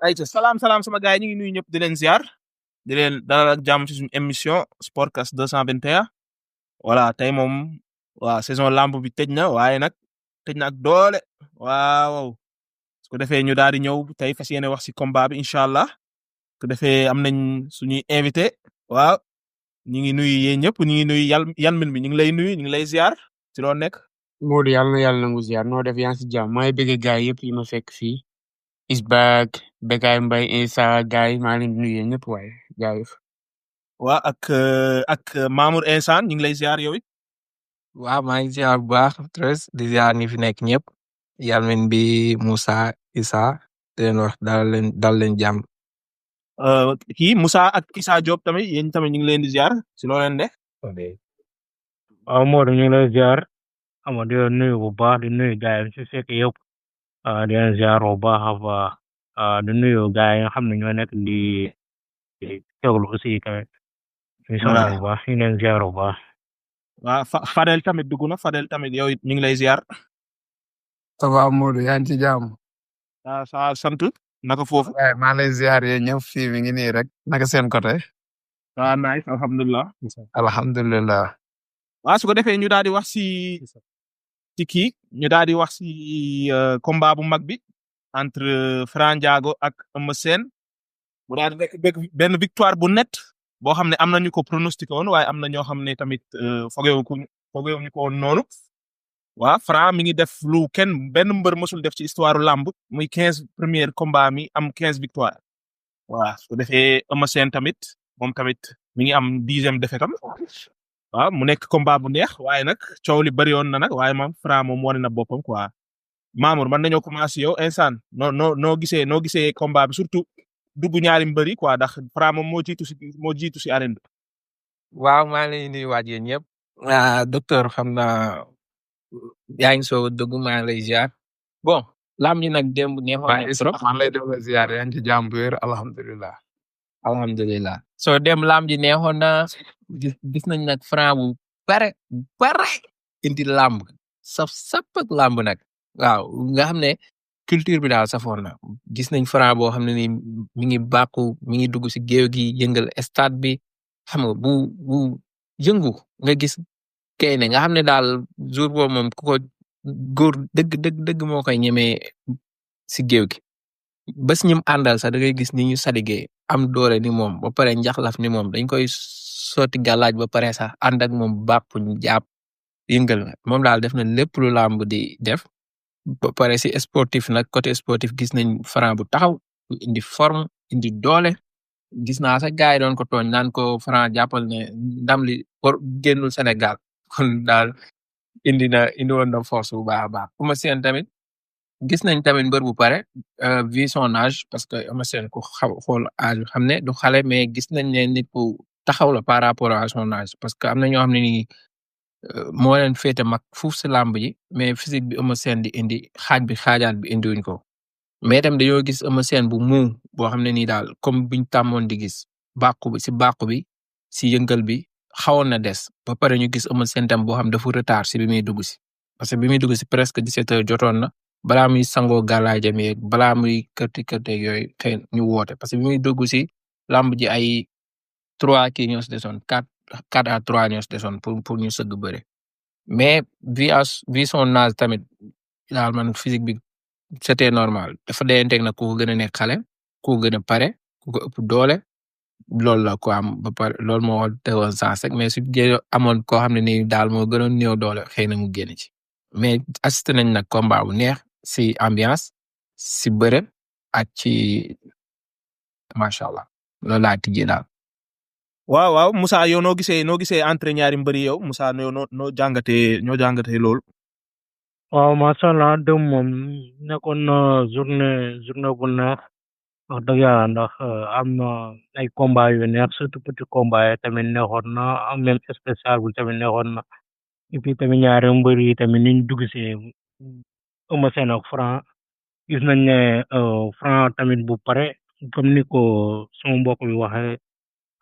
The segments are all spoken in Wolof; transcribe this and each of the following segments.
ayca salaam sama gars yi ñu ngi nuyu ñëpp di leen ziar di leen dalal ak jàmm ci suñu émission Sportcast 221 voilà tey moom waa saison lamb bi tëj na waaye nag tëj na ak doole waaw su ko defee ñu daal di ñëw tey fas yéene wax si combat bi incha allah su ko defee am nañ suñuy invité waaw ñu ngi nuyu yéen ñëpp ñu ngi nuyu yan min bi ñu ngi lay nuyu ñu ngi lay ziar ci loo nekk. Modou yàlla nangu ziar noo def yaa ngi si jàmm maa ngi bëgg gaay yëpp yi ma fekk fii is back Bekay Mbaye Insa gaay yi maa ngi leen di nuyu yéen ñëpp waaye jaayëf. waa ak Mamour Insan ñu ngi lay ziar yow it. waaw maa ngi ziar bu baax tres di ziar ñi fi nekk ñëpp yalmin bi Moussa Issa di leen wax dal leen jàmm. kii Moussa ak Issa Diop tamit yéen tamit ñu ngi leen di ziar si loo leen ne. waaw Modou ñu ngi lay ziar ama di leen nuyu bu baax di nuyu gaay yi si fekk yëpp di leen ziar bu baax a baax di nuyu gaay yi nga xam ne ñoo nekk di teewlu aussi tamit ñu sant bu baax ñu leen ziar bu baax. waaw Fadel tamit dugg na Fadel tamit yow it ñu ngi lay ziar. ça va Modou yaa ngi ci jàmm. sa sant naka foofu. waaye maa lay ziar yéen ñëpp fii mi ngi nii rek naka seen côté. waaw nice alhamdulilah. alhamdulilah. waaw su ko defee ñu daal di wax si kii ñu daal di wax si combat bu mag bi entre Franc Ndiago ak Eumeu Sène mu daal di nekk benn victoire bu net boo xam ne am na ñu ko pronostiqué woon waaye am na ñoo xam ne tamit fogeewuñu ko woon noonu. waaw Franc mi ngi def lu benn mbër mësul def ci histoire lamb muy 15 premier combat mi am 15 victoire waaw su ko defee Eumeu Sène tamit moom tamit mi ngi am 10e défaite am waaw mu nekk combat bu neex waaye nag coow li bëri woon na nag waaye moom Franc moom wane na boppam quoi Mamour man nañoo commencé yow instant noo gisee combat bi surtout dugg ñaari mbër yi quoi ndax Franc moom moo jiitu si arène bi. waaw maa ngi lay nuyuwaat yéen ñëpp. docteur xam naa yaa ngi soog a dugg maa ngi lay ziar bon lam ñi nag démb neexoon na trop. maa ngi lay def ziar yaa ngi ci jàmm bu wér alhamdulilah. alhamdulilah soo dem lam ji neexoon na gis nañ nag Franc bu bare indi lamb sap ak lamb nag waaw nga xam ne culture bi daal safoon na gis nañ Franc boo xam ne ni mi ngi bàkku mi ngi dugg si géew gi yëngal stade bi xam nga bu yëngu nga gis kay ne nga xam ne daal jour boobu moom ku ko góor dëgg moo koy ñemee si géew gi bés ñim àndal sax da ngay gis ni ñu sadigee am doole ni moom ba pare njaxlaf ni moom dañ koy sotti gàllaaj ba pare sax ànd ak moom bàpp ñu jàpp yëngal na moom daal def na lépp lu làmb di def ba pare si sportif nag côté sportif gis nañ Franc bu taxaw indi forme indi doole gis naa sax gars yi doon ko tooñ naan ko Franc jàppal ne ndam li génnul Sénégal kon daal indi woon na force bu baax a baax Eumeu Sène tamit gis nañ tamit mbër bu pare vu son âge parce que Eumeu Sène ku xool âge xam ne du xale mais gis nañ ne nit ku taxaw la par rapport à son âge parce que am na ñoo xam ne nii moo leen féete mag fuuf si làmb ji mais physique bi Eumeu Sène di indi xaajaat bi indiwuñ ko mais tam dañoo gis Eumeu Sène bu muu boo xam ne nii daal comme biñ tàmmoon di gis bàqu bi si yëngal bi xawoon na des ba pare ñu gis Eumeu Sène tam boo xam dafa retard si bi muy dugg si parce que bi muy dugg si presque 17 heures jotoon na balaa muy sangoo gàllaajam yeeg balaa muy kërteeg yooyu xëy ñu woote parce que bi muy dugg si làmb ji ay 3 kii ñoo si desoon 4 à 3 ñoo si desoon pour ñu sëgg bëre mais vu son âge tamit daal man physique bi c'était normal dafa deyanteeg nag ku ko gën a nekk xale ku ko gën a pare ku ko ëpp doole loolu la ko am ba pare loolu moo teewoon sens rek mais su amoon koo xam ne nii daal moo gënoon néew doole xëy na mu génn ci mais assisté nañ nag combat bu neex si ambiance si bëre ak ci macha allah loolu laa tijjee daal. waaw Moussa yow noo gisee entre ñaari mbëri yow Moussa noo jàngatee loolu. waaw macha allah dem moom nekkoon na journée bu neex wax dëgg yàlla ndax am na ay combat yu neex surtout petit combat yi tamit neexoon na am même spécial bu tamit neexoon na et puis tamit ñaari mbër yi tamit niñ dugg si Eumeu Sène ak Franc gis nañ ne Franc tamit bu pare comme ni ko sama mbokk bi waxee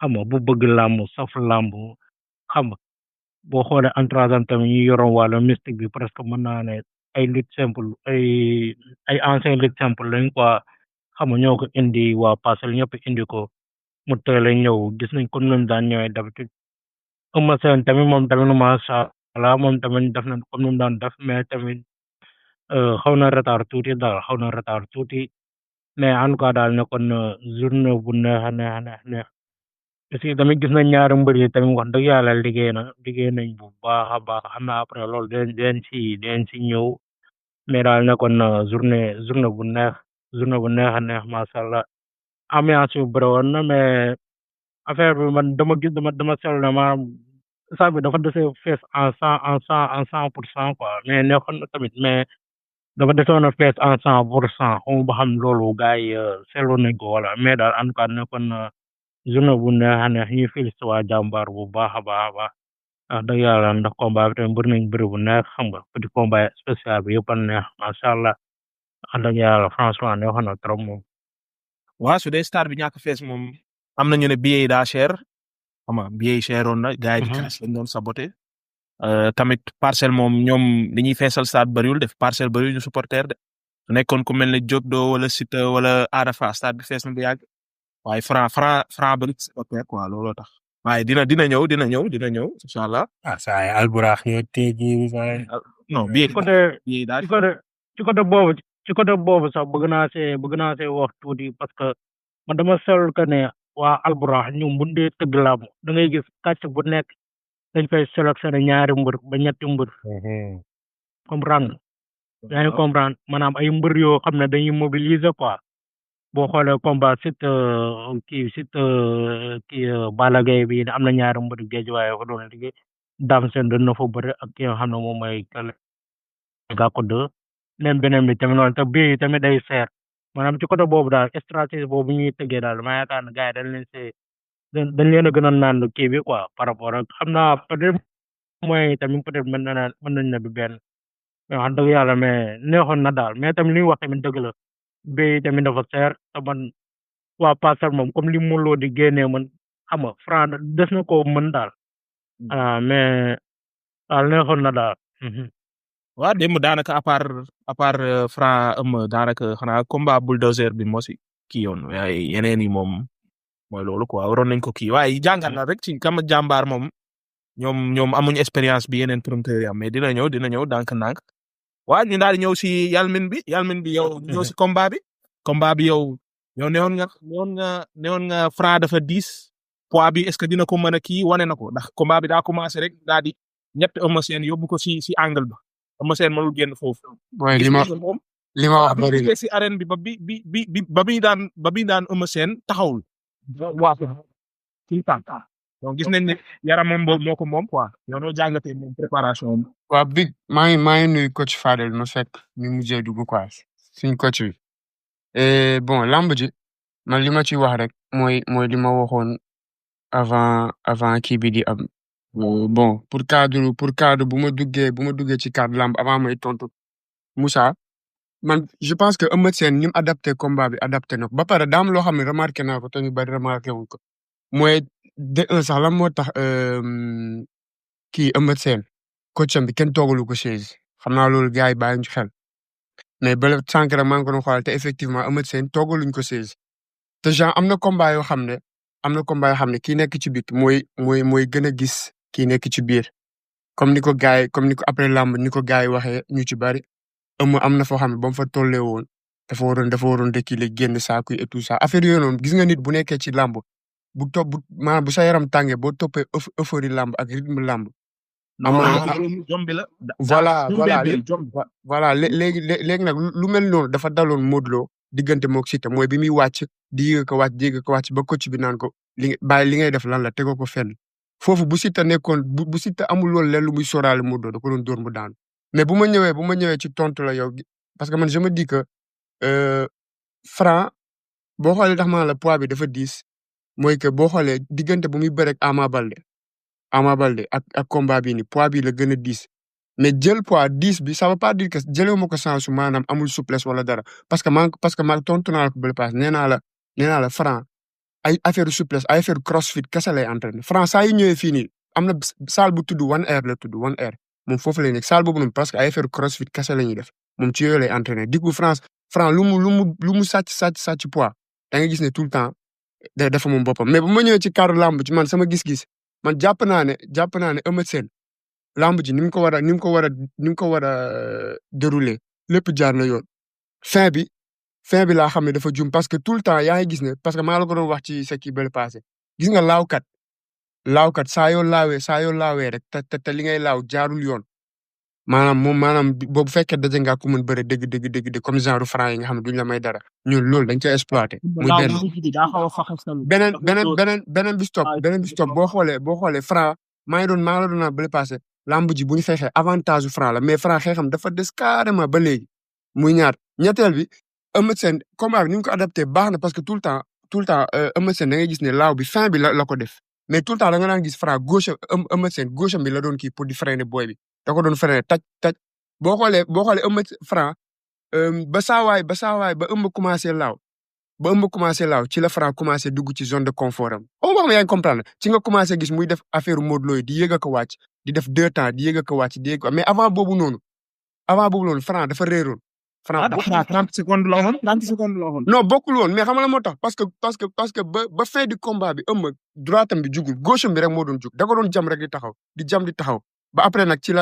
xam nga bu bëgg làmb saf làmb xam nga boo xoolee entourage am tamit ñu yoroon wàllu mystique bi presque mën naa ne ay lutte simple ay ancien lutte simple lañ quoi xam nga ñoo ko indi waa Parcelles ñëpp indi ko mu teel a ñëw gis nañ comme ni mu daan ñëwee d'habitude Eumeu Sène tamit moom tamit macha allah moom tamit def na comme ni mu daan def mais tamit xaw na retard tuuti daal xaw na retard tuuti mais en tout cas daal nekkoon na journée bu neex a neex a neex neex parce que tamit gis nañ ñaari mbër yi tamit wax dëgg yàlla liggéey nañ bu baax a baax xam naa après loolu den si ñëw mais daal nekkoon na journée bu neex a neex macha allah ambiance yu bëri woon na mais affaire bi man dama seetlu ne maanaam salle bi dafa dese fees en 100% quoi mais nekkoon na tamit mais dafa desoon a fees en 100% xaw ma ba xam loolu gars yi seetlu nañ ko wala mais daal en tout cas nekkoon na journée bu neex a neex ñuy félicité waa jàmbaar bu baax a baax a baax wax dëgg yàlla ndax combat bi tamit bëri nañ bëri bu neex xam nga petit combat spécial bi yëpp a neex macha allah wax dëgg yàlla franchement neexoon na trop moom. waa su dee stade bi ñàkk fees moom am na ñu ne billet yi daa cher xam nga billet yi cheroon na gars yi di cash lañ doon saboté tamit parcelle moom ñoom dañuy feesal stade bëriwul def parcelle bëriwul ñu supporter de su nekkoon ku mel ne Diop Do wala Siteu wala Ada Fass stade bi fees na bu yàgg waaye franc bëri supporter quoi looloo tax waaye dina ñëw incha allah. saa yi alburax ñoo tey jii non billet yi daa ci côté boobu sax bëgg naa see wax tuuti parce que man dama seetlu que ne waa alburax ñoom bu dee tëgg làmb da ngay gis kàcc bu nekk dañ fay sélectionné ñaari mbër ba ñetti mbër comprendre yaa ngi comprendre maanaam ay mbër yoo xam ne dañuy mobiliser quoi boo xoolee combat kii Balla Gaye bi am na ñaari mbër géej waaye ko doon liggéey Dame Sène doon na fa bëri ak ki nga xam ne moom mooy Gàkko 2 même beneen bi tamit noonu te bii yi tamit day seer maanaam ci côté boobu daal stratégie boobu ñuy tëggee daal ma yaakaar ne gars yi dañ leen a gën a naan kii bi quoi par rapport ak xam naa peut-être moyens yi tamit peut-être mën nañ na du benn mais wax dëgg yàlla mais neexoon na daal mais tamit li ñu wax tamit dëgg la bii yi tamit dafa seer te man waa Parcelles moom comme li mu loo di génnee man xam nga franc des na ko mën daal mais daal neexoon na daal. waa démb daanaka à part franc daanaka xanaa combat bulldozer bi moo si kii yoon waaye yeneen yi moom mooy loolu quoi waroon nañ ko kii waaye jàngat na rek ci kam jàmbaar moom ñoom amuñ expérience bi yeneen promoteur yi am mais dina ñëw ndànk-ndànk waa ñu daal di ñëw si yalmin bi yow ñëw si combat bi yow newoon nga franc dafa 10 poids bi est-ce que dina ko mën a kii wane na ko ndax combat bi daa commencé rek daal di ñett Eumeu Sène yóbbu ko si angle ba Eumeu Sène mënul génn foofu. mooy li ma wax bëri na si arène bi ba bi daan Eumeu Sène taxawul. waaw kii tànk donc gis nañ ne yaramam boobu moo ko moom quoi yow noo jàngatee moom préparation bi. waaw big maa ngi nuyu coach Fadel ma fekk mi mujjee dugg quoi suñ coach bi bon lamb ji man li ma ci wax rek mooy li ma waxoon avant kii bi di am bon pour cadre bu ma duggee ci cadre lamb avant may tontu Moussa man je pense que Eumeu Sène ni mu adapté combat bi adapté na ko ba pare daam loo xam ne remarqué naa ko te ñu bari remarqué wuñ ko mooy de un sax lan moo tax kii Eumeu Sène coacham bi kenn toogalu ko chaise xam naa loolu gars yi bàyyi ñu xel mais ba sànq rek maa ngi ko doon xoolal te effectivement Eumeu Sène toogaluñ ko chaise te genre am na combat yoo xam ne kii nekk ci biir mooy gën a gis kii nekk ci biir comme ni ko après lamb ni ko gars yi waxee ñu ci bari Eumeu am na foo xam ne ba mu fa tollee woon dafa waroon reculer génn saako et tout ça affaire yooyu noonu gis nga nit bu nekkee ci lamb maanaam bu sa yaram tàngee boo toppee euphorie lamb ak rythme lamb. jombi la. voilà léegi nag lu mel noonu dafa daloon Modou Lo diggante moog Siteu mooy bi muy wàcc di yéeg ko wàcc ba coach bi naan ko li ngay def lan la tegoo ko fenn foofu bu Siteu nekkoon bu Siteu amul loolu leen lu muy sóoraale Modou Lo da ko doon dóor mu daanu mais bu ma ñëwee ci tontu la yow parce que man je me dis que franc boo xoolee tax ma la poids bi dafa 10 mooy que boo xoolee diggante bu muy bëreeg Ama Baldé ak combat bi ni poids bi la gën a 10 mais jël poids 10 bi ça veut pas dire que jëlee ma ko sensu maanaam amul souplesse wala dara parce que ma tontu naa la ko bële paase nee naa la franc ay affaire souplesse ay affaire crossfit kese lay entraîné franc saa yu ñëwee fii nii am na salle bu tudd One Air la tudd One Air moom foofu lay nekk salle boobu noonu parce que ay affaire crossfit kese la ñuy def moom ci yooyu lay entraîné di ko France Franc lu mu sàcc poids da ngay gis ne tout le temps dafa moom boppam mais bu ma ñëwee ci cadre lamb ci man sama gis-gis man jàpp naa ne Eumeu Sène lamb ji ni mu ko war a dérouler lépp jaar na yoon fin bi laa xam ne dafa jum parce que tout le temps yaa ngi gis ne parce que maa la ko doon wax ci sa kii bële passé gis nga laawkat saa yoo laawee rek te li ngay laaw jaarul yoon maanaam boobu fekkee daje nga ku mën bëre dëgg comme genre Franc yi nga xam ne duñ la may dara ñun loolu dañ koy exploité. muy beneen bi stop boo xoolee Franc maa la doon naan bële passé lamb ji bu ñu xeexee avantage Franc la mais Franc xeexam dafa des carrément ba léegi muy ñaar ñetteel bi Eumeu Sène combat bi ni mu ko adapté baax na parce que tout le temps Eumeu Sène da ngay gis ne laaw bi fin bi la ko def mais tout le temps da nga daan gis Franc gauche Eumeu Sène gauche bi la doon kii pour di freiner boy bi da ko doon freiner taj boo xoolee Eumeu Franc ba saawaay ba Eumeu commencé laaw ci la Franc commencé dugg ci zone de confort am on wax ma yaa ngi comprendre ci nga commencé gis muy def affaire Modou Lo yi di yéeg a ko wàcc di def 2 temps di yéeg a ko wàcc di yéeg mais avant boobu noonu Franc dafa réeroon. Franc 30 secondes la woon. non bokkul woon mais xam nga la moo tax parce que ba fin du combat bi Eumeu droitam bi jugul gauche bi rek moo doon jug da ko doon jam rek di taxaw ba après nag ci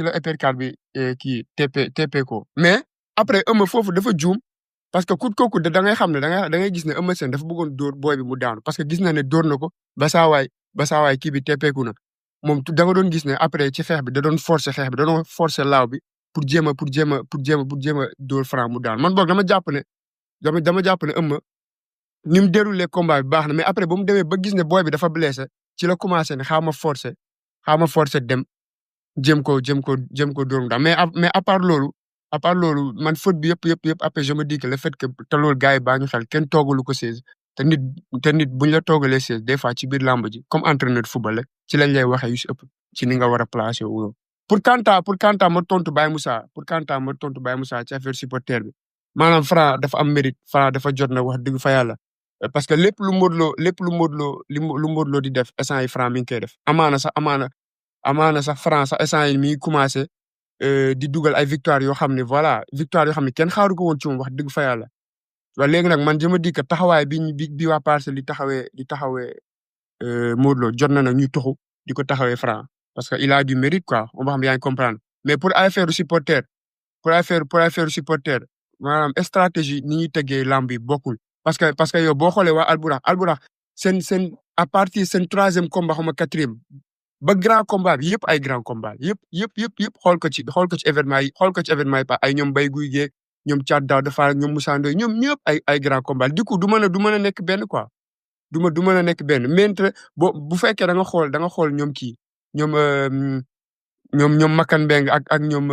la uppercut bi kii TP ko mais après Eumeu foofu dafa juum parce que kut kooku da ngay xam ne da ngay gis ne Eumeu Sène dafa bëggoon dóor booy bi mu daanu parce que gis na ne dóor na ko ba saawaay kii bi TP ku na moom da nga doon gis ne après ci xeex bi da doon forcer xeex bi da doon forcer laaw bi pour jéem a dóor Franc mu daanu man boog dama jàpp ne Eumeu ni mu déroulé combat bi baax na mais après ba mu demee ba gis ne booy bi dafa blessé ci la commencé ne xaama forcer dem jéem ko dóor mu daal mais à part loolu man faute bi yëpp après je me dis que le fait que te loolu gars yi baa ñu xel kenn toogalu ko 16 te nit buñ la toogalee 16 des fois ci biir làmb ji comme entraîneur football rek ci lañ lay waxee yu si ëpp ci ni nga war a placer wu. pour Kanta ma tontu Baye Moussa ci affaire supporter bi maanaam Franc dafa am mérite Franc dafa jot na wax dëgg fa yàlla parce que lépp lu Modou Lo di def instant yi Franc mi ngi koy def amaana sax Franc sax instant yi mi ngi commencé di dugal ay victoire yoo xam ne voilà victoire yoo xam ne kenn xaaru ko woon ci moom wax dëgg fa yàlla waaye léegi nag man je me dis que taxawaay bi waa Parcelles di taxawee Modou Lo jot na nag ñu toxu di ko taxawee Franc parce que il a du mérite quoi on va xam yaa ngi comprendre mais pour affaire supporter maanaam stratégie ni ñuy teggee lamb yi bokkul parce que yow boo xoolee waa Alburax seen à partir seen 3e combat xaw ma 4e ba grand combat bi yëpp ay grand combat yëpp xool ko ci événement yi ay ñoom Mbaye Gouye Gui ñoom Thiat Daouda Fall ñoom Moussa Ndoye ñoom ñëpp ay grand combat du coup du mën a nekk benn quoi du mën a nekk benn mais bu fekkee da nga xool ñoom kii ñoom Makan Mbeng ak ñoom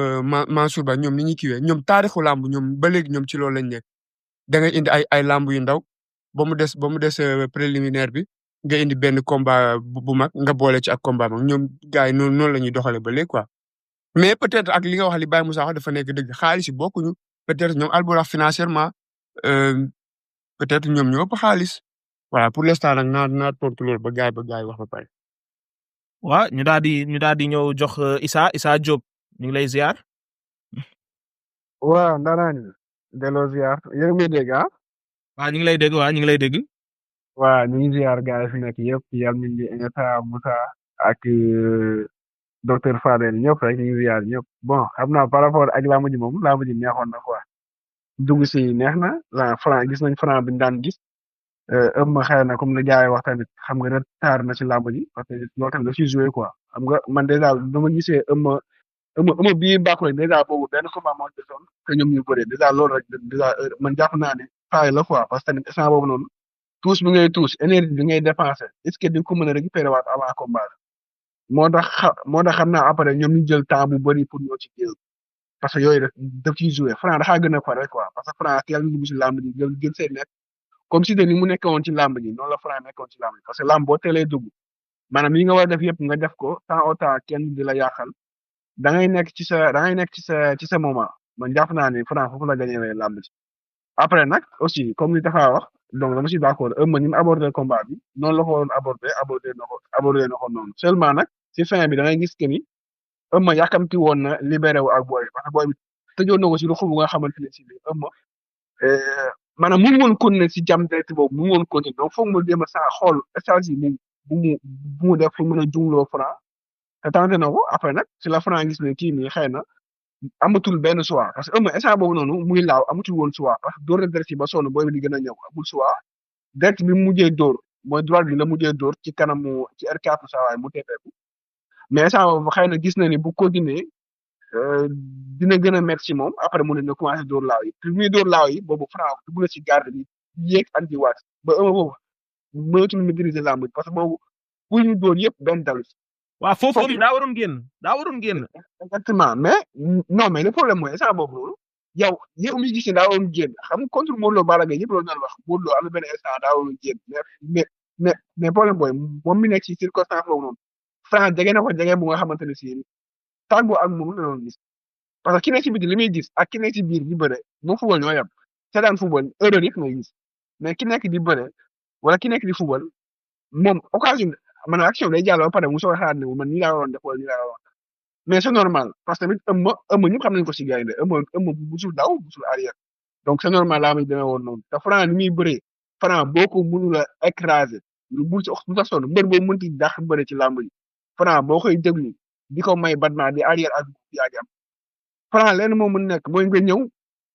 Mansour Ba ñoom ni ñuy kiiwee ñoom taarixu làmb ñoom ba léegi ñoom ci loolu lañ nekk da ngay indi ay làmb yu ndaw ba mu des préliminaire bi nga indi benn combat bu mag nga boole ci ak combat mag ñoom gars yi noonu la ñuy doxalee ba léegi quoi mais peut-être ak li nga wax li Baye Moussa wax dafa nekk dëgg xaalis yi bokkuñu peut-être ñoom Alburax financièrement peut-être ñoom ñoo ëpp xaalis voilà pour l'instant nag naa tontu loolu ba gars yi wax ba pare. waaw ñu daal di ñëw jox Issa Diop ñu ngi lay ziar. waaw ndaanaan delloo ziar yéen a ngi dégg ah. waaw ñu ngi lay dégg. waaw ñu ngi ziar gars yi fi nekk yëpp yàlla nañu di Insa Moussa ak docteur Fadel ñëpp rek ñu ngi ziar ñëpp bon xam naa par rapport ak làmb ji moom làmb ji neexoon na quoi dugg si neex na la Franc gis nañ Franc bi ñu daan gis Eumeu xëy na comme li gars yi wax tamit xam nga retard na si làmb ji parce que loolu tamit da ciy joué quoi xam nga man dèjà dama gisee Eumeu bii bàqu rek dèjà boobu benn combat moo desoon que ñoom ñu bëree dèjà loolu rek dèjà man jàpp naa ne faay la quoi parce que tamit instant boobu noonu tous bi ngay tous énergie bi ngay dépensé est-ce que di nga ko mën a récupérer waat avant combat moo tax xam naa après ñoom ñu jël temps bu bëri pour ñoo ci jël parce que yooyu daf ciy joué Franc daxaa gën a pare quoi parce que Franc teel na dugg si làmb ji gën see nekk comme si de ni mu nekkoon ci làmb ji noonu la Franc nekkoon ci làmb ji parce que làmb boo teelee dugg maanaam yi nga war a def yëpp nga def ko temps au temps kenn di la yàqal da ngay nekk ci sa moment man jàpp naa ne Franc foofu la gagné làmb ji après nag aussi comme li dafa wax donc dama si d'accord Eumeu ni mu abordé combat bi noonu la ko woon abordé na ko noonu seulement nag si fin bi da ngay gis que ni Eumeu yàkkamti woon na libéré wu ak booy bi parce que booy bi tëjoon na ko si lu xum nga xamante ne si biir Eumeu maanaam mënu woon continuer si jam direct boobu mënu woon continuer donc foog mu dem a saa xool stratégie bu mu def pour mën a jumloo Franc te tenté na ko après nag si la Franc gis ne kii nii xëy na amatul benn choix parce que Eumeu instant boobu noonu muy laaw amatul woon choix parce que dóor na direct yi ba sonn booy bi di gën a ñëw amul choix direct bi mu mujjee dóor mooy droite bi la mujjee dóor ci kanamu ci R4 saa waay mu tepeeku mais instant boobu xëy na gis na ni bu continuer dina gën a métti ci moom après mu ne na commencé dóor laaw yi puis muy dóor laaw yi boobu Franc dugg na ci garde bi yéeg andi waat ba Eumeu boobu mënatul maîtriser lamb bi parce que boobu bu ñu dóor yëpp benn dalu si waaw foofu am daa waroon génn exactement mais non mais le problème mooy instant boobu loolu yow mi gis ne daa waroon génn xam nga contre Modou Lo Balla Gaye ñëpp loolu doon wax Modou Lo am na benn instant daa waroon génn mais problème booy moom mi nekk ci circonstance boobu noonu Franc jege na ko jege bu nga xamante ne si tàggoo ak moom la doon gis parce que ki nekk ci biti li muy gis ak ki nekk ci biir di bëre moom football ñoo yem seetaan football erreur yëpp ngay gis mais ki nekk di bëre wala ki nekk di football moom occasion maanaam action day jàll ba pare mu soog a xalaat ne man nii laa waroon def wala nii laa waroon mais c'est normal parce que tamit Eumeu ñëpp xam nañu ko si gaynde Eumeu musul daw musul arrière donc c'est normal laa muy demee woon noonu te Franc ni muy bëree Franc boo ko mënul a écraser lu bul ci lu tax sonn mbër boo mënti dàq bëre ci làmb yi Franc boo koy déglu di ko may battement di arrière ak di am Franc lenn moo mën nekk mooy nga ñëw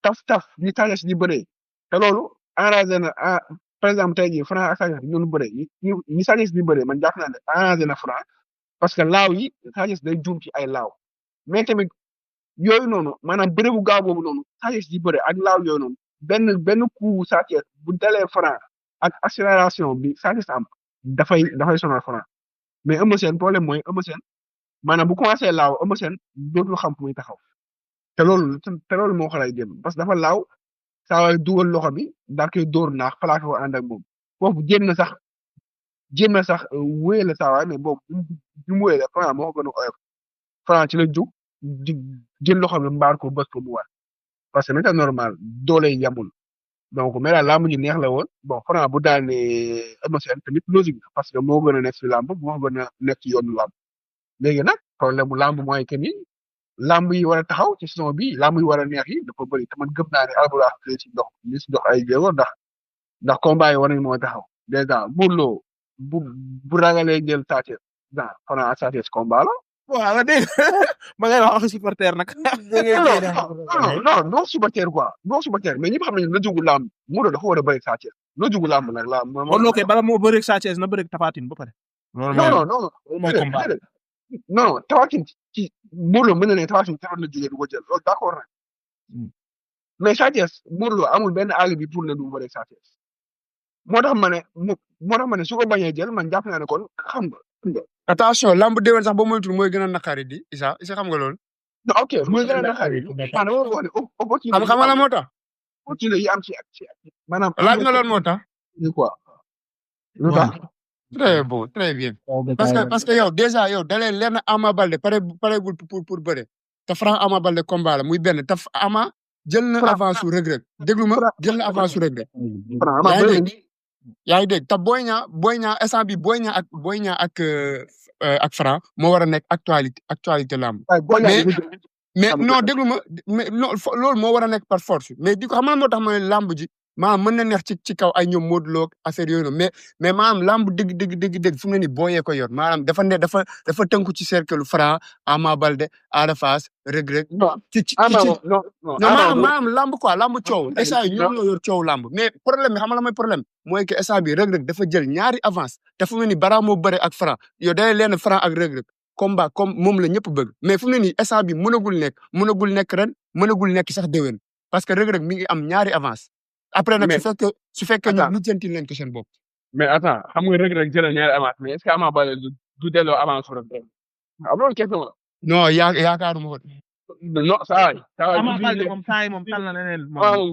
taf ni Sagesse di bëree te loolu arrangé na par exemple tey jii Franc ak Sagesse ñoonu bëree ñi Sagesse di bëree man jàpp naa ne arrangé na Franc parce que laaw yi Sagesse day juum ci ay laaw mais tamit yooyu noonu maanaam bëre bu gaaw boobu noonu Sagesse di bëre ak laaw yooyu noonu benn coup Sagesse bu dalee Franc ak accélération bi Sagesse am dafay sonal Franc mais Eumeu Sène problème mooy Eumeu Sène maanaam bu commencé laaw Eumeu Sène dootul xam fu muy taxaw te loolu moo xalay dem parce que dafa laaw saa waay dugal loxo bi daal koy dóor naax plaqué ko ànd ak moom foofu jéem na sax wéy la saa waay mais boobu bi mu wéy la Franc moo ko gën a oyof Franc ci la jóg di jël loxo bi mbaar ko bës ko mu war parce que nag normal doole yamul donc mais daal làmb ji neex la woon bon Franc bu daanee Eumeu Sène tamit logique parce que moo gën a nekk ci làmb moo gën a nekk ci yoonu làmb léegi nag problème mu làmb mooy que ni làmb yi war a taxaw ci saison bi làmb yi war a neex yi dafa bëri te man gëm naa ne Albourakh li ci dox ay jéego ndax combat yi war nañu moo taxaw dèjà Modou Lo bu ragalee jël Sa Thiès Franc ak Sa Thiès combat la. waaw nga dégg ma ngay wax supporter nag. non supporter quoi non supporter mais ñëpp xam nañu la jugu làmb Modou Lo dafa war a bëri Sa Thiès la jugu làmb nag la. Modou Lo bala moo bëri Sa Thiès na bëri Tapha Tine ba pare. non mooy combat non Tapha Tine ci Modou Lo mën na ne Tapha Tine la jógee du ko jël loolu d'accord na mais Sa Thiès Modou Lo amul benn àll bi pour ne du bëri Sa Thiès moo tax ma ne su ko bañee jël man jàpp naa ne kon xam nga. attention lamb déwén sax ba moytul mooy gën a naqari di Issa xam nga loolu. non ok mooy gën a naqari di maanaam wax ne opportunité xam nga lan moo tax. opportunité yi am ci maanaam. laaj nga lan moo tax. quoi. lu tax. très bon très bien. parce que yow déjà yow dalee leer na Ama Baldé pareegul pour bëre te Franc Ama Baldé combat la muy benn te Ama jël na avance su Reug Reug déglu ma jël na avance su Reug Reug. yaa ngi dégg te Boy Niang instant bi Boy Niang ak Franc moo war a nekk actualité lamb. mais non déglu ma mais loolu moo war a nekk par force mais di ko xam nga moo tax ma ne lamb ji maanaam mën na neex ci kaw ay ñoom Modou Lo affaire yooyu noonu mais maanaam lamb dëgg fu mu ne nii booyee ko yor maanaam dafa tënku ci cercle Franc Ama Baldé Ada Fass Reug Reug. non maanaam lamb quoi lamb coow instant yi ñoom ñoo yor coow lamb mais problème bi xam nga la mooy problème mooy que instant bi Reug Reug dafa jël ñaari avance te fu mu ne nii bara moo bëre ak Franc yow day leen Franc ak Reug Reug combat comme moom la ñëpp bëgg mais fu mu ne nii instant bi mënagul nekk ren mënagul nekk sax déwén parce que Reug Reug mi ngi am ñaari avance après nag su fekkee ñu lijjanti leen ko seen bopp. mais attends xam nga Reug Reug jël ñaari avance mais est-ce que Ama Baldé du delloo avance Reug Reug am loolu question la. non yaakaaruma ko. non saa yi. Ama Baldé moom saa yi moom tal na leneen.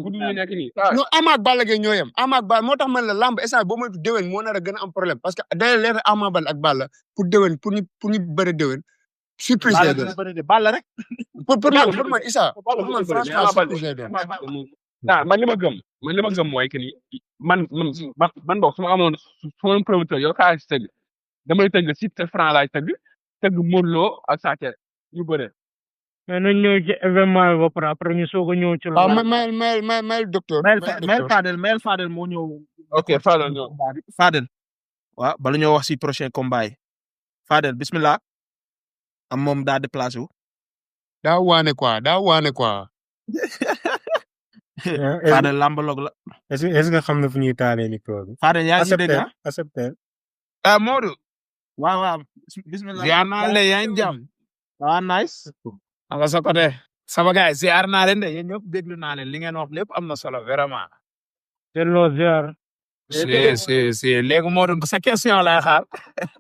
bu dul nekk nii. non Ama ak Balla Gaye ñoo yem Ama ak Balla moo tax man la lamb instant boo moytu déwén moo nar a gën a am problème parce que day leer Ama Baldé ak Balla pour déwén pour ñu bëri déwén. surprise lay doon Balla rek. pour man Issa pour man franchement surprise lay doon. man li ma gëm mooy que ni man boog su ma amoon promoteur yow xaalis tëgg damay tëgg Siteu Franc laay tëgg Modou Lo ak Sa Thiès ñu bëre. mais nañ ñëw ci événement bi ba pare après ñu soog a ñëw ci waaw loolu. mayel docteur. Mel Fadel moo ñëw. ok Fadel ñëw. Fadel. waaw bala ñoo wax si prochain combat yi. Fadel bismillah. am moom daa déplacé wu. daa waane quoi. Fadel lambaloog la. est-ce que xam na fu ñuy taalee micro bi. Fadel yaa ngi dégg accepté. Modou. waaw bismillah. ziar naa leen yaa ngi jàmm. waaw nice. nga sa côté. sama gars yi ziar naa leen de yéen ñëpp déglu naa leen li ngeen wax lépp am na solo vraiment. delloo ziar. si léegi Modou sa question lay xaar.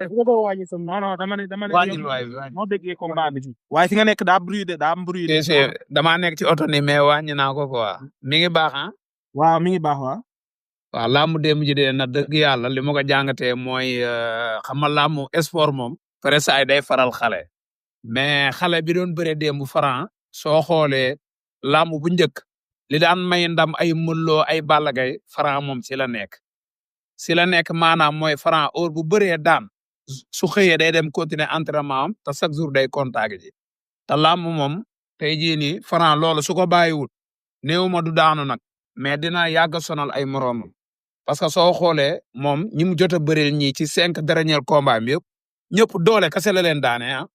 non dama ne wàññil waay moo déggee combat bi. waaye fi nga nekk daa am bruit de. damaa nekk ci oto ni mais wàññi naa ko quoi. mi ngi baax ah. waaw mi ngi baax waaw. waaw laamu démb ji de na dëgg yàlla li ma ko jàngatee mooy xam nga laamu sport moom. presque ay day faral xale. mais xale bi doon bëre démb Franc. soo xoolee laamu bu njëkk. li daan may ndam ay mëlloo ay Balla Gaye Franc moom si la nekk. maanaam mooy Franc heure bu bëree daan su xëyee day dem continuer entraînement am te chaque jour day contact ji te làmb moom tey jii nii Franc loolu su ko bàyyiwul néew ma du daanu nag mais dina yàgg sonal ay moroomam parce que soo xoolee moom ñi mu jot a bëreel ñii ci 5 derniers combats mi yëpp ñëpp doole kese la leen daane ah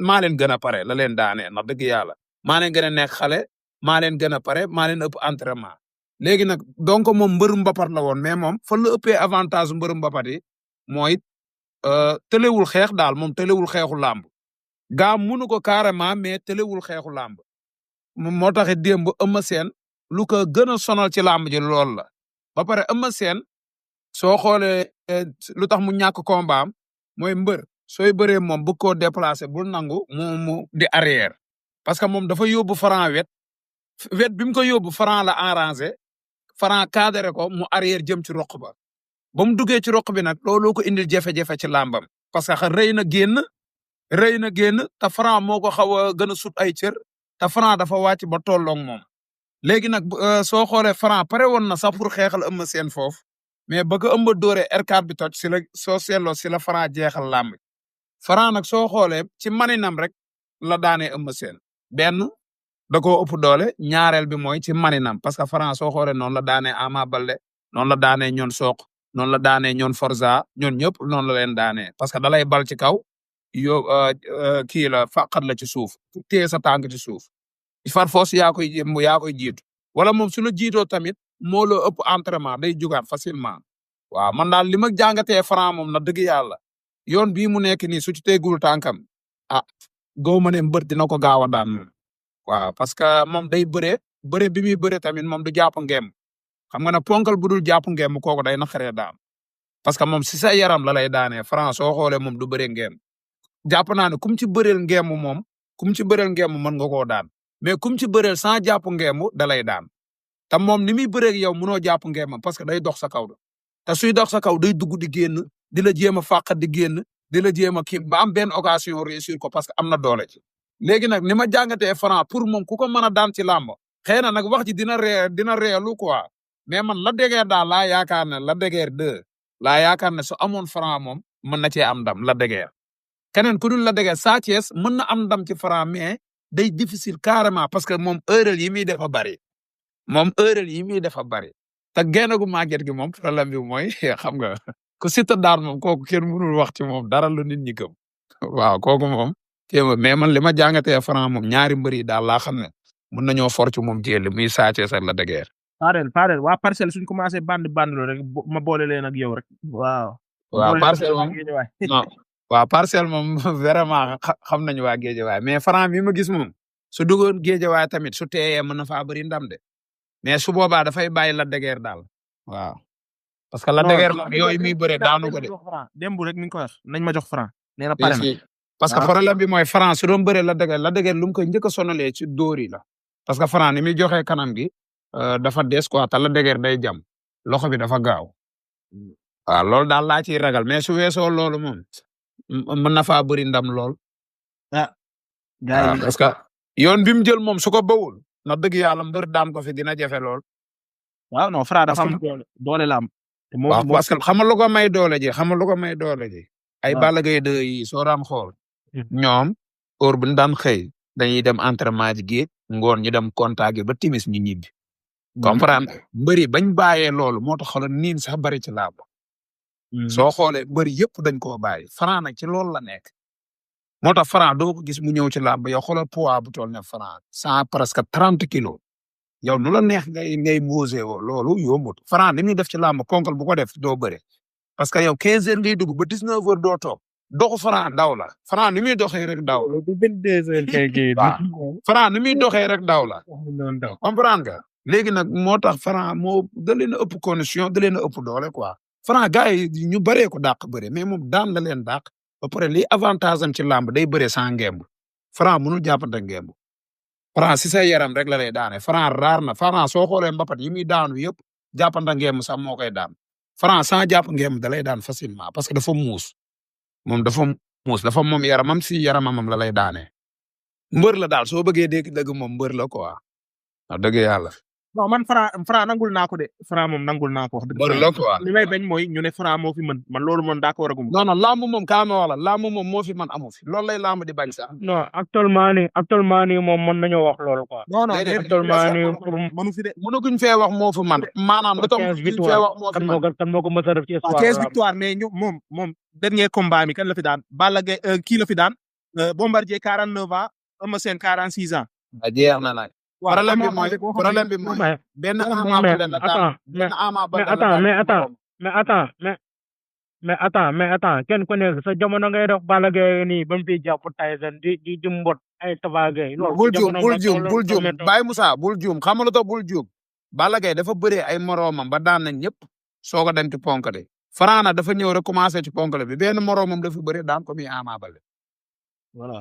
maa leen gën a pare la leen daane ndax dëgg yàlla maa leen gën a nekk xale maa leen gën a pare maa leen ëpp entraînement. léegi nag donc moom mbërum mbapat la woon mais moom fan la ëppee avantage mbërum mbapat yi mooy tëlewul xeex daal moom tëlewul xeexu làmb gaa munu ko carrément mais tëlewul xeexu làmb moo taxit démb Eumeu Sène lu ko gën a sonal ci làmb ji loolu la ba pare Eumeu Sène soo xoolee lu tax mu ñàkk combat am mooy mbër sooy bëree moom bu ko déplacé bul nangu mu di arrière parce que moom dafa yóbbu Franc wet bi mu ko yóbbu Franc la arrangé Franc cadré ko mu arrière jëm ci roq ba mu duggee ci roq bi nag looloo ko indil jafe-jafe ci làmbam parce que rëy na génn te Franc moo ko xaw a gën a sut ay cër te Franc dafa wàcc ba tolloog moom léegi nag soo xoolee Franc pare woon na sax pour xeexal Eumeu Sène foofu mais ba ko Eumeu dooree R4 bi toj si la soo seetloo si la Franc jeexal làmb Franc nag soo xoolee ci maninam rek la daanee Eumeu Sène benn da koo ëpp doole ñaareel bi mooy ci maninam parce que Franc soo xoolee noonu la daanee Ama Baldé noonu la daanee ñoon Sokh noonu la daanee ñoon Forza ñoon ñëpp noonu la leen daanee parce que dalay bal ci kaw kii la fàqat la ci suuf téye sa tànk ci suuf far foos yaa koy jiitu wala moom su la jiitoo tamit moo la ëpp entraînement day jugaat facilement waaw man daal li ma jàngatee Franc moom na dëgg yàlla yoon bii mu nekk nii su ci teggul tànkam goo ma ne mbër dina ko gaaw a daan waaw parce que moom day bëre bi muy bëre tamit moom du jàpp ngeem xam nga ne ponkal bu dul jàpp ngeem kooku day naqaree daan parce que moom si sa yaram la lay daanee Franc soo xoolee moom du bëre ngeem jàpp naa ne kum ci bëreel ngeem moom kum ci bëreel ngeem mën nga koo daan mais kum ci bëreel sans jàpp ngeem da lay daan te moom ni muy bëree ak yow mënoo jàpp ngeem parce que day dox sa kaw te suy dox sa kaw day dugg di génn di la jéem a fàq di génn di la jéem a kii ba am benn occasion réussir ko parce que am na doole ci léegi nag ni ma jàngatee Franc pour moom ku ko mën a daan ci làmb xëy na nag wax ji dina reelu quoi mais man la dégeer daal laa yaakaar ne la dégeer 2 laa yaakaar ne su amoon Franc moom mën na cee am ndam la dégeer keneen ku dul la dégeer Sa Thiès mën na am ndam ci Franc mais day difficile carrément parce que moom erreur yi muy dafa bari te génn gu màgget gi moom problème bi mooy xam nga ku Siteu daan moom kooku kenn mënul wax ci moom dara lu nit ñi gëm waaw kooku moom mais man li ma jàngatee Franc moom ñaari mbër yi daal laa xam ne mën nañoo for ci moom jël muy Sa Thiès ak la dégeer Fadel waa parcelle suñ commencé band lo rek ma boole leen ak yow rek waaw parcelle moom non waaw parcelle moom vraiment xam nañu waa Géejawaay mais Franc mi ma gis moom su duggoon Géejawaay tamit su teeyee mën na faa bëri ndam de mais su boobaa dafay bàyyi la dégeer daal waaw parce que la dégeer moom yooyu muy bëre daanu ko de démb rek mi ngi ko wax nañ ma jox Franc nee na pare na parce que problème bi mooy Franc su doon bëree la dégeer lu mu koy njëkk a sonalee ci dóor yi la parce que Franc ni muy joxee kanam gi dafa des quoi te la dégeer day jam loxo bi dafa gaaw waaw loolu daal laa ciy ragal mais su weesoo loolu moom mën na faa bëri ndam lool parce que yoon bi mu jël moom su ko bawul na dëgg yàlla mbër daan ko fi dina jafe lool waaw non Franc dafa am doole la am waaw parce que xam nga lu ko may doole ji ay Balla Gaye 2 yi soo daan xool ñoom heure bu ñu daan xëy dañuy dem entraînement ji géej ngoon ñu dem contact ba timis ñu ñibbi comprendre mbëri bañ bàyyee loolu moo tax xoolal niin sax bari ci làmb soo xoolee mbëri yëpp dañ koo bàyyi Franc nag ci loolu la nekk moo tax Franc doo ko gis mu ñëw ci làmb yow xoolal poids bu toll ne Franc 130 kilos yow nu la neex ngay mosé woo loolu yombut Franc li muy def ci làmb ponkal bu ko def doo bëre parce que yow 15 heures ngay dugg ba 19 heures doo toog doxu Franc daw la Franc ni muy doxee rek daw la. du 22 heures kay kii. Franc ni muy doxee rek daw la. comprendre nga léegi nag moo tax Franc moo da leen a ëpp condition da leen a ëpp doole quoi Franc gars yi ñu bëree ko dàq bëre mais moom daan la leen dàq ba pare li avantage am ci làmb day bëree sans ngemb Franc mënul jàppante ngemb Franc si sa yaram rek la lay daane Franc raar na Franc soo xoolee mbapat yi muy daanu yëpp jàppante ngemb sax moo koy daan Franc sans jàpp ngemb da lay daan facilement parce que dafa muus moom dafa moom yaramam si yaramam la lay daane mbër la daal soo bëggee dégg dëgg moom mbër la quoi wax dëgg yàlla. non man Franc nangul naa ko de Franc moom nangul naa ko wax dëgg. mbër la quoi li may bañ mooy ñu ne Franc moo fi mën man loolu moom d'accord agum. non non lamb moom kaa ma wax la lamb moom moo fi mën amu fi loolu lay lamb di bañ sax. non actuellement nii moom mën nañoo wax loolu quoi. non non actuellement nii pour mënu fi de. mënaguñ fee wax moo fi man maanaam lu tax mënuñ fee wax moo fi man. kan moo ko mës a def ci histoire 15 victoire mais ñu moom dernier combat mi kan la fi daan Balla Gaye kii la fi daan Bombardier 49 ans Eumeu Sène 46 ans. a jeex na nag. problème bi mooy benn Ama Baldé la daan benn Ama Baldé la daan mais attends kenn ku nekk sa jamono ngay dox Balla Gaye nii ba mu fiy jàpp Tyson di mbot ay Tapha Gueye. bul juum Baye Moussa bul juum xam nga lu tax bul juum Balla Gaye dafa bëree ay moroomam ba daan nañ ñëpp soog a dem ci ponkale Franc na dafa ñëw rek commencé ci ponkale bi benn moroomam dafa bëree daan ko muy Ama Baldé voilà.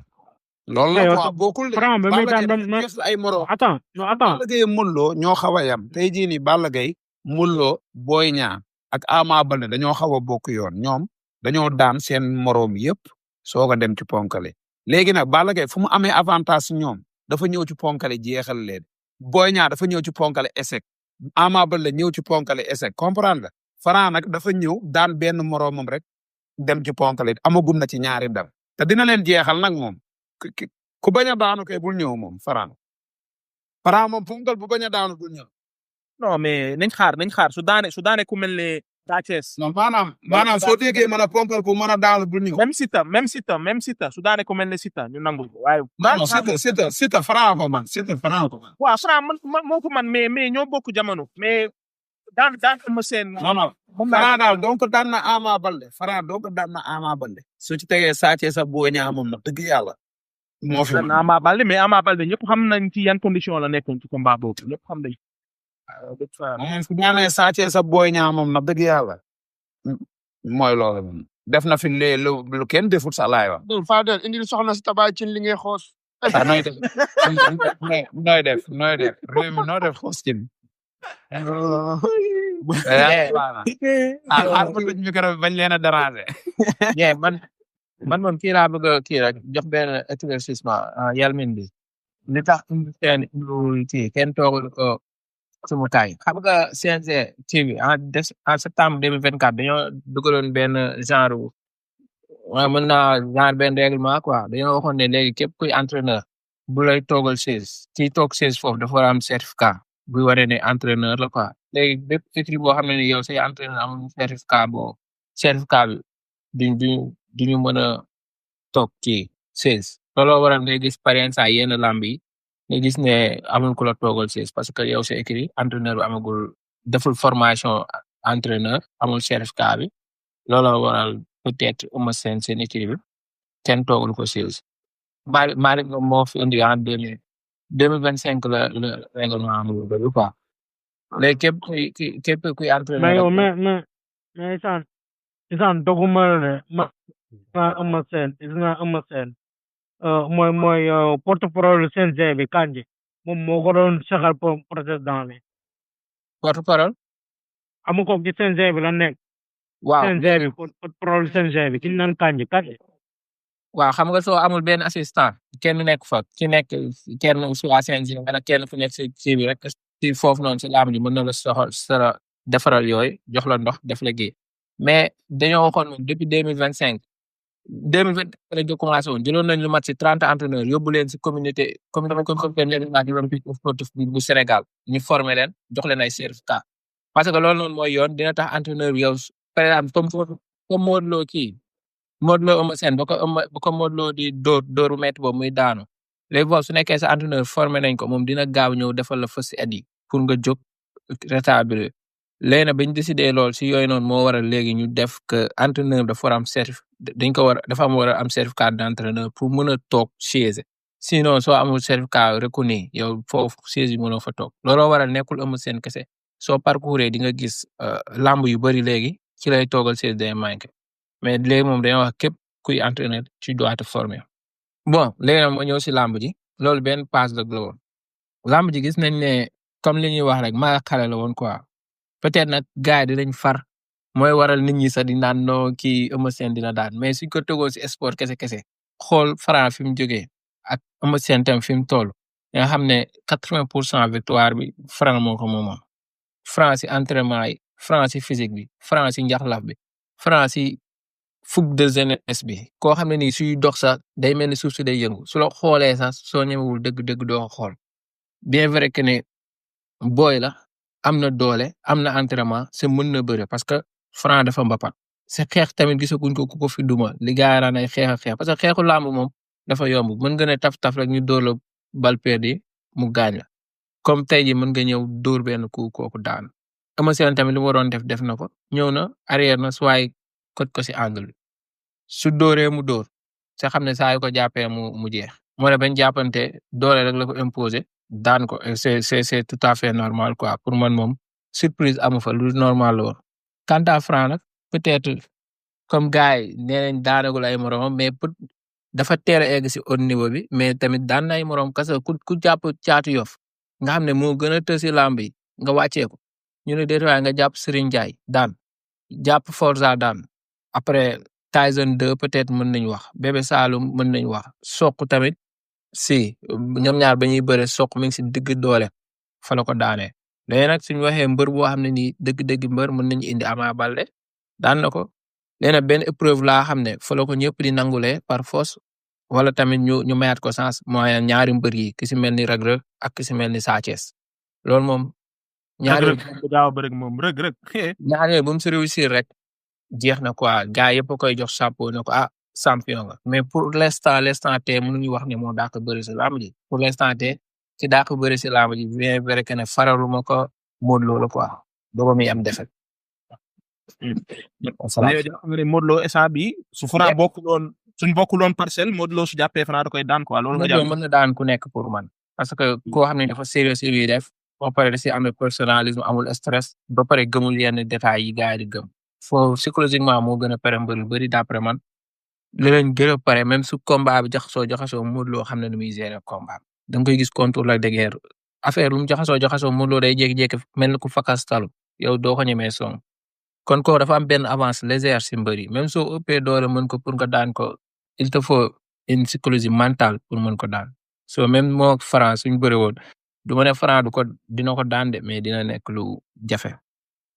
loolu la quoi bokkul de Franc ba muy daan ay moroom attends Balla Gaye Modou Lô ñoo xaw a yam tey jii nii Balla Gaye Modou Lô Boy Niang ak Ama Baldé dañoo xaw a bokk yoon ñoom dañoo daan seen moroom yëpp soog a dem ci ponkale léegi nag Balla Gaye fu mu amee avantage si ñoom dafa ñëw ci ponkale jeexal leen Boy Niang dafa ñëw ci ponkale échec Ama Baldé ñëw ci ponkale échec comprendre nga Franc nag dafa ñëw daan benn moroomam rek dem ci ponkale amagum na ci ñaari ndam te dina leen jeexal nag moom ku bañ a daanu kay bul ñëw moom Franc moom ponkal bu bañ a daanu bul ñëw. non mais nañ xaar su daane ku mel ne Sa Thiès. non maanaam soo déggee mën a ponkal bu mën a daanu bul ñëw. même Siteu su daane ku mel ne Siteu ñu nangul ko waaye. non Siteu Franc ko man Siteu Franc ko man. waaw Franc man moo ko man mais ñoo bokk jamono mais daan ma seen. non Franc daal donc daan na Ama Baldé Franc donc daan na Ama Baldé su ci tegee Sa Thiès ak Boy Niang moom nag dëgg yàlla. moo fi daan na Ama Baldé mais Ama Baldé ñëpp xam nañ ci yan condition la nekkoon ci combat boobu ñëpp xam nañ. su ñaanee Sa Thiès ak Boy Niang moom nag dëgg yàlla. mooy loolu moom def na fi lu kenn defut sa laay wax. Fadel indi soxna si tabaay ci li ngay xoos. nooy def réew mi noo def xoos ci. xaar ko tëj micro bi bañ leen a déranger. man moom kii laa bëgg a kii rek jox benn éclaircissement yalmin bi li tax kenn toogul ko sumu taay xam nga CNG TV en septembre 2024 dañoo dugaloon benn genre mën naa genre benn règlement quoi dañoo waxoon ne léegi képp kuy entraîneur bu lay toogal 16 kii toog 16 foofu dafa war a am certificat buy waree ne entraîneur la quoi léegi bépp équipe boo xam ne ni yow say entraîneur amul certificat bi duñu mën a toog ci 16 looloo waral ngay gis parents ay yenn lamb yi nga gis ne amul ku la toogal 16 parce que yow sa écrit entraîneur bi amagul deful formation entraîneur amul certificat bi looloo waral peut-être Eumeu Sène seen écrit bi kenn toogul ko 16 Malick moo fi indi en 2025 la règlement amul bëri quoi léegi képp kuy entraîneur mais yow mais isaan doguma la ne ma Eumeu Sène mooy porte-parole CNG bi Kandji moom moo ko doon saxal président bi. porte-parole. amu ko ci CNG bi la nekk. waaw CNG bi porte-parole CNG bi ki ñu naan Kandji. waaw xam nga soo amul benn assistant kenn nekk fa kenn su waa CNG wala kenn fu nekk si bi rek si foofu noonu si laamu ji mën na la soxal defaral yooyu jox la ndox def la gi mais dañoo waxoon depuis 2025 2020 lañ ko commencé woon jëloon nañ lu mat si 30 entraîneurs yóbbu leen si communauté sportif bu Sénégal ñu former leen jox leen ay certificat parce que loolu noonu mooy yoon dina tax entraîneur bi yow par exemple comme Modou Lo kii Modou Lo Eumeu Sène ba ko Modou Lo di dóoru métti boobu muy daanu léegi boobu su nekkee sa entraîneur formé nañ ko moom dina gaaw ñëw defal la first aid yi pour nga jóg rétablir léegi nag bañ décidé lool si yooyu noonu moo waral léegi ñu def que entraîneur dafa war a am certificat d'entraîneur pour mën a toog chaise sinon soo amul certificat reconnu yow foofu chaise yi mënoo fa toog looloo waral nekkul Eumeu Sène kese soo parcourir di nga gis lamb yu bëri léegi ci lay toogal chaise day manqué mais léegi moom dañoo wax képp kuy entraîneur tu dois te former bon léegi nag ma ñëw si lamb ji loolu benn passe la woon lamb ji gis nañ ne comme li ñuy wax rek maa xale la woon quoi peut-être nag gars yi dinañ far mooy waral nit ñi sax di naan noo kii Eumeu Sène dina daan mais suñ ko tegoo si sport kese xool Franc fi mu jógee ak Eumeu Sène tam fi mu toll nga xam ne 80% victoire bi Franc moo ko moomoon Franc si entraînement yi Franc si physique bi Franc si njaxlaf bi Franc si fougue de jeunesse bi koo xam ne nii suy dox sax day mel ni suuf si day yëngu su la xoolee sax soo ñëwul dëgg-dëgg doo ko xool bien vrai que ne booy la am na doole am na entraînement c'est mën na bëre parce que Franc dafa mbapat si xeex tamit gisaguñ ko ku ko fi duma li gaa naan ay xeex parce que xeexu làmb moom dafa yomb mën nga ne taf rek ñu dóor la bal perdu mu gaañ la comme tey jii mën nga ñëw dóor benn coup kooku daan Eumeu Sène tamit li mu waroon def na ko ñëw na arrière na suwaay kot ko si angle bi su dóoree mu dóor sa xam ne saa yu ko jàppee mu jeex moo ne bañ jàppante doole rek la ko imposer daan ko c'est tout à fait normal quoi pour man moom surprise amu fa lu normal la woon quant à Franc nag peut-être comme gars yi nee nañ daanagul ay moromam mais dafa teel a egg si haut niveau bi mais tamit daan na ay morom parce que ku jàpp Caatu Yoff nga xam ne moo gën a tës si làmb yi nga wàccee ko ñu ne déet waaye nga jàpp Serigne Ndiaye daan jàpp Forza daan après Tyson 2 peut-être mën nañu wax Bébé Saloum mën nañu wax Sokh tamit si ñoom ñaar ba ñuy bëre Sokh mi ngi si digg doole fa la ko daanee léegi nag suñu waxee mbër boo xam ne nii dëgg-dëgg mbër mën nañu indi Ama Baldé daan na ko léegi nag benn épreuve laa xam ne fa la ko ñëpp di nangulee par force wala tamit ñu mayaat ko sens mooy ñaari mbër yi ki si mel ni Reug Reug ak ki si mel ni Sa Thiès loolu moom. ñaari gaaw bëri moom Reug Reug ñaari bu mu si réussir rek jeex na quoi gars yëpp a koy jox chapeau ne ko champion nga mais pour l'instant te mënuñu wax ne moo daa ko bëri si làmb ji pour l'instant te ci daa ko bëri si làmb ji bien vrai que ne faraluma ko Modou Lo la quoi booba muy am defet. Modou Lo instant bi su Franc suñ bokkuloon parcelle Modou Lo su jàppee Franc da koy daan quoi loolu nga jàpp. mën na daan ku nekk pour man parce que koo xam ne dafa sérieux si luy def ba pare da si amee personnalisme amul stress ba pare gëmul yenn détails yi gars yi di gëm foo psychologiquement moo gën a pare mbër yu bëri d'après man li leen gën a pare même su combat bi jaxasoo Modou Lo xam ne nu muy gérer combat da nga koy gis contour la de guerre affaire lu mu jaxasoo Modou Lo day jékki-jékki mel ni ku fakastalu yow doo ko ñemee song kon ko dafa am benn avance légère si mbër yi même soo ëppee doole mën ko pour nga daan ko il te faut une psychologie mentale pour mën ko daan so même moo Franc suñ bëri woon du ma ne Franc dina ko daan de mais dina nekk lu jafe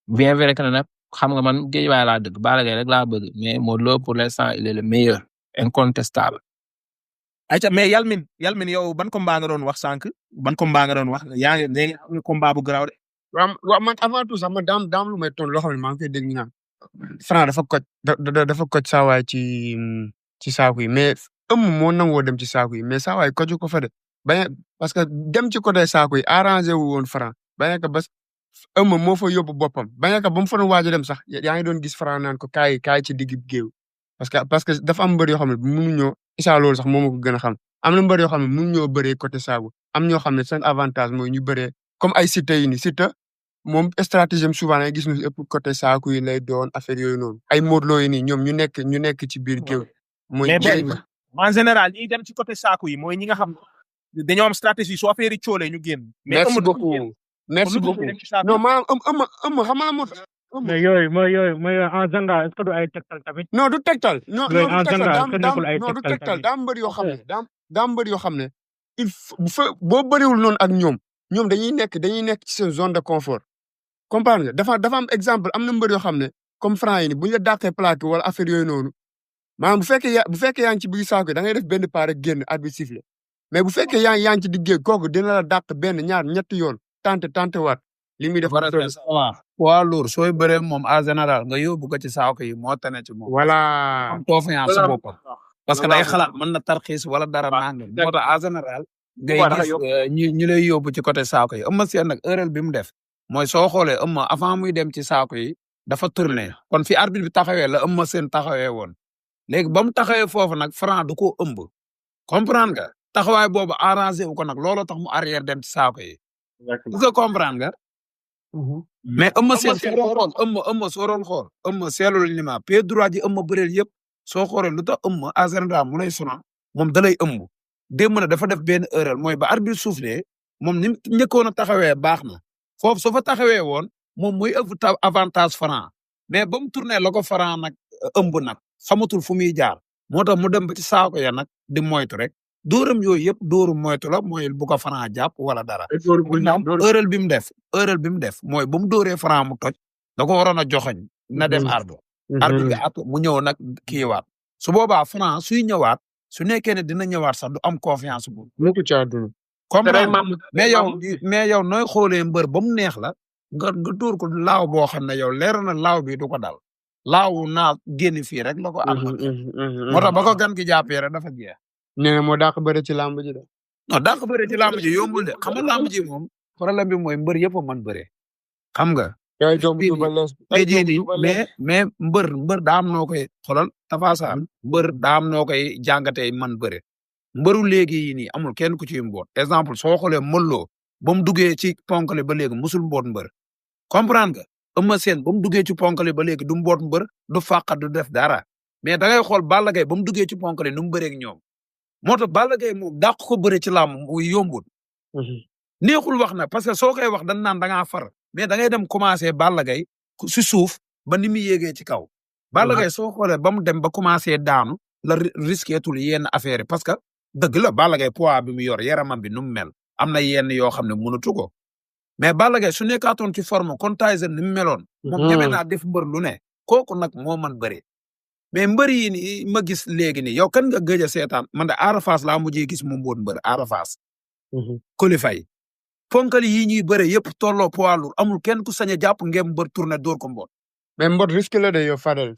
bien vrai que nag xam nga man Guédiawaye laa dëgg Balla Gaye rek laa bëgg mais Modou Lo pour l'instant il est le meilleur incontestable. ayca mais Yalmin yow ban combat nga doon wax sànq ban combat nga doon wax yaa ngi léegi am combat bu garaaw de. waaw man avant tout sax man daam lu may toon loo xam ne maa ngi koy dégg ñu naan Franc dafa koj saawaay ci saaku yi mais moo nangoo dem ci saaku yi mais saawaay koju ko fa de parce que dem ci côté saaku yi arrangé wu woon Franc bañ a bas moo fa yóbbu boppam bañ a ba mu fa doon waaj a dem sax yaa ngi doon gis Franc naan ko kaay ci digg géew parce que dafa am mbër yoo xam ne mënuñoo isa loolu sax moo ma ko gën a xam am na mbër yoo xam ne mënuñoo bëree côté saaku am ñoo xam ne seen avantage mooy ñu bëree comme ay Siteu yi ni Siteu moom stratégie am souvent nga gis ñu ëpp côté saaku yi lay doon affaire yooyu noonu ay Modou Lo yi nii ñoom ñu nekk ci biir géew mooy en général ñi dem ci côté saaku yi mooy ñi nga xam dañoo am stratégie soo affaire yi coolee ñu génn. merci beaucoup non maanaam xam nga moo tax. mais yooyu en général est-ce que du ay tegtal tamit. non du tegtal. non en général du tegtal daa mbër yoo xam ne daa mbër yoo xam ne il faut boo bëriwul noonu ak ñoom dañuy nekk ci seen zone de confort. comprendre nga dafa am exemple am na mbër yoo xam ne comme Franc yi ni bu ñu la dàqee plaqué wala affaire yooyu noonu maanaam bu fekkee yaa ngi ci biir saako yi da ngay def benn pas rek génn arbitre sifflé mais bu fekkee yaa ngi ci diggee kooku dina la dàq benn ñaar ñetti yoon tante waat li muy def. poids lourd sooy bëree moom en général nga yóbbu ko ci saako yi moo tane ci moom. voilà. am confiance sa boppam. parce que day xalaat mën na tarxiis wala dara nangam. moo tax en général. ngay gis ñu lay yóbbu ci côté saako yi Eumeu Sène nag erreur bi mu def mooy soo xoolee Eumeu avant muy dem ci saako yi dafa tourné kon fi arbitre bi taxawee la Eumeu Sène taxawee woon léegi ba mu taxawee foofu nag Franc du ko ëmb comprendre nga taxawaay boobu arrangé wu ko nag looloo tax mu arrière dem ci saako yi. est-ce que comprendre nga. mais Eumeu Sène soo doon xool Eumeu soo doon xool Eumeu seetlu li ma pied droit ji Eumeu bëreel yëpp soo xoolee lu tax Eumeu en général mu lay sonal moom da lay ëmb. démb na dafa def benn erreur mooy ba arbitre soufflé moom ni njëkkoon a taxawee baax na foofu su fa taxawee woon moom muy ëpp avantage Franc mais ba mu tourné la ko Franc nag ëmb nag xamatul fu muy jaar moo tax mu dem ba ci saako ya nag di moytu rek dóoram yooyu yëpp dóoru moytu la mooy bu ko Franc jàpp wala dara. erreur bi mu def mooy ba mu dóoree Franc mu toj da ko waroon a joxoñ na dem ardo ardo bi mu ñëw nag kiiwaat su boobaa Franc suy ñëwaat. su nekkee ne dina ñëwaat sax du am confiance bu. mu ko caa dund. mais yow nooy xoolee mbër ba mu neex la nga dóor ko laaw boo xam ne yow leer na laaw bi du ko dal laaw naa génn fii rek la ko am. moo tax ba ko gan gi jàppee rek dafa jeex. nee na moo dàq bëre ci làmb ji de. non dàq bëre ci làmb ji yombul de xam nga làmb ji moom problème bi mooy mbër yëpp a mën bëre xam nga. mais mbër daa am noo koy xoolal tafasaan mbër daa am noo koy jàngatee man bëre mbëru léegi yi nii amul kenn ku ci mboot exemple soo xoolee Modou Lo ba mu duggee ci ponkale ba léegi musul mboot mbër comprendre nga Eumeu Sène ba mu duggee ci ponkale ba léegi du mboot mbër du fàqat du def dara mais da ngay xool Balla Gaye ba mu duggee ci ponkale nu mu bëree ak ñoom moo tax Balla Gaye moom dàq ko bëre ci làmb mu yombul neexul wax na parce que soo koy wax dañ naan da ngaa far mais da ngay dem commencé Balla Gaye si suuf ba ni mu yéegee ci kaw. Balla Gaye soo xoolee ba mu dem ba commencé daanu la risqué tul yenn affaire yi parce que dëgg la Balla Gaye poids bi mu yor yaramam bi nu mu mel am na yenn yoo xam ne mënatu ko mais Balla Gaye su nekkaatoon ci forme kon Tyson ni mu meloon. moom ñeme naa def mbër lu ne kooku nag moo man bëri. mais mbër yi nii ma gis léegi nii yow kan nga gëj a seetaan man de Ada Fass laa mujjee gis mu mboot mbër Ada Fass. Coly Faye ponkal yi ñuy bëre yëpp tolloo poids lourd amul kenn ku sañ a jàpp ngeen mbër tourné door ko mboot. mais mbot risque la de yow Fadel.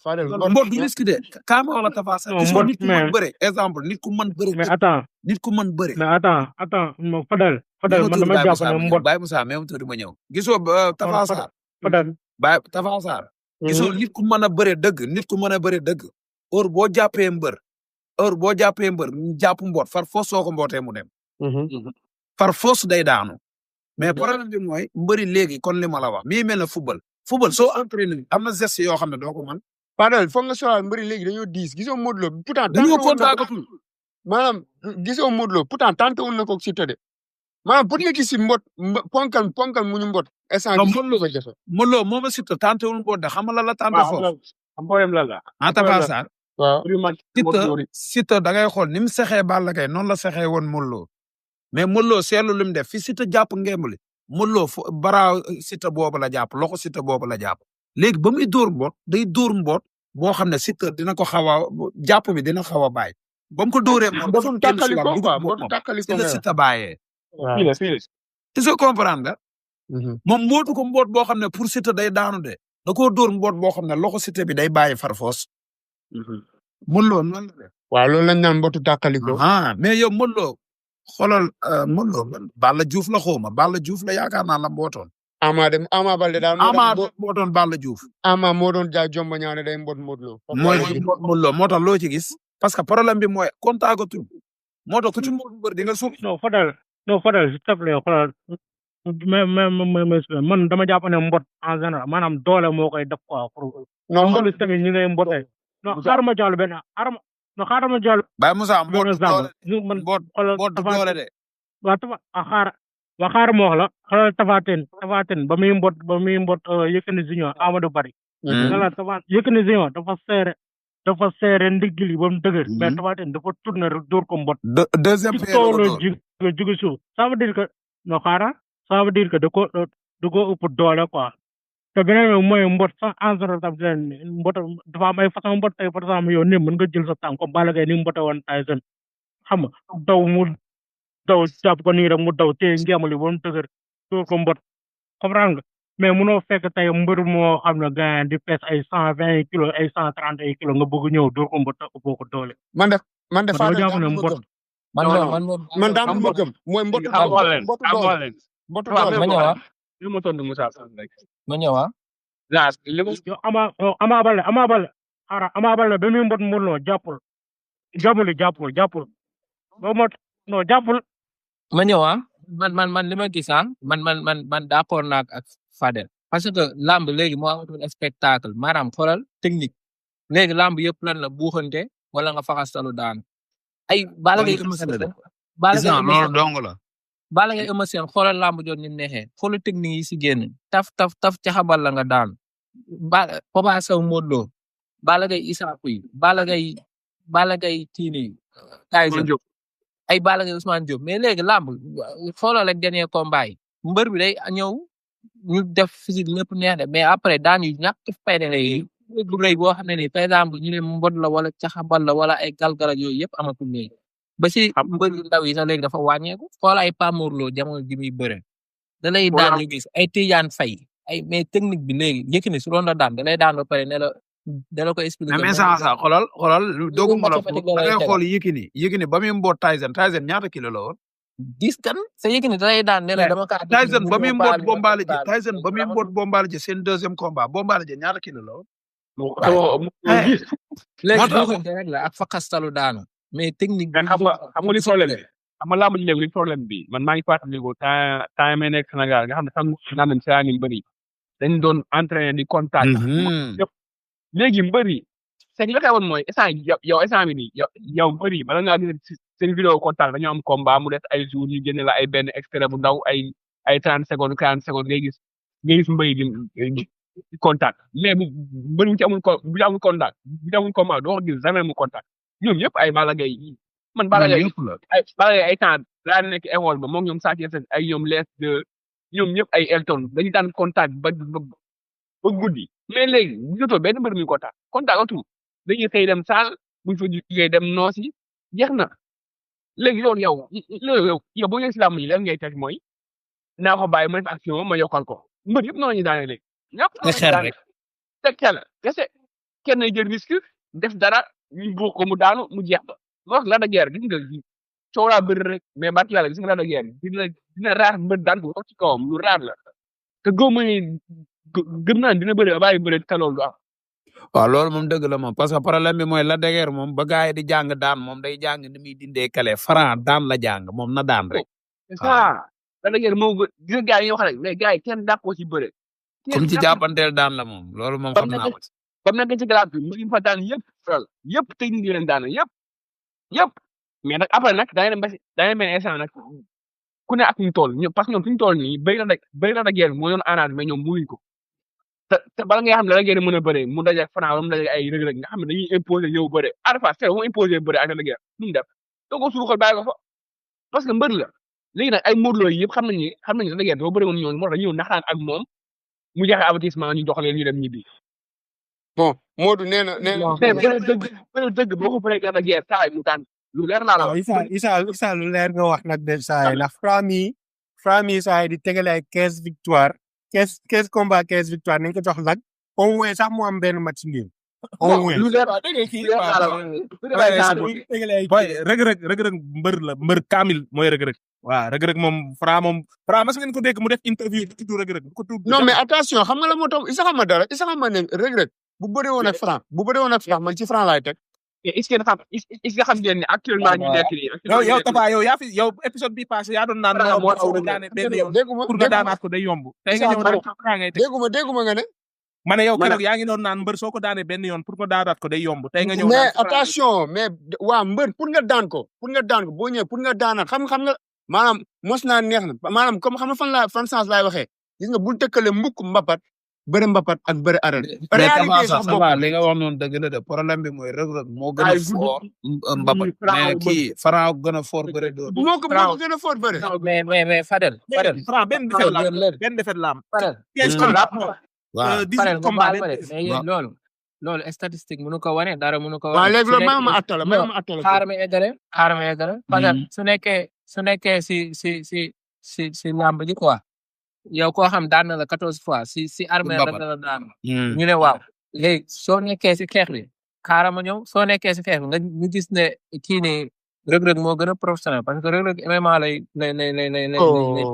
mbot du risque de kaama wala Tapha Sarr. mbot nit ku mën bëre exemple nit ku mën bëre. mais attends nit ku mën bëre. mais attends Fadel man dama jàpp ne mbot Baye Moussa même tuuti ma ñëw. gisoo Tapha Sarr. Fadel Baye Tapha Sarr. gisoo nit ku mën a bëre dëgg nit ku mën a bëre dëgg. heure boo jàppee mbër jàpp mbot far foos soo ko mbootee mu dem. far foos day daanu. mais problème bi mooy mbëri léegi kon li ma la wax mii mel na football soo entraîné am na geste yoo xam ne doo ko mën. Fadel foog nga soxla mbëri léegi dañoo diis gisoo Modou Lo pourtant. dañoo kontaagatul maanaam gisoo Modou Lo pourtant tenté woon na ko Siteu de maanaam pour nga gis si mbot ponkal mu ñu mbot. instant bii Modou Lo koy jafe. Modou Lo moom Siteu tenté wul mbot de xam nga la tenté foofu. am problème la. en Tapha Sarr. waaw Siteu da ngay xool ni mu sexee Balla Gaye noonu la sexee woon Modou Lo mais Modou Lo seetlu li mu def fi Siteu jàpp ngembali Modou Lo bara Siteu boobu la jàpp loxo Siteu boobu la jàpp léegi ba muy dóor mboot day dóor mboot boo xam ne Siteu dina ko xaw a jàpp bi dina xaw a bàyyi ba mu ko dóoree moom dafa tàkkali ko la Siteu bàyyee tu sais comprendre nga moom mbootu ko mboot boo xam ne pour Siteu day daanu de da koo dóor mboot boo xam ne loxo Siteu bi day bàyyi farfoos Modou Lo noonu la def waaw loolu lañ naan mbootu tàkkali ko mais yow Modou Lo xoolal Modou Lo Balla Diouf la xawma Balla Diouf la yaakaar naa la mbootoon. Ama Baldé daal. mbootoon Balla Diouf. Ama moo doon jaay jomba ñaane day mboot Modou Lo. mooy Modou Lo moo tax loo ci gis. parce que problème bi mooy kontaagatul moo tax ku ci mboot mbër di nga suuf. non Fadel s'il te plaît xoolal man dama jàpp ne mbot en général maanaam doole moo koy def quoi pour. non mbot tamit ñi ngay mbotee. non xaaral ma jàll benn xaaral ma jàll. Baye Moussa mboot doole de. waa xaaral ma wax la xoolal Tapha Tine ba muy mbot Yékini Junior Amadou Bari. Yékini Junior dafa seere ndigli ba mu dëgër. mais Tapha Tine dafa tourné rek dóor ko mbot. deuxième période jugu suuf ça veut dire que non xaaral ça veut dire que da ko ëpp doole quoi. te beneen bi mooy mbot sax en général tam mbot dafa am ay façon mbot tey par exemple yow ni mën nga jël sa tànk comme Balla Gaye ni mu mbote woon Tyson xam nga daw mu daw jàpp ko nii rek mu daw téye ngeemali ba mu dëgër doo ko mbot comprendre nga mais munoo fekk tey mbër moo xam ne gars di pes ay 120 kilos ay 130 kilos nga bëgg ñëw doo ko mbot boo ko doole. man de man dama Fadel jàpp daa ne am lu ma mbot gëm man non moom non man daa am am lu ma mbot gëm mooy mbotu am doole leen mbotu am doole leen mbotu waaw doole ma même ñëw li ma tontu Moussa Fall rek ma ñëw Laas li ma yow Ama Baldé xaaral Ama Baldé ba muy mbot Modou Lo jàppul ba mot non jàppul. ma ñëw man li ma gis man d'accord naa ak Fadel parce que lamb léegi moo amatul spectacle maanaam xoolal technique léegi lamb yëpp lan la buuxante wala nga faxastalu daan ay Balla Gaye loolu la de Balla gis Gaye naa Eumeu loolu Sène dong la Balla Gaye Eumeu Sène xoolal lamb jot ni mu neexee xoolal technique yi si génn taf caxabal la nga daan Papa Sow Modou Lo Balla Gaye Issa Pouye Balla Gaye Tini Tyson ay Balla Gaye Ousmane Diop mais léegi lamb xoolal rek dernier combat yi mbër bi day ñëw ñu def physique lépp neex de mais après daan yu ñàkk fayda lay lu rëy boo xam ne nii par exemple ñu ne mbot la wala caxabal la wala ay galgal ak yooyu yëpp amatul léegi ba si mbër yu ndaw yi sax léegi dafa wàññeeku xoolal ay pamorloo jamono ji muy bëre da lay daan ñu gis ay Tidiane Faye ay mais technique bi léegi Yékini su doon la daan da lay daan ba pare ne la da la ko expliquer mais ça xoolal doguma la mathématique da la lay ngay tegal xool Yékini ba muy mboot Tyson ñaata kilo la woon gis kan sa Yékini da lay daan ne la dama kaa Tyson ba muy mboot Bombardier seen deuxième combat Bombardier ñaata kilo la woon léegi moo tax buuxante rek la ak fakkastalu daanu mais technique mais xam nga li problème bi xam nga làmb ji léegi li problème bi man maa ngi fàttaliku temps may nekk Sénégal nga xam ne sax naan nañ saa ni mbëri dañ doon entraîné di contact yëpp léegi mbëri c'est que li xewoon mooy instant yow instant bi nii yow mbëri bala ngaa gis seen vidéo contact dañoo am combat mu des ay jours ñu génne la ay benn extrait bu ndaw ay 30 secondes 40 secondes ngay gis mbëri di contact mais mbëri bu ci amul contact bu ci amul combat doo ko gis jamais mu contact ñoom ñëpp ay Balla Gaye yi man Balla Gaye ay Balla Gaye ay temps daa nekk école ba moom ñoom Sa Thiès ay ñoom lees de ñoom ñëpp ay Elton dañu daan contact ba guddi mais léegi gisatoo benn mbër muy contact atul dañuy xëy dem saal buñ fa jugee dem noosi jeex na léegi loolu yow boo ñëwee si làmb yi lan ngay teg mooy naa ko bàyyi ma def action ma yokkal ko mbër yëpp noonu la ñuy daane léegi ñëpp te xeer rek teg xel kese kenn jël risque def dara ñu buux ko mu daanu mu jeex ba moo wax la da guerre gis nga coow laa bëri rek mais barki yàlla gis nga la da guerre dina raar mbër daan ko wax ci kawam lu raar la te góob ma ni gëm naa dina bëri ba bàyyi bëri te loolu du am. waaw loolu moom dëgg la moom parce que problème bi mooy la degeer moom ba gars yi di jàng daan moom day jàng ni muy dindee kale Franc daan la jàng moom na daan rek. c'est ça la degeer moo gis nga gars yi wax rek mais gars yi kenn dàqoo ci bëre. comme ci jàppanteel daan la moom loolu moom xam naa ko. ba mu nekk ci glace bi mu fa daan yëpp technique yi leen daan yëpp mais nag après nag da ngay dem ba si da ngay mel instant nag ku ne ak ñu toll parce que ñoom fi ñu toll nii bëri na degeer moo doon arrangé mais ñoom mënuñ ko. te bala nga xam ne la ngeen mën a bëree mu daje Franc wala mu daje ay rëg-rëg nga xam ne dañuy imposer ñëw bëre Arafat fee mu imposer bëre ak la ngeen nu mu def doo ko suruxal bàyyi ko fa parce que mbër la léegi nag ay Modou Lo yi yëpp xam nañu la ngeen doo bëre woon ñooñu moo tax dañu ñëw naxtaan ak moom mu joxe avertissement ñu jox leen ñu dem ñibbi. bon Modou nee na bëre dëgg boo ko bëree gànnaar guerre saa yi mu tànn lu leer laa la wax. Issa lu leer nga wax nag de saa yi ndax Franc mi saa yi di tegale ay 15 victoire 15 combat 15 victoire nañ ko jox lag au moins sax mu am benn match nul au moins lu leer rëg-rëg mbër kaamil mooy rëg-rëg waaw rëg-rëg moom Franc mas ngeen ko dégg mu def interview di tudd rëg-rëg ko tudd non mais attention xam nga la moo tax Issa xam nga ne rëg-rëg bu bëree woon ak Franc man ci Franc laay teg est-ce que xam ngeen ne actuellement ñu nekk nii yow Tafa yow épisode bi passé yaa doon naan moo taw daane benn yoon pour nga daanaat ko day yomb tey nga ñëw naan Franc ngay teg dégguma nga ne ma ne yow keroog yaa ngi doon naan mbër soo ko daane benn yoon pour nga daanaat ko day yomb tey nga ñëw mais attention mais waa mbër pour nga daan ko boo ñëwee pour nga daanaat xam nga maanaam mos naa neex na maanaam comme xam nga fan sens laay waxee gis nga bul tëkkale mbukk mbapat bëre mbapat ak bëre arène. réalité sax bopp li nga wax noonu dëgg la de problème bi mooy Reug Reug moo gën a fort mbapat mais kii Franc gën a fort bëre dóor. moo ko gën a fort bëre. mais Fadel. Franc benn defet la am. Fadel waaw 18 Fadel nga combat baal ma de mais waaw yéen loolu statistique mënu ko wane dara mënu ko waaw wane léegi su loolu nekkee ma attala may non ma attala xaaral ma eggale parce que su nekkee si làmb ji quoi yow koo xam daan na la 14 fois si armée la mbapat la daan ñu ne waaw léegi soo nekkee si xeex bi xaaral ma ñëw soo nekkee si xeex bi nga ñu gis ne kii ni rëg-rëg moo gën a professionnel parce que rëg-rëg MMA lay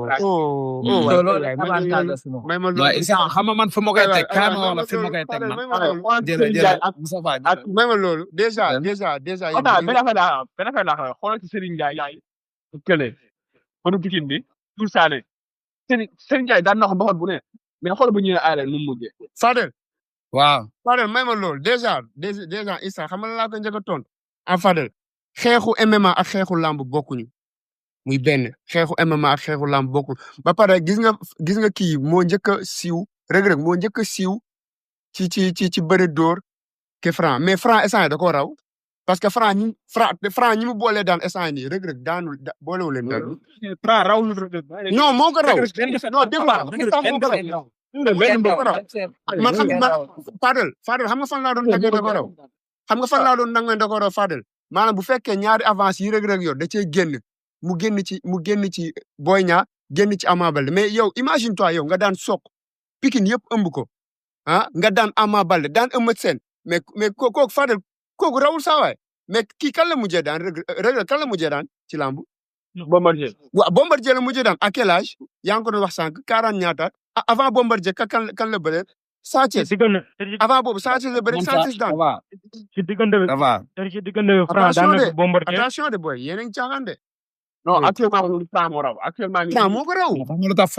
pratique loolu avantage la si moom may ma waaw loolu Issa xam nga man fi ma koy aywa teg kaay aywa ma may wax ma la fi ma loolu koy teg Fadel man may ma loolu jërëjëf Moustapha may ma loolu déjà benn affaire laa xoolal ci Serigne Ndiaye kële fanu Pikine bi Dour Sané Serigne Ndiaye daan na ko mbapat bu ne mais xoolal bu ñëwee aaree nu mu mujjee. waaw may ma loolu déjà Issa xam nga laa ko njëkk a tontu Fadel xeexu MMA ak xeexu lamb bokkuñu muy benn xeexu MMA ak xeexu lamb bokkul ba pare gis nga kii moo njëkk a siiw Reug moo njëkk a siiw ci bëre dóor ke Franc mais Franc instant da koo raw parce que Franc ñi mu boolee daan instant nii Reug daanul boolewu leen daan Franc raw lu non moo ko raw non dégg man xam Fadel xam nga fan laa doon nangee da ko raw xam nga fan laa doon nangee da ko raw Fadel maanaam bu fekkee ñaari avance yi Reug yor da cee génn mu génn ci Boy Niang génn ci Ama Baldé mais yow imagine toi yow nga daan Sokh Pikine yëpp ëmb ko nga daan Ama Baldé daan Eumeu Sène mais kooku Fadel kooku rawul saa waay mais kii kan la mujjee daan Reug kan la mujjee daan ci lambu Bombardier. waaw Bombardier la mujjee daan à quel âge yaa ngi ko doon wax sànq 40 ñaata avant Bombardier kan la bëree Sa Thiès avant boobu Sa Thiès la bëree Sa Thiès daan ci diggante bi ça va ci diggante bi Franc daan na Bombardier attention de boy yéen a ngi caaxaan de non actuellement Franc moo raw actuellement. Franc moo ko raw xam nga lu tax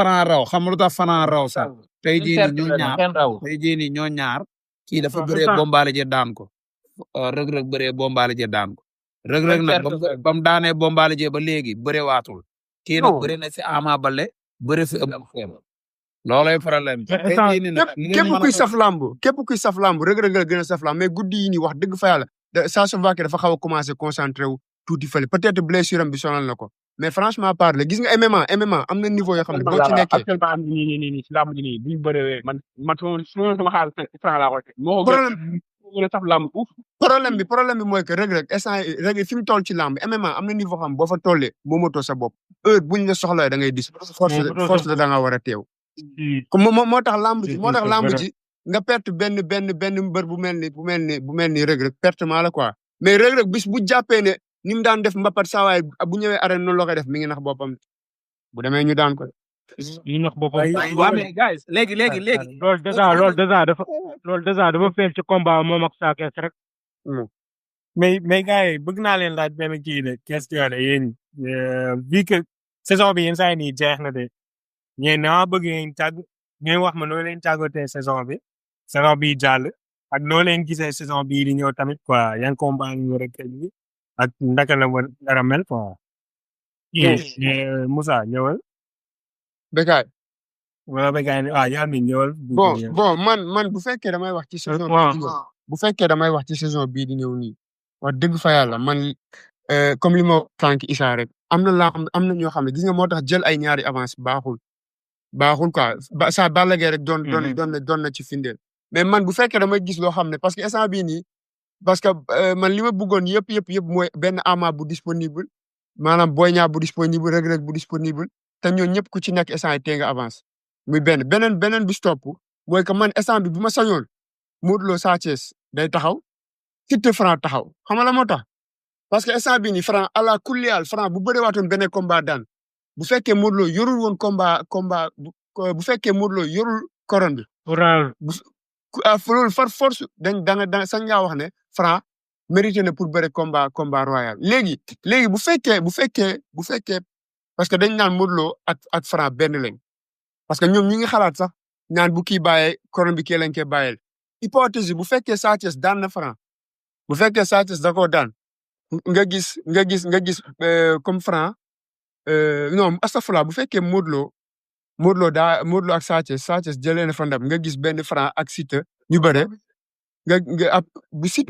Franc raw sax tey jii nii ñoo ñaar kii dafa bëree Bombardier daan ko Reug bëree Bombardier daan ko Reug nag ba mu daanee Bombardier ba léegi bëree waatul kii nag bëree na si Ama Baldé bëree fi ëpp loolay problème képp kuy saf lamb Reug la gën a saf lamb mais guddi yi nii wax dëgg fa yàlla ça se voit que dafa xaw a commencé concentré wu tuuti fële peut-être blessure am bi sonal na ko mais franchement parle gis nga MMA am na niveau yoo xam ne boo ci nekkee actuellement nii ci lamb ji nii bu ñu bëree man sama xaalis Franc laa koy teg moo gën a saf lamb fuuf problème bi mooy que Reug fi mu toll ci lamb MMA am na niveau xam boo fa tollee moomatoo sa bopp heure buñ la soxlawee da ngay dis force da nga war a teew moo tax lamb ji nga perte benn mbër bu mel ni Reug pertement la quoi mais Reug bis bu jàppee ne ni mu daan def mbapat saa waay bu ñëwee arène noonu la koy def mi ngi nax boppam bu demee ñu daan ko. ñu nax boppam. waaw mais guys léegi. loolu déjà dafa feeñ ci combat moom ak Sa Thiès rek. mais gars yi bëgg naa leen laaj benn kii de question de yéen vu que saison bi yéen saa yi nii jeex na de ñeen naa bëgg ngeen wax ma noo leen tàggatee saison bi jàll ak noo leen gisee saison bii di ñëw tamit quoi yan combat ñu war a kii ak ndaka la war a mel quoi. Moussa ñëwal. Bécaye. wala Bécaye ne yaa ngi ñëwal. bon man bu fekkee damay wax ci saison bii di ñëw nii wax dëgg fa yàlla man comme li ma Franck Issa rek am na ñoo xam ne gis nga moo tax jël ay ñaari avance baaxul quoi sa Balla Gaye rek doon na ci findeel mais man bu fekkee damay gis loo xam ne parce que instant bii nii parce que man li ma bëggoon yëpp mooy benn Ama bu disponible maanaam Boy Niang bu disponible Reug bu disponible te ñoo ñëpp ku ci nekk instant yi tee nga avance muy beneen bi stop mooy que man instant bi bu ma sañoon Modou Lo Sa Thiès day taxaw Siteu Franc taxaw xam nga la moo tax parce que instant bii nii Franc ala kulli haal Franc bu bëree waatoon beneen combat daan bu fekkee Modou Lo yorul woon combat bu fekkee Modou Lo yorul couronne bi. loolu par force da sañ ngaa wax ne Franc mérité na pour bëre combat royal léegi bu fekkee parce que dañ naan Modou Lo ak Franc benn lañ parce que ñoom ñi ngi xalaat sax naan bu kii bàyyee couronne bi kii lañ koy bàyyeel hypothèse bu fekkee Sa Thiès daan na Franc bu fekkee Sa Thiès da koo daan nga gis comme Franc non astafurlah bu fekkee Modou Lo ak Sa Thiès jëlee na fa ndam nga gis benn Franc ak Siteu ñu bëre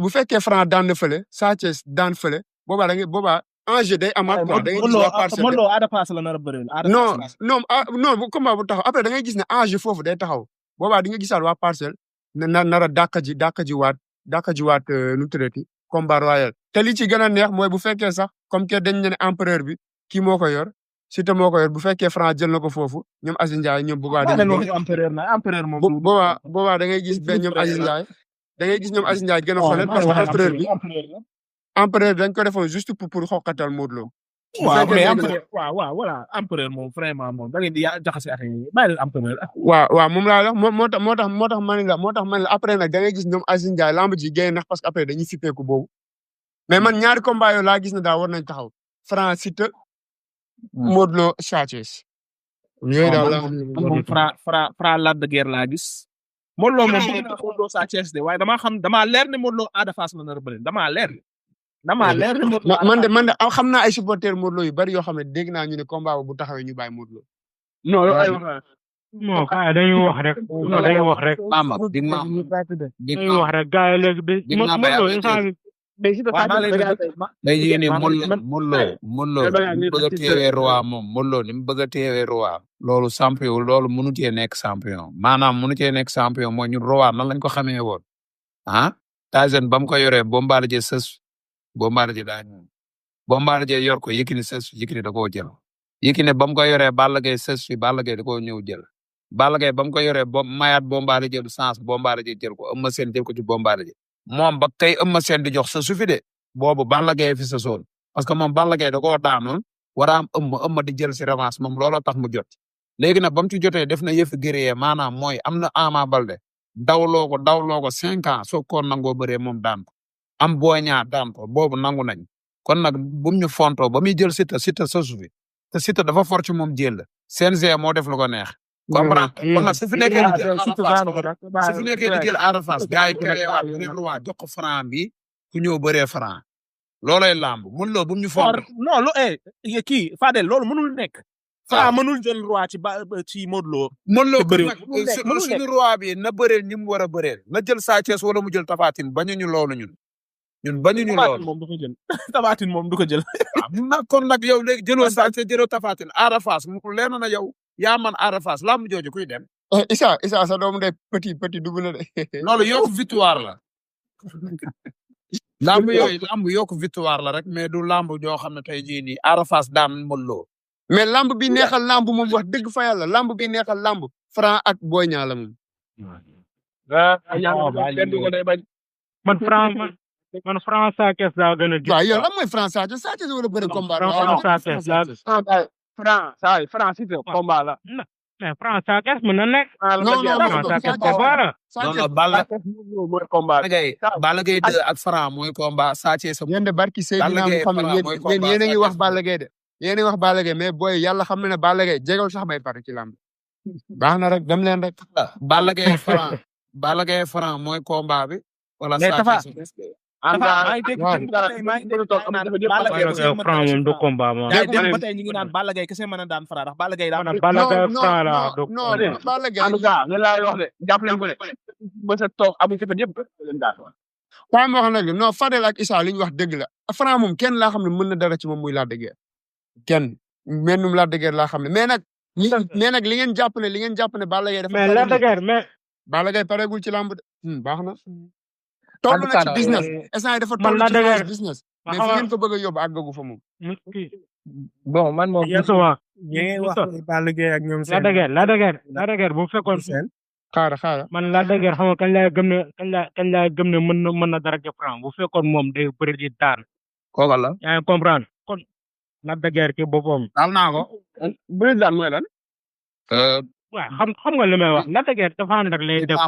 bu fekkee Franc daan na fële Sa Thiès daan fële boobaa enjeu day amaat quoi da ngay gis waa parcelle Modou Lo Ada Fass la nar a bëre non bu combat bu taxaw après da ngay gis ne enjeu foofu day taxaw boobaa di nga gisaat waa parcelle nar a dàq ji waat nu mu tuddati combat royal te li ci gën a neex mooy bu fekkee sax comme que dañ ne empereur bi kii moo ko yor Siteu moo ko yor bu fekkee Franc jël na ko foofu ñoom Aziz Ndiaye ñoom boobaa dañuy empereur moom boobaa da ngay gis ñoom Aziz Ndiaye gën a xoolal parce que empereur dañ ko defoon juste pour xoqatal Modou Lo. waaw mais empereur voilà empereur moom vraiment moom da ngeen di jaxase affaire yi bàyyi leen empereur. waaw moom laa wax moo tax man la après nag da ngay gis ñoom Aziz Ndiaye lamb ji génn nax parce que après dañuy sippeeku boobu mais man ñaari combat yoo laa gis ne daal war nañ taxaw Franc Siteu Modou Lo Sa Thiès. yooyu daal la moom Franc Lac de Guiers laa gis. Modou Lo moom bëgg naa Modou Lo Sa Thiès de waaye damaa leer ne Modou Lo Ada Fass la nar a bëri damaa leer ne Modou Lo man de xam naa ay supporters Modou Lo yu bari yoo xam ne dégg naa ñu ne combat bu taxawee ñu bàyyi Modou Lo. non loolu ay wax non gars yi dañuy wax rek. dañuy wax rek. dañuy wax rek gars yi léegi bi. Modou Lo instant bi. day jigéen ni Modou Lo ni mu bëgg a teewee roi moom Modou Lo ni mu bëgg a teewee roi loolu champion loolu mënu cee nekk champion maanaam mënu cee nekk champion mooy ñun roi nan lañ ko xamee woon Tyson ba mu ko yoree Bombardier sës Bombardier daa ñëw Bombardier yor ko Yékini sës Yékini da koo jël Yékini ba mu ko yoree Balla Gaye sës fi Balla Gaye da koo ñëw jël Balla Gaye ba mu ko yoree mayaat Bombardier jël sens Bombardier jël ko Eumeu Sène jël ko ci Bombardier moom ba kay Eumeu Sène di jox sa sufi de boobu Balla Gaye fi sa soon parce que moom Balla Gaye da koo daanoon war a am Eumeu di jël si revanche moom looloo tax mu jot léegi nag ba mu ci jotee def na yëfi guerrier maanaam mooy am na Ama Baldé dawloo ko 5 ans soo ko nangoo bëree moom daan ko am Boy Niang daan ko boobu nangu nañ kon nag bu mu ñu fontoo ba muy jël Siteu sa sufi te Siteu dafa fort ci moom jël CNG moo def lu ko neex. comprendre kon nag su fi nekkee di jël Ada Fass gars yi créé waat beneen loi jox ko Franc bi ku ñëw bëree Franc loolay lamb mun loo bu mu ñu fontoo. non kii Fadel loolu mënul nekk. Franc mënul jël roi ci Modou Lo. Modou Lo suñu roi bi na bëreel ñi mu war a bëreel na jël Sa Thiès wala mu jël Tapha Tine bañuñu loolu ñun bañuñu loolu. moom du ko jël Tapha Tine moom du ko jël. waaw kon nag yow léegi jëloo Sa Thiès jëloo Tapha Tine Ada Fass mu leer na yow yaa man Ada Fass lamb jooju kuy dem. Issa sa doomu day petit dugg na de. loolu yokk victoire la. lamb yokk victoire la rek mais du lamb joo xam ne tey jii nii Ada Fass daan Modou Lo. mais lamb bi neexal lamb moom wax dëgg fa yàlla lamb bi neexal lamb Franc ak Boy Niang la moom. man Franc Sa Thiès daa gën a. waaw yow lan mooy Franc Sa Thiès wala bëri combat. Franc Siteu combat la. mais Franc Sa Thiès mën na nekk. non Sa Thiès combat la. non Balla Gaye 2 ak Franc mooy combat Sa Thiès. yéen de barki Seydina Muhammad yéen a ngi wax Balla Gaye de. yéen a ngi wax Balla Gaye mais booy yàlla xam na ne Balla Gaye jegewul sax bay pare ci lamb. baax na rek dem leen rek. Balla Gaye Franc mooy combat bi. wala Sa Thiès. Franc moom du combat moom. ba tey ñu ngi naan Balla Gaye kese mën a daan Franc ndax Balla Gaye daan. Balla Gaye Franc la non Balla Gaye. en tout cas nga lay wax de jàpp leen ko de ba sa toog amuñu fi yëpp leen daan. waaw ma wax nag non Fadel ak Issa li ñu wax dëgg la Franc moom kenn laa xam ne mën na dara ci moom muy Lac de Guiers kenn mennum Lac de Guiers laa xam ne mais nag li ngeen jàpp ne Balla Gaye dafa. mais Lac de Guiers mais. Balla Gaye pareegul ci lamb de baax na. toll na ci business instant yi dafa toll ci business mais fu ngeen ko bëgg a yóbbu àggagu fa moom. bon man moom. ñi wax Balla Gaye ak ñoom seen. Lac de Guiers bu fekkoon seen. xaaral man Lac de Guiers xam nga kañ laa gëm ne mën na dara ci Franc bu fekkoon moom day bëri di daan. kooka la. yaa ngi comprendre kon Lac de Guiers ci boppam. daal naa ko. bëri daan mooy lan. waaw xam nga li may wax Lac de Guiers dafa ànd ak lay def.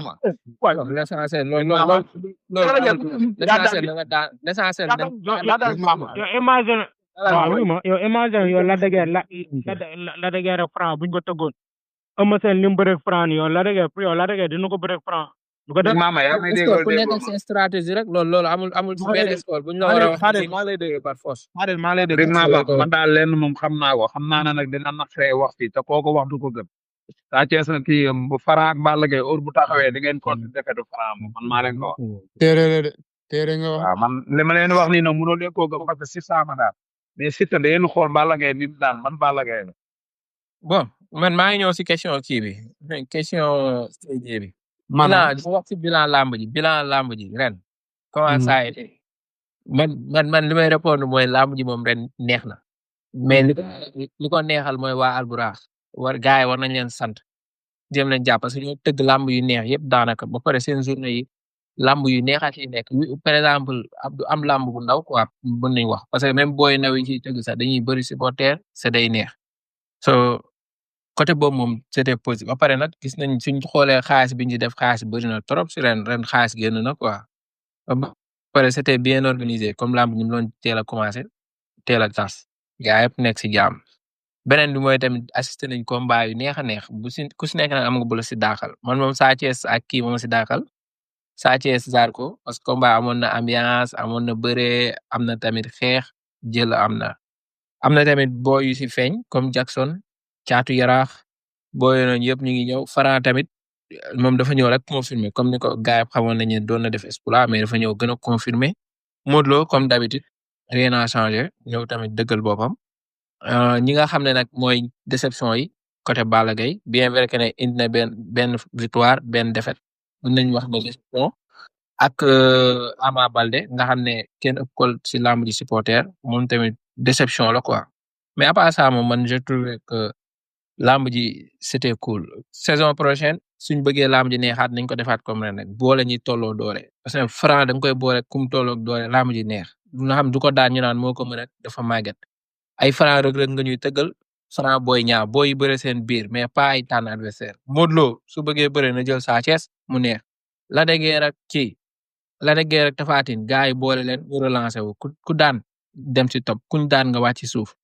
l'essentiel loolu l'essentiel yow imagine yow imagine yow Lac de Guiers Lac de Guiers ak Franc buñ ko tëggoon Eumeu Sène li mu bëreeg Franc ni yow Lac de Guiers dina ko bëreeg Franc du ko def. ku nekk seen stratégie rek loolu amul benn sport buñ la war a wax maa lay dégg par force. maa lay dégg man daal lenn moom xam naa ko xam naa ne nag dina naqaree wax fii te kooku wax du ko gëm. Sa Thiès nag kii bu Franc ak Balla Gaye heure bu taxawee di ngeen kon defetu Franc man maa leen ko wax. téere nga wax. waaw man li ma leen wax nii nag mënoo leen koo gëm parce que si saama daal mais Siteu da ngeen xool Balla Gaye ni mu daan man Balla Gaye la. bon man maa ngi ñëw si question kii bi question stratégie bi. maanaam bilan wax ci bilan lamb ji ren. comment ça a été. man li may répondre mooy lamb ji moom ren neex na. mais li ko neexal mooy waa Alburax gars yi war nañ leen sant. jéem leen jàpp parce que ñoo tëgg lamb yu neex yëpp daanaka ba pare seen journée yi lamb yu neexaat yi nekk par exemple du am lamb bu ndaw quoi mën nañ wax parce que même booy ndaw yi ciy tëgg sax dañuy bëri supporter c'est day neex. so côté boobu moom c'était positif ba pare nag gis nañ suñ xoolee xaalis bi ñu def xaalis bëri na trop si ren xaalis génn na quoi. ba pare c'était bien organisé comme lamb ñu doon teel a commencé teel a tas gars yëpp nekk si jàmm. beneen bi mooy tamit assisté nañ combat yu neex a neex ku si nekk nag am nga bu la si daaxal man moom Sa Thiès ak kii moom si daaxal Sa Thiès Zarko parce que combat amoon na ambiance amoon na bëre am na tamit xeex jël am na tamit booy yu si feeñ comme Jackson Caatu Yaraax booy yooyu yëpp ñu ngi ñëw Franc tamit moom dafa ñëw rek confirmer comme ni ko gars yi xamoon nañu ne doon na def exploit mais dafa ñëw gën a confirmer Modou Lo comme d'habitude rien n'a changé ñëw tamit dëggal boppam. ñi nga xam ne nag mooy déception yi côté Balla Gaye bien vrai que ne indi na benn victoire benn défaite mën nañu wax ne déception ak Ama Baldé nga xam ne kenn ëpp ko ci lamb ji supporter moom tamit déception la quoi mais à part ça moom man je trouve que lamb ji c'était cool saison prochaine suñ bëggee lamb ji neexaat nañ ko defaat comme ren rek boole ñi tolloo doole parce que Franc da nga koy boole kum tolloo doole lamb ji neex nga xam du ko daan ñu naan moo ko mën rek dafa màgget. ay Franc Reug Reug nga ñuy tëggal Franc Boy Niang booy yi bëre seen biir mais pas ay tànn adversaire Modou Lo su bëggee bëre na jël Sa Thiès mu neex Lac de Guiers ak Tapha Tine gars yi boole leen ñu relancer wu ku daan dem ci top kuñ daan nga wàcc ci suuf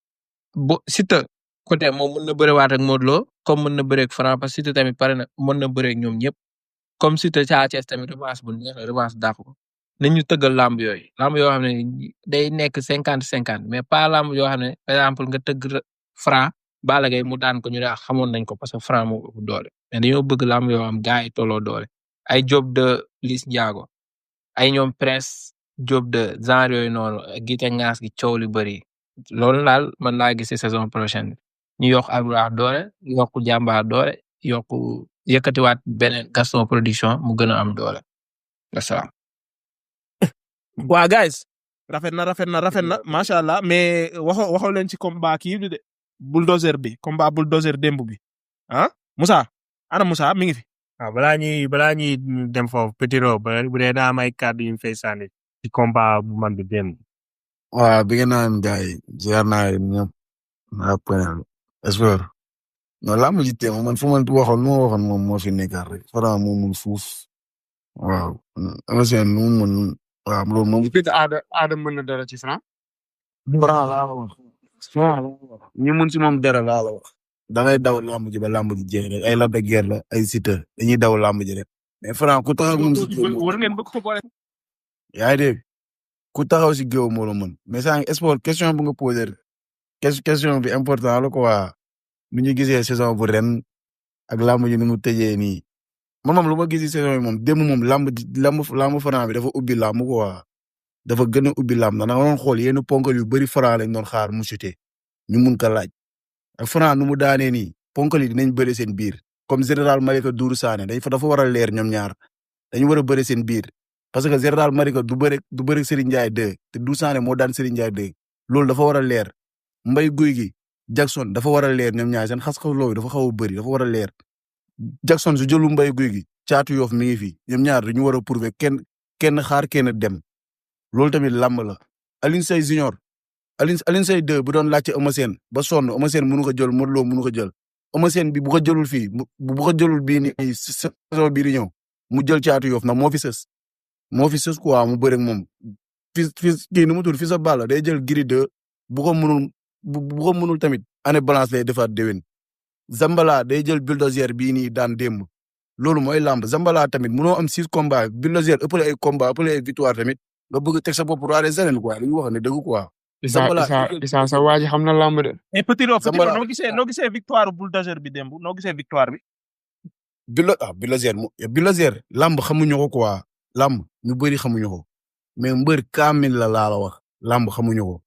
Siteu côté moom mën na bëre waat ak Modou Lo comme mën na bëre ak Franc parce que Siteu tamit pare na mën na bëre ak ñoom ñëpp comme Siteu Sa Thiès tamit revanche bu neex revanche dàq ko nañ ñu tëggal lamb yoo xam ne day nekk 50-50 mais pas lamb yoo xam ne par exemple nga tëgg Franc Balla Gaye mu daan ko ñu ne xamoon nañ ko parce que Franc moo ëpp doole mais dañoo bëgg lamb yoo xam gars yi tolloo doole ay Diop de Liss Ndiago ay ñoom Prince Diop de genre yooyu noonu gite ngaas gi coow li bëri loolu daal man laa gis ci saison prochaine ñu yokk Albourakh doole yokk Jàmbaar doole yokk yëkkatiwaat beneen Gaston Production mu gën a am doole wasalaam. waa guys rafet na macha allah mais waxoo leen ci combat kii bi de bulldozer bi combat bulldozer démb bi ah Moussa ana Moussa mi ngi fi. waaw balaa ñuy dem foofu Petit Ro bu dee daa am ay kàddu yu ñu fay sànni ci combat bu mag bi démb. waaw bi ngeen naan gars yi ziar naa leen ñëpp naa point espoir non laa mujj teem man fu ma waxoon moom moo fi nekkaat rek Franc moo mun fuuf waaw ama seen nu mu mën waaw loolu moom peut-être aada mën na dara ci Franc. Franc laa la wax ñu mun si moom dara laa la wax da ngay daw lamb ji ba lamb ji jeex rek ay Lac de Guiers la ay Siteu dañuy daw lamb ji rek mais Franc ku taxaw moom si war ngeen bëgg ko boole. yaa ngi dégg ku taxaw si géew moo la mën mais saa ngi sport question bu nga posé question bi important la quoi nu ñu gisee saison bu ren ak lamb ji ni mu tëjee nii man moom lu ma gis saison yi moom démb moom lamb Franc bi dafa ubbi lamb quoi dafa gën a ubbi lamb ndax da nga doon xool yenn ponkal yu bëri Franc lañ doon xaar mu sutee ñu mun ko laaj ak Franc nu mu daanee nii ponkal yi dinañ bëri seen biir comme général Malika Dourou Sané dafa war a leer ñoom ñaar dañu war a bëri seen biir parce que général Malika du bëri Serigne Ndiaye 2 te Dourou Sané moo daan Serigne Ndiaye 2 loolu dafa war a leer Mbaye Guy gi Jackson dafa war a leer ñoom ñaar seen xas-xasloo dafa xaw a bëri dafa war a leer Jackson su jëlu Mbaye Guy gi Caatu Yoff mi ngi fi ñoom ñaar dañu war a prouver kenn xaar kenn dem loolu tamit làmb la Alioune Seye Junior Alioune Seye 2 bu doon laajte Eumeu Sène ba sonn Eumeu Sène mënu ko jël Modou Lo mënu ko jël Eumeu Sène bi bu ko jëlul fii bu ko jëlul bii nii saison bii di ñëw mu jël Caatu Yoff ndax moo fi sës quoi mu bëre ak moom fi kii nu mu tudd fi sa Balla day jël Gris 2 bu ko mënul tamit année balance lay defaat déwén Zambala day jël bulldozer bii nii daan démb loolu mooy làmb Zambala tamit mënoo am 6 combats bulldozer ëppale ay combats ëppale ay victoire tamit nga bëgg teg sa bopp roi des arènes quoi li ñu wax ne dëgg quoi. Isa sa waa ji xam na làmb de. et Petit Ro noo gisee victoire bulldozer bi démb noo gisee victoire bi. bulldozer làmb xamuñu ko quoi làmb ñu bëri xamuñu ko mais mbër kaamil la laa la wax làmb xamuñu ko.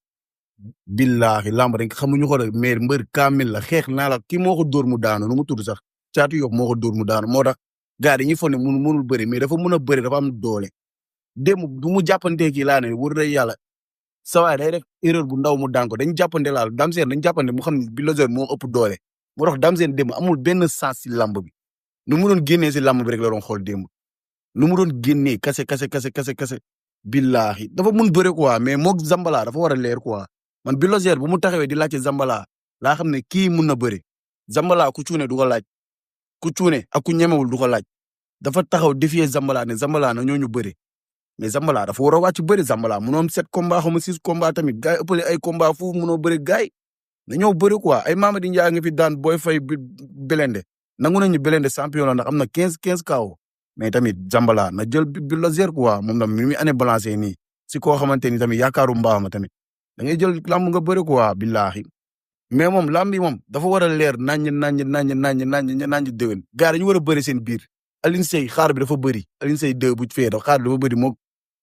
billaahi làmb rek xamuñu ko de mais mbër kaamil la xeex naa la kii moo ko dóor mu daanu nu mu tudd sax Caatu Yoff moo ko dóor mu daanu moo tax gars dañuy foog ne mënul bëri mais dafa mën a bëri dafa am doole démb bu mu jàppantee kii laa ne wër na yàlla sa waay day def erreur bu ndaw mu daan ko dañ jàppante laal Dame Sène dañ jàppante mu xam ne Bulldozer moo ëpp doole moo tax Dame Sène démb amul benn sens si lamb bi nu mu doon génnee si lamb bi rek la doon xool démb nu mu doon génnee kase billaahi dafa mun bëre quoi mais moog Zambala dafa war a leer quoi man Bulldozer bu mu taxawee di laajte Zambala laa xam ne kii mun na bëre Zambala ku cuune du ko laaj ku cuune ak ku ñemewul du ko laaj dafa taxaw défier Zambala ne Zambala na ñooñu bëre mais Zambala dafa war a wàcc bëri Zambala munoo am 7 combats xaw ma 6 combats tamit gars yi ëppale ay combats foofu munoo bëri gars yi dañoo bëri quoi ay Mamadi Ndiaye nga fi daan Boy Faye Belende nangu nañu Belende champion la ndax am na 15 KO mais tamit Zambala na jël Bulldozer quoi moom tam mi muy année balancé nii si koo xamante ni tamit yaakaaru mbaama tamit da ngay jël lamb nga bëri quoi billahi mais moom lamb bi moom dafa war a leer naññ déwén gars dañu war a bëri seen biir Alioune Seye xaar bi dafa bëri Alioune Seye 2 bu fee dafa xaar bi dafa bëri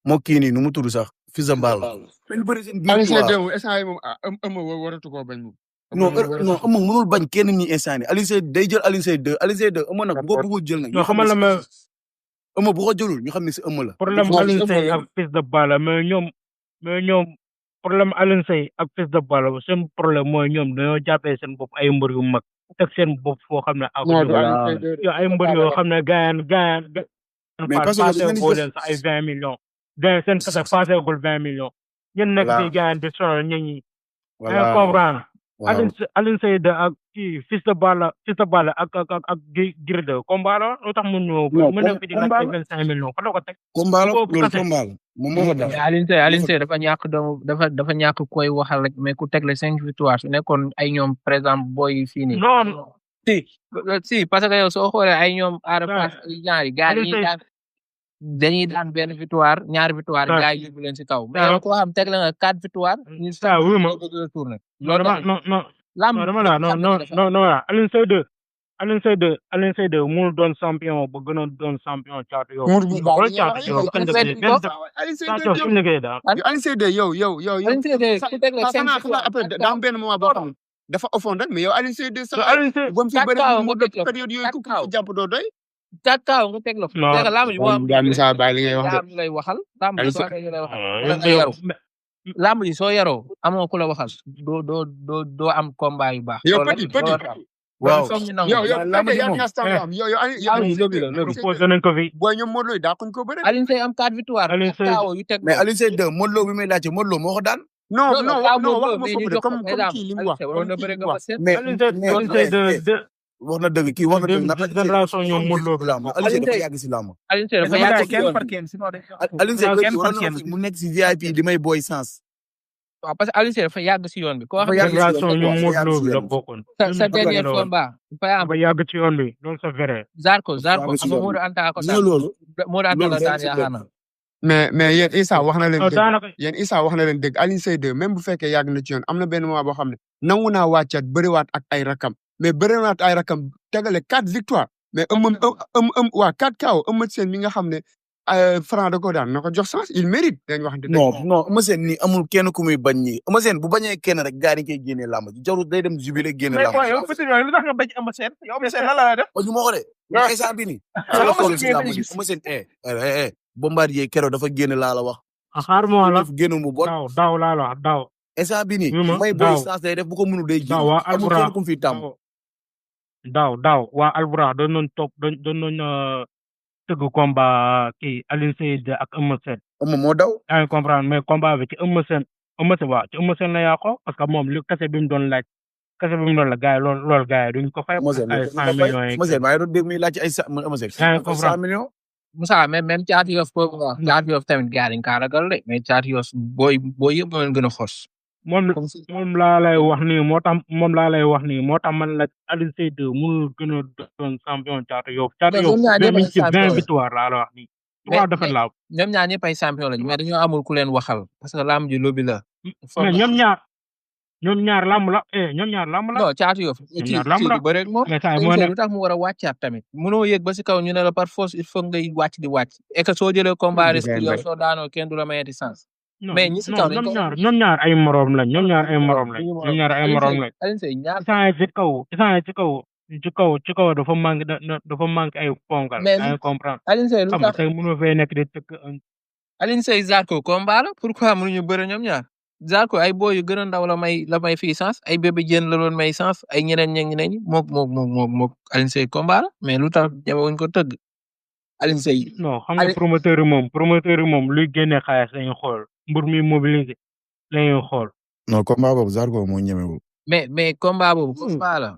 moo kii nii nu mu tudd sax Fils de Balla dañu bëri seen biir Alioune Seye quoi 2 instant yi moom ëmb waratu koo bañ moom. non ëmb mënul bañ kenn ñi instant nii Alioune Seye day jël Alioune Seye 2 Alioune Seye 2 ëmb nag bu ko bëggul jël nag non xamal la ma ëmb bu ko jëlul ñu xam ne si ëmb la problème Alioune Seye ak Fils de Balla mais ñoom problème Alioune Seye ak Fils de Balla seen problème mooy ñoom dañoo jàppee seen bopp ay mbër yu mag teg seen bopp foo xam ne ak yo ay mbër yoo xam ne gaayan mais parce que passé goo leen sax ay 20 millions seen kase passé gul 20 millions ñen nekk di gaayan di sonal ñi ñi comprendre Alioune Seye de ak kii Fils de Balla ak Gris 2 combat la lu tax mun ñëw mën na fi di laaj ay 25 millions fa la ko teg combat la loolu combat la moom moo ko def Alioune Seye dafa ñàkk doomu dafa ñàkk koy waxal rek mais ku tegle 5 victoires su nekkoon ay ñoom par exemple boy fii nii non si parce que yow soo xoolee ay ñoom aara pass ñaari gars yi dañuy daan benn victoire ñaari victoire gars yi yóbbu leen si kaw mais yow koo xam tegle nga 4 victoire ñu ça oui ma tourné non Alioune Seye 2 mënul doon champion ba gën a doon champion Caatu Yoff Alioune Seye 2 yow daa benn moment boo xam dafa offon rek mais yow Alioune Seye 2 sax bom fi bëri période yooyu ku jàpp doo doy kaaw nga teg la fa lamb ji Moussa Baye li ngay wax lamb lay waxal lamb ji soo lay waxal lamb ji soo yaroo amoo ku la waxal doo am combat yu baax yow petit waaw proposé nañ ko fi booy ñoom Modou Lo daa ko bëri Alioune Seye am 4 victoire kaaw yu teg mais Alioune Seye 2 Modou Lo bi may laajte Modou Lo moo ko daan non wax ma foofu comme kii li mu wax mais Alioune Seye 2 wax na dëgg kii wax na dëgg ndax génération ñoom Modou Lo bi Alioune Seye dafa yàgg si làmb Alioune Seye dafa yàgg si Alioune Seye mu nekk si VIP di may boy sens waaw parce que Alioune Seye dafa yàgg si yoon bi ko wax génération ñoom Modou Lo bi la bokkoon sa dernier combat dafa yàgg ci yoon bi loolu c'est vrai Zarko Modou Anta ko Modou Anta la daan yaakaar na mais yéen Issa wax na leen dëgg yéen Issa wax na leen dëgg Alioune Seye 2 même bu fekkee yàgg na ci yoon am na benn moment boo xam ne nangu naa wàccaat bëriwaat ak ay rakam mais bëriwaat ay rakam tegale 4 victoire mais waa 4 KO Eumeu Sène mi nga xam ne Franc da ko daan na ko jox sens il mérite dañ wax non Eumeu Sène nii amul kenn ku muy bañ ñii Eumeu Sène bu bañee kenn rek gars yi dañ koy génnee làmb ji jarul day dem jubilé génne làmb mais yow petit lu tax nga bañ Eumeu Sène yow Eumeu Sène lan la def ñu moo ko de instant bi nii sala toll si làmb ji Eumeu Sène Bombardier keroog dafa génn laa la wax xaar mo la génn mu bon daaw laa la wax daaw instant bi nii may boy sens day def bu ko mënu day génn amul kenn ku fi tàmm daaw waa Albourakh doon nañ topp doon nañ tëgg combat kii Alioune Seye 2 ak Eumeu Sène Eumeu moo daw yaa ngi comprendre mais combat bi ci Eumeu Sène waaw ci Eumeu Sène la yàqoo parce que moom li kese bi mu doon laaj la gars yi loolu gars yi duñ ko fay ay 100 millions yi Eumeu Sène maa ngi doon dégg muy laaj ay Eumeu Sène yaa ngi comprendre 100 millions Moussa même Caatu Yoff boobu nga Caatu Yoff tamit gars yi dañ kaa ragal de mais Caatu Yoff booy yëpp moo leen gën a xos moom laa lay wax nii moo tax man la Alioune Seye 2 mënul gën a doon champion Caatu Yoff même ci 20 victoire laa la wax nii waaw dafa laaw ñoom ñaar ñëpp ay champion lañu mais dañoo amul ku leen waxal parce que lamb ji lobby la mais ñoom ñaar lamb la non Caatu Yoff ci bëre ak moom lu tax mu war a wàccaat tamit mënoo yëg ba si kaw ñu ne la par force il faut ngay wàcc di wàcc et que soo jëlee combat risque yow soo daanoo kenn du la mayati sens mais ñi si kaw ñoom ñaar ay morom lañ Alioune Seye ñaar ci kaw ci kaw dafa manqué ay ponkal mais yaa ngi comprendre Alioune Seye lu xam nga tax tey mënoo fay nekk di tëkk Alioune Seye Zarko combat la pourquoi mënuñu bëre ñoom ñaar Zarko ay boy yu gën a ndaw la may fii sens ay bébé jën la doon may sens ay ñeneen ñi mook Alioune Seye combat la mais lu tax ñemewuñ ko tëgg Alioune Seye non xam nga promoteur yi moom luy génne xaalis lañuy xool mbër mi mobilisé lañuy xool non combat boobu Zarko moo ñemewul. mais combat boobu combat la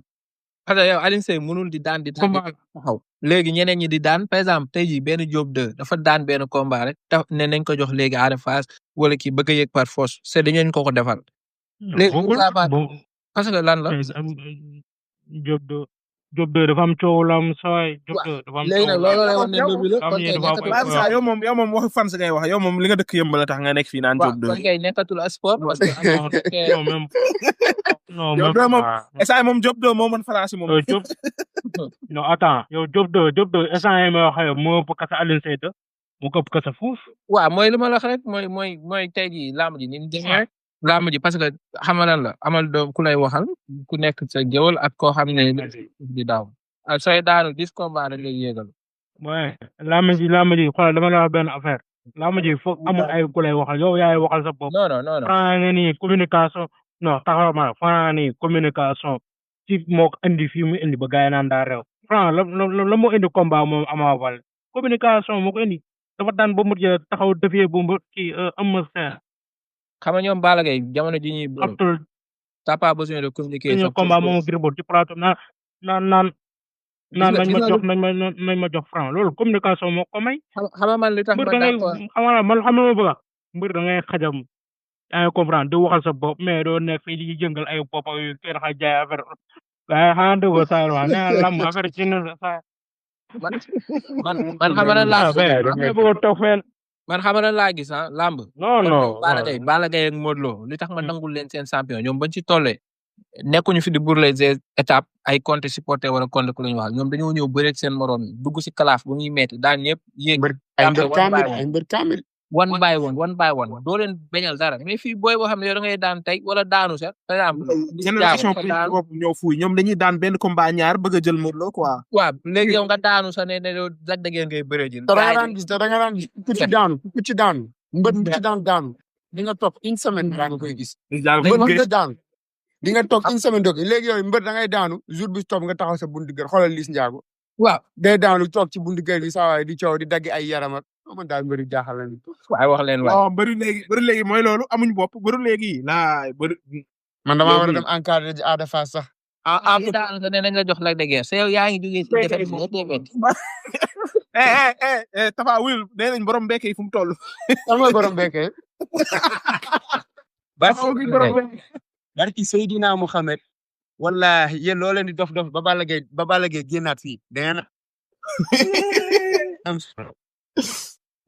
parce que yow Alioune Seye mënul di daan taxaw léegi ñeneen ñi di daan par exemple tey jii benn Diop 2 dafa daan benn combat rek tax ne nañ ko jox léegi Ada Fass wala kii bëgg a yëg par force c'est dañu ko defal léegi parce que lan la Diop 2 dafa am coow la am saway Diop 2 dafa am léegi nag loolu lay wax ne lobby la kon kay yow moom waxu fans ngay wax yow moom li nga dëkk yëmb la tax nga nekk fii naan Diop 2 kon kay nekkatul sport parce que non essay moom Diop 2 moo mën France moom non attends yow Diop 2 essay may wax yow moo ëpp kasa Alioune Seye 2 moo ko ëpp kasa fuuf waaw mooy li ma la wax rek mooy tey jii lamb ji ni mu demee rek lamb ji parce que xam lan la amal doom ku lay waxal ku nekk sa géwal ak koo xam ne di daaw sooy daanu 10 combat rek lay yéegal ouais lamb ji xoolal dama la wax benn affaire lamb ji foog amul ay ku lay waxal yow yaay waxal sa bopp non Franc nga ni communication non taxaw ma Franc ni communication ci moo indi fii mu indi ba gars yi naan daa réew Franc la moo indi combat moom Ama Baldé communication moo ko indi dafa daan ba mujj taxaw defee bu mu kii Eumeu Sène xam nga ñoom Balla Gaye jamono ji ñuy bëre t'as pas besoin de communiquer suñu combat moom Gris Bordeaux ci plateau naan nañ ma jox Franc loolu communication moo ko may xam nga man li tax mbër da ngay xam nga bëgg mbër da ngay xajam yaa ngi comprendre di waxal sa bopp mais doo nekk fii di jëngal ay bopp yu kenn xa jaay affaire waaye xanaa dëgg saa wax ne lamb affaire ci na saa man xam na laa bëgg toog fenn man xam na laa gis lamb non Balla Gaye ak Modou Lo li tax ma nangul leen seen champion ñoom bañ ci tollee nekkuñu fi di brûler des étapes ay compte supporter wala compte ku lañu wax ñoom dañoo ñëw bëreeg seen morom dugg si kalaaf bu ñuy metti daan ñëpp yéeg ay mbër kaamil one by one doo leen bañal dara mais fii booy boo xam ne yow da ngay daan tey wala daanu sax par exemple génération boobu ñoo fuuy ñoom dañuy daan benn combat ñaar bëgg a jël Modou Lo quoi waaw léegi yow nga daanu sax ne yow Lac de Guiers ngay bëree ji da nga daan gis ku ci daanu mbër ku ci daanu di nga toog une semaine daa nga koy gis mbër nga daanu di nga toog une semaine doog léegi yow mbër da ngay daanu jour bi topp nga taxaw sa buntu kër xoolal Liss Ndiago waaw day daanu toog ci buntu kër gi saa waay di coow di dagg ay yaram ak man daal mbëri jaaxal nañu waaye wax leen waay bëri léegi mooy loolu amuñ bopp bëri léegi laa bëri man damaa war a dem encadré ji Ada Fass sax daanu sa ne nañ la jox Lac de Guiers yow yaa ngi jógee ci defet Tafa wuyul nee nañ borom mbékk yi fu mu toll am nga borom mbékk barki Seydina Mouhamed wallahi yéen loo leen di dof ba Balla Gaye génnaat fii dangeen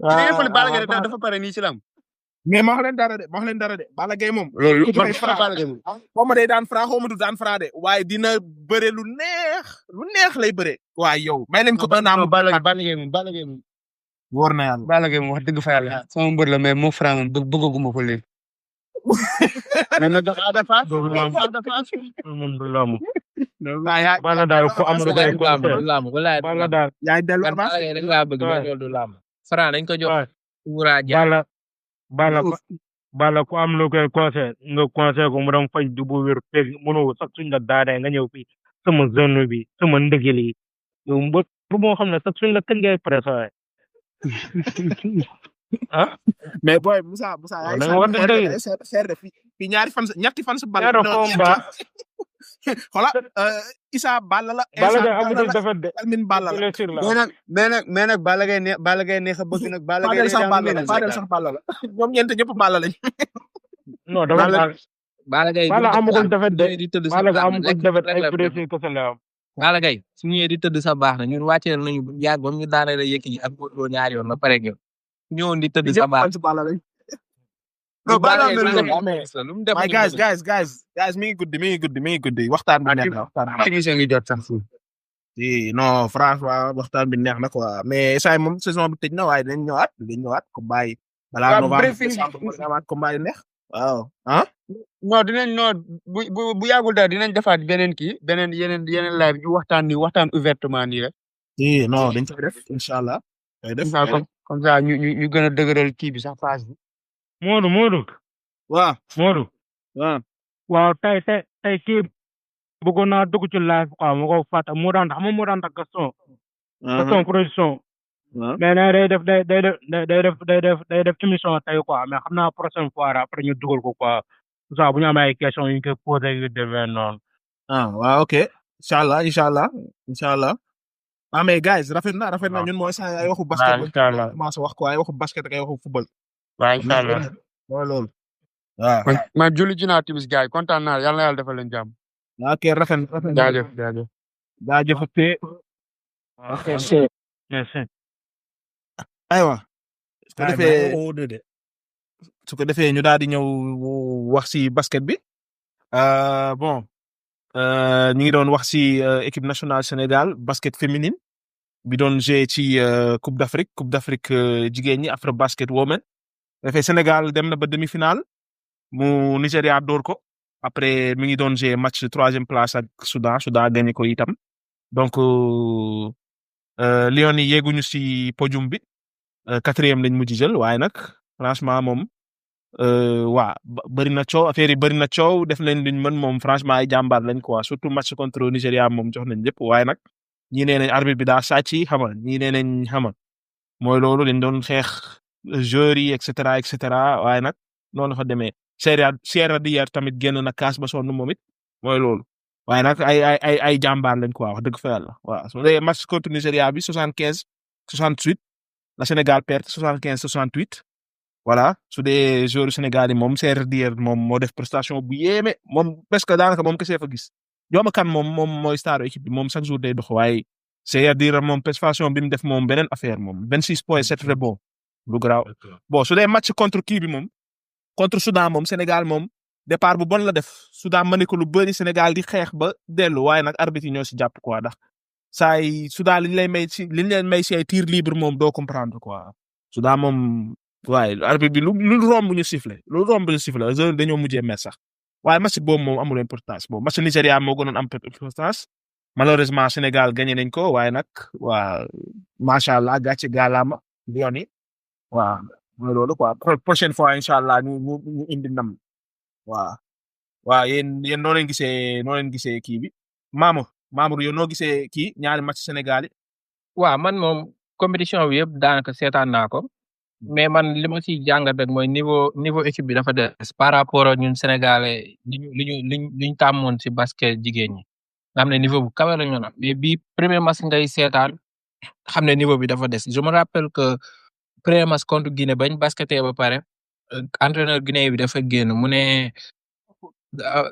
Balla Gaye dafa pare nii ci lam mais ma wax leen dara de Balla Gaye moom loolu xaw ma day daan Franc xaw ma du daan Franc de waaye dina bëre lu neex lay bëre waaye yow may leen ko Balla Gaye moom wóor na yàlla Balla Gaye moom wax dëgg fa yàlla sama mbër la mais moo Franc moom bëggaguma ko léegi mais nag Ada Fass Balla daal ko am lu koy lamb wala Balla daal yaay dellu Balla Gaye rek laa bëgg mais loolu du lamb Franc dañ ko jox wura ja Balla ku am lu koy conseil nga conseil ko mu dem faj du bu wér peg mënoo sax suñ la daanee nga ñëw fii sama zone bi sama ndëgël yi yow mbër moo xam ne sax suñ la kañ ngay pressé ah mais boy Moussa yaay xeer de fi ñetti fan sa Balla xola Issa Balla la amul defet de Almin Balla la mais nag Balla Gaye neex a bëgg nag Balla Gaye sax Balla la ñoom ñeent ñëpp Balla lañ non dafa Balla Gaye amul defet de Balla Gaye amul defet ay blessé ko la am Balla Gaye su ñëwee di tëdd sa baax na ñun wàcceel nañu yàgg bam ñu daanee la Yékini ak Modou Lo ñaari yoon ba pare ñëw ñëwoon di tëdd sa baax no Balla my guys mi ngi guddi waxtaan bi neex na technicien ngi jot sax non franchement waxtaan bi neex na quoi mais saa moom saison bi tëj na waaye dañ ñëwaat ko bàyyi balaa novembre décembre amaat combat yu neex waaw ah. non dinañ bu yàggul daal dinañ defaat beneen kii yeneen live ñu waxtaan ouvertement nii rek. non dañ koy def incha allah. comme ça ñu gën a dëgëral kii bi sax page bi. Modou. waaw Modou. waaw tey kii bëggoon naa dugg ci live quoi ma ko fàtte moo daan Gaston. Gaston production. mais nag day def émission tey quoi mais xam naa prochaine fois après ñu dugal ko quoi ça bu ñu amee ay questions yu ñu koy posé yu demee noonu. waaw ok incha allah mais guys rafet na ñun mooy saa ay waxu basket. incha allah commencé wax ko ay waxu basket ak ay waxu football. waaw incha allah mooy loolu. waaw. man julli ji naa timis gars yi kontaan naa yàlla na yàlla defal leen jàmm. ok rafet na. jaajëf. ok. merci. aywa. su ko defee ñu daal di ñëw wax ci basket bi. bon. ñu ngi doon wax ci équipe nationale Sénégal basket féminine bi doon jouer ci Coupe d'Afrique jigéen ñi Afro Basket Women. dafay Sénégal dem na ba demi-finale mu Nigéria dóor ko après mi ngi doon jouer match 3e place ak Soudan gagné ko itam donc Lions yi yegguñu ci podium bi 4e lañ mujj jël waaye nag franchement moom waa bëri na coow affaire yi bëri na coow def leen luñ mën moom franchement ay jàmbaar lañ quoi surtout match contre Nigéria moom jox nañ lépp waaye nag ñii nee nañ arbitre bi daa sàcc xam nga ñii nee nañ xam nga mooy loolu dañ doon xeex joueurs yi et cetera waaye nag noonu fa demee Sierra Dier tamit génn na kaas ba sonn moom it mooy loolu waaye nag ay jàmbaar lañ quoi wax dëgg fa yàlla waaw su dee match contre Nigéria bi 75-68 la Sénégal perte 75-68. voilà su dee joueur Sénégal yi moom Sierra Dier moom moo def prestation bu yéeme moom presque daanaka moom kese fa gis Dioma Kane moom mooy star équipe bi moom chaque jour day dox waaye Sierra Dier moom prestation bi mu def moom beneen affaire moom 26 points 7 rebonds lu garaaw bon su dee match contre kii bi moom contre Soudan moom Sénégal moom départ bu bon la def Soudan mën ko lu bëri Sénégal di xeex ba dellu waaye nag arbitre yi ñoo si jàpp quoi ndax saa yi Soudan liñ leen may si ay tir libre moom doo comprendre quoi Soudan moom. waaye arbitre bi lu romb ñu sifflé dañoo mujjee mer sax waaye match boobu moom amul importance boobu match Nigéria moo gënoon am importance malheureusement Sénégal gagné nañ ko waaye nag waa macha allah gàcce gaalaama Lions yi waaw mooy loolu quoi prochaine fois incha allah ñu indi ndam waaw yéen noo leen gisee kii bi Mamour yow noo gisee kii ñaari match Sénégal yi. waaw man moom compétition bi yëpp daanaka seetaan naa ko. mais man li ma ciy jàngat rek mooy niveau équipe bi dafa des par rapport ak ñun Sénégalais liñ tàmmoon ci basket jigéen ñi nga xam ne niveau bu kawe la ñu am mais bii premier match ngay seetaan xam ne niveau bi dafa des je me rappelle que premier match contre Guinée bañ baskettee ba pare entraîneur Guinée bi dafa génn mu ne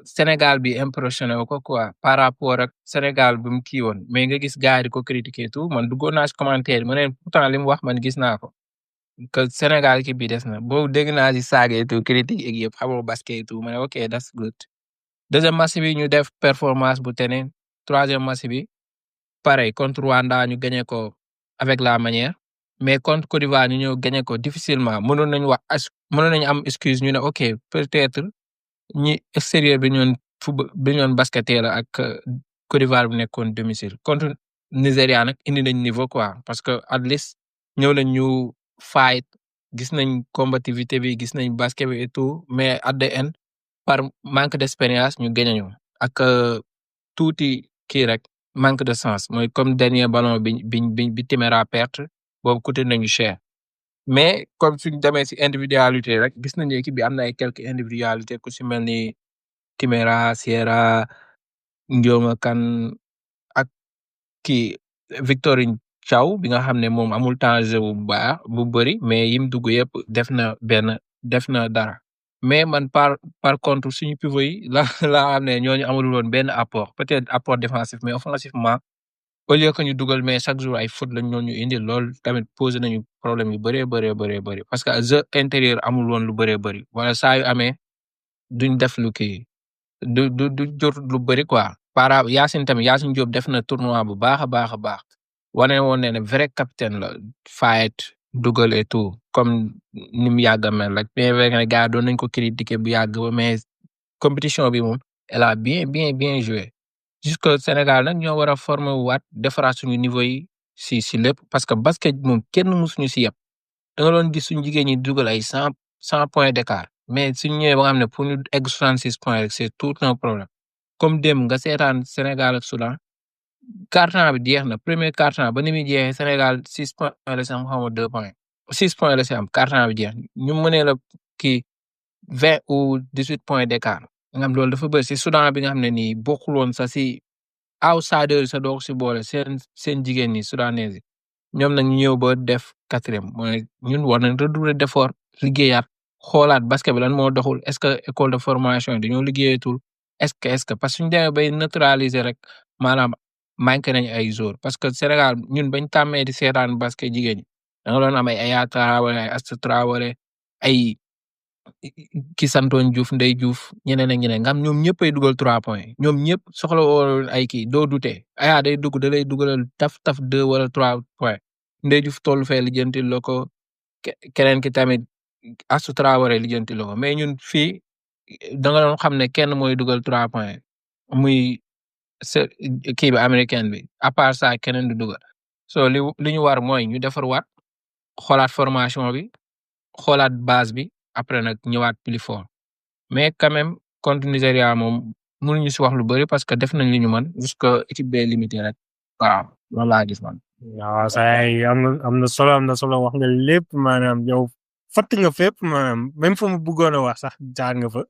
Sénégal bi impressionné wu ko quoi par rapport ak Sénégal bi mu kii woon mais nga gis gars yi di ko critiquer tout man duggoon naa ci commentaire ma ne pourtant li mu wax man gis naa ko. que Sénégal ki bi des na boobu dégg naa ci saaga et tout critique ak yëpp xamoo basket et tout ma ne ok that's good deuxième match bi ñu def performance bu tene troisième match bi pareil contre Rwanda ñu gagné ko avec la manière mais contre Côte d'Ivoire ñu ñëw gagné ko difficilement mënoon nañu am excuse ñu ne ok peut-être ñi extérieur bi ñoon baskettee la ak Côte d'Ivoire bi nekkoon domicile contre Nigéria nag indi nañ niveau quoi parce que at least ñëw nañ ñu fight gis nañ combativité bi gis nañ basket bi et tout mais at the end par manque d'expérience ñu gagné ñu ak tuuti kii rek manque de sens mooy comme dernier ballon bi Timéra perte boobu coûté nañu cher mais comme suñu demee ci individualité rek gis nañu équipe bi am na ay quelques individualités ku ci mel ni Timéra Sierra Ndioma Kane ak kii Victorine Thiaw bi nga xam ne moom amul temps jeu bu baax bu bëri mais yim dugg yëpp def na dara mais man par contre suñu pivot yi la xam ne ñooñu amul woon benn apport peut-être apport défensif mais offensivement au lieu que ñu dugal mais chaque jour ay faute lañ ñooñu indi lool tamit posé nañu problème yu bëree parce que jeu intérieur amul woon lu bëree bëri wala saa yu amee duñ def lu kii du jot lu bëri quoi Yacine Diop def na tournoi bu baax a baax wane woon ne vrai capitaine la fight dugal et tout comme ni mu yàgg a mel rek bien vrai que ne gars yi doon nañ ko critiquer bu yàgg ba mais compétition bi moom elle a bien joué jusque Sénégal nag ñoo war a former waat defaraat suñu niveau yi si lépp parce que basket moom kenn mësuñu si yeb da nga doon gis suñu jigéen ñi dugal ay 100 points d'écart mais suñu ñëwee ba nga xam ne pour ñu egg 66 points rek c'est tout un problème comme dem nga seetaan Sénégal ak Soudan quart-temps bi jeex na premier quart-temps ba ni muy jeexee Sénégal 6 points la si am xaw ma 2 points 6 points la si am quart-temps bi jeex ñu mënee la kii 20 ou 18 points d'écart nga xam loolu dafa bëri si Soudan bi nga xam ne nii bokkul woon sax si outsider sa doo ko si boole seen jigéen ñi soudanais yi ñoom nag ñu ñëw ba def 4e mooy ñun war nañ redoubler d'effort liggéeyaat xoolaat basket bi lan moo doxul est-ce que école de formation yi dañoo liggéeyatul est-ce que parce que suñu demee bay neutraliser rek maanaam manqué nañ ay joueurs parce que Sénégal ñun bañ tàmmee di seetaan basket jigéen ñi da nga doon am ay Aya Traoré ay Astou Traoré ay ki santoon Diouf Ndeye Diouf ñeneen ak ñeneen nga xam ñoom ñëpp ay dugal 3 points ñoom ñëpp soxla woon ay kii doo dute Aya day dugg da lay dugalal taf 2 wala 3 points Ndeye Diouf toll fee lijjanti la ko keneen ki tamit Astou Traoré lijjanti la ko mais ñun fii da nga doon xam ne kenn mooy dugal 3 points muy kii bi américaine bi à part ça keneen du dugal so li ñu war mooy ñu defar waat xoolaat formation bi xoolaat base bi après nag ñëwaat plus fort mais quand même contre Nigeria moom mënuñu si wax lu bëri parce que def nañ li ñu mën jusque équipe bee limité rek waaw loolu laa gis man. waaw say am na solo wax nga lépp maanaam yow fatt nga fépp maanaam même fa mu bëggoon a wax sax jaar nga fa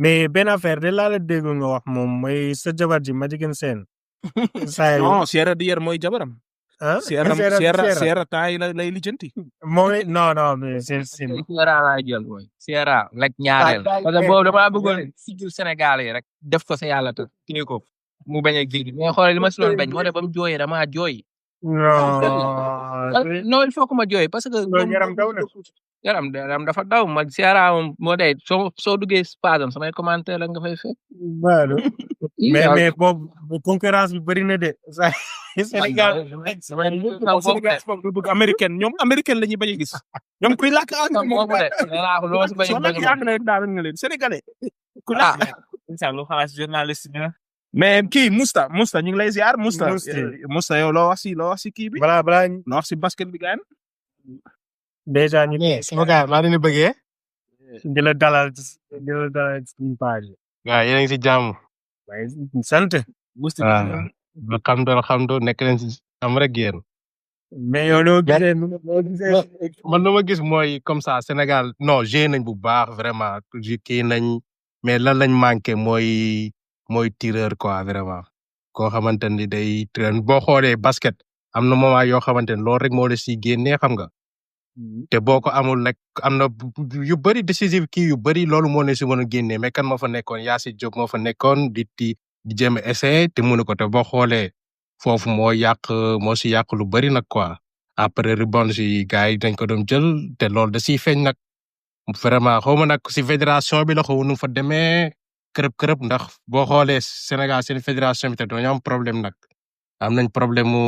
mais benn affaire de laa la dégg nga wax moom mooy sa jabar ji Madjiguène Sène. say non Sierra Dier mooy jabaram. ah Sierra temps yi lay lijjanti. moom non mais c'est Sierra laa jël mooy Sierra like ñaareel parce que boobu damaa bëggoon sigil Sénégal yi rek def ko sa yàlla te téye ko mu bañ a jigi mais xoolal li ma si doon bañ moo ne ba mu jooyee damaa jooy. non il faut que ma jooy parce que. yaram dafa daw ma Sierra moom moo day soo duggee spasam samay commentaire la nga fay fekk. mais boobu concurrence bi bëri na de. Sénégal bëgg américaine ñoom américaine la ñuy bañ a gis. ñoom kuy làkk sénégalais. ku làkk lu xalaat journaliste nga. mais kii Mousta ñu ngi lay ziar Mousta yow loo wax si kii bi. balaa loo wax si basket bi gaan. déjà ñu ne sama gars maa leen di bëggee. di la dalal suñu page. waaw yéen a ngi si jàmm. waaye sant. alhamdulilah nekk leen si am rek yéen. mais yow loo gisee man lu ma gis mooy comme ça Sénégal non joué nañ bu baax vraiment kii nañ mais lan lañ manqué mooy tireur quoi vraiment koo xamante ni day tireur boo xoolee basket am na moment yoo xamante ni loolu rek moo la siy génnee xam nga. te boo ko amul rek am na yu bëri décisif kii yu bëri loolu moo ne si mën a génnee mais kan moo fa nekkoon Yacine Diop moo fa nekkoon di jéem a essayé te mënu ko te boo xoolee foofu moo si yàq lu bëri nag quoi après rebond si gars yi dañ ko doon jël te loolu da siy feeñ nag vraiment xaw ma nag si fédération bi la xaw nu fa demee kërëb ndax boo xoolee Sénégal seen fédération bi te dañoo am problème nag am nañ problème mu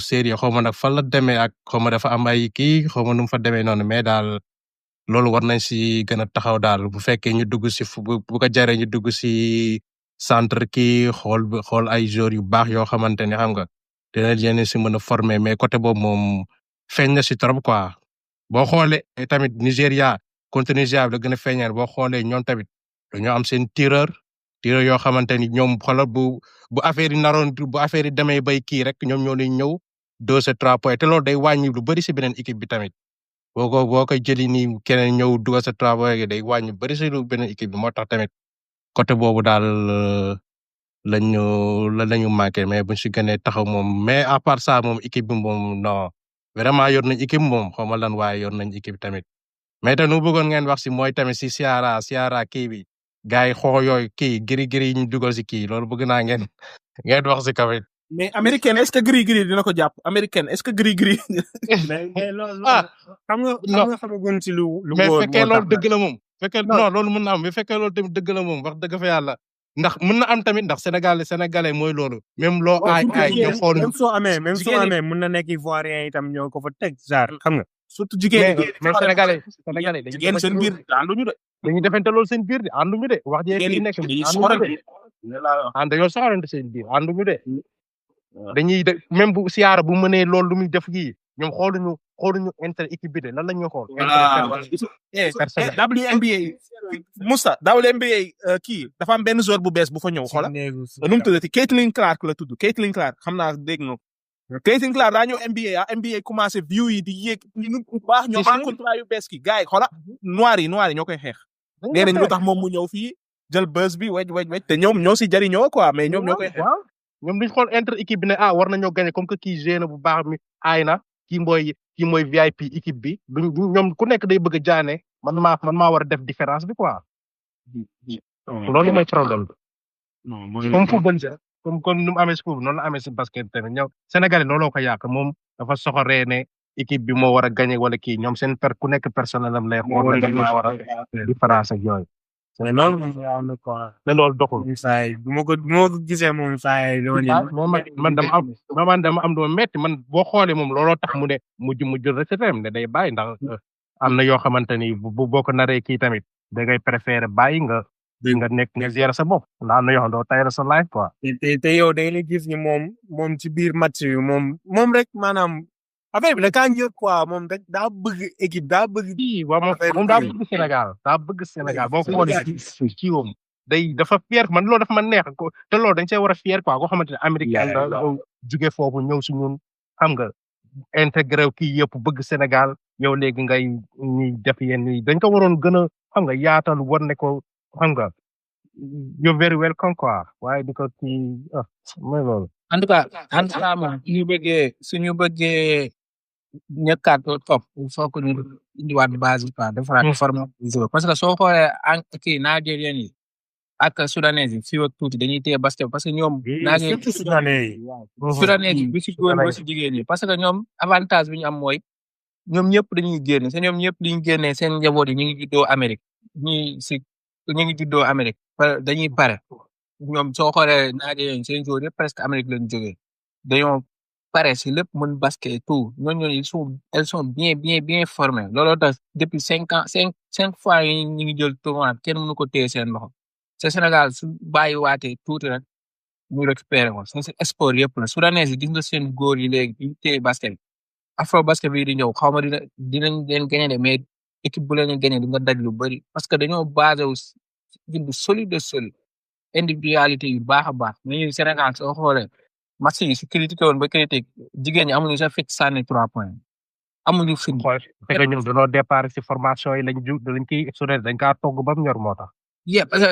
sérieux xaw ma nag fan la demee ak xaw ma dafa am ay kii xaw ma nu mu fa demee noonu mais daal loolu war nañ si gën a taxaw daal bu fekkee ñu dugg si bu ko jaree ñu dugg si centre kii xool ay joueurs yu baax yoo xamante ni xam nga dina leen si mën a former mais côté boobu moom feeñ na si trop quoi boo xoolee tamit Nigéria contre Nigéria la gën a feeñal boo xoolee ñoom tamit dañoo am seen tireur yoo xamante ni ñoom xoolal bu affaire yi naroon bu affaire yi demee bay kii rek ñoom ñoo lay ñëw 2 à 3 points te loolu day wàññi lu bëri si beneen équipe bi tamit boo koy jëli nii keneen ñëw 2 à 3 points day wàññi bëri si beneen équipe bi moo tax tamit côté boobu daal lañu manqué mais buñ si gënee taxaw moom mais à part ça moom équipe bi moom non vraiment yor nañ équipe moom xaw ma lan waaye yor nañ équipe tamit mais te nu bëggoon ngeen wax si mooy tamit si Sierra kii bi gars yi xoo yooyu kii giri yi ñu dugal si kii loolu bëgg naa ngeen wax si kaw it. mais américaine est-ce que giri dina ko jàpp américaine est-ce que giri. mais loolu xam nga xamaguñ ci lu mais fekkee loolu dëgg la moom. fekkee non loolu mën na am mais fekkee loolu tamit dëgg la moom wax dëgg fa yàlla ndax mën na am tamit ndax sénégalais mooy loolu. même loo aay ñu xool. même soo amee mën na nekk ivoirien itam ñoo ko fa teg genre xam nga. surtout jigéen ñi. mais sénégalais dañuy jigéen seen biir ànduñu de. dañuy defante loolu seen biir de ànduñu de wax jee fii nekk dañuy ànduñu soxorante. de dañoo soxorante seen biir ànduñu de dañuy de même bu siyaara bu mënee loolu lu muy def gii ñoom xooluñu inter équipe bi de lan la ñuy xool. personnel WNBA Moussa WNBA kii dafa am benn joueur bu bees bu fa ñëw xoola nu mu tuddati Caitlin Clark la tudd Caitlin Clark xam naa dégg nga ko Caitlin Clark daa ñëw NBA commencé view yi di yéeg ñu bu baax ñoom am contrat yu bees ki gars yi xoola noir yi ñoo koy xeex nee nañ lu tax moom mu ñëw fii jël buzz bi wej te ñoom ñoo si jariñoo quoi mais ñoom ñoo koy xeex ñoom duñ xool inter équipe bi ne war nañoo gagné comme que kii génn bu baax mi aay na kii mooy VIP équipe bi ñoom ku nekk day bëgg a jaane man maa war a def différence bi quoi loolu mooy problème bi. non mooy comme football comme nu mu amee si football noonu la amee si basket tamit ñoom Sénégalais looloo ko yàq moom dafa soxoree ne équipe bi moo war a gagné wala kii ñoom seen ku nekk personnel am lay xool ne maa war a différence ak yooyu. mais loolu moom yaa am na quoi. mais loolu doxul. saa yi bu ma ko gisee moom saa yi man dama am doo metti man boo xoolee moom looloo tax mu ne mujj retraité ne day bàyyi ndax am na yoo xamante ni bu boo ko naree kii tamit da ngay préférer bàyyi nga nekk nga gérer sa bopp ndax am na yoo xam doo tayal sa life quoi. te yow da ngay gis ni moom ci biir match yi moom rek maanaam affaire bi da kaa njëkk quoi moom rek daa bëgg équipe daa bëgg. moom daa bëgg Sénégal boo xoolee ci woom dafa fier man loolu dafa ma neex ko te loolu dañ see war a fier quoi koo xamante ne américain da jóge foofu ñëw si ñun xam nga intégré kii yëpp bëgg Sénégal yow léegi ñuy def yenn yi dañ ko waroon gën a xam nga yaatal war ne ko xam nga you're very welcome quoi waaye di ko kii mooy loolu. en tout cas moom suñu bëggee ñëkkaat topp il faut que ñu indiwaat base quoi defaraat formation parce que soo xoolee kii nigérian yi ak soudanais yi fii ak tuuti dañuy téye basket parce que ñoom. surtout soudanais yi bi si góor ba si jigéen ñi parce que ñoom avantage bi ñu am mooy ñoom ñëpp dañuy génn te ñoom ñëpp liñ génnee seen njaboot yi ñu ngi juddoo Amérique ñu ngi juddoo Amérique dañuy pare ñoom soo xoolee nigérian yi seen jour yëpp presque Amérique lañ jógee dañoo pare si lépp mën basket et tout ñooñu elles sont bien formées looloo tax depuis 5 ans 5 fois yi ñu ngi jël tournoi kenn mënu ko téye seen loxo te Sénégal su bàyyi waatee tuuti rek ñu récupéré ko c'est sport yëpp la soudanais yi gis nga seen góor yi léegi ñu téye basket afro basket bi di ñëw xaw ma dinañ leen gagné de mais équipe bu leen gagné di nga daj lu bëri parce que dañoo basé wu équipe bu solide individualité yu baax a baax mais Sénégal soo xoolee match yi si critiqué woon ba critique jigéen ñi amuñu sa fit sànni 3 points amuñu fit. fekk ñun dañoo départ si formation yi dañ ciy extrait dañ kaa togg ba mu ñor moo tax. parce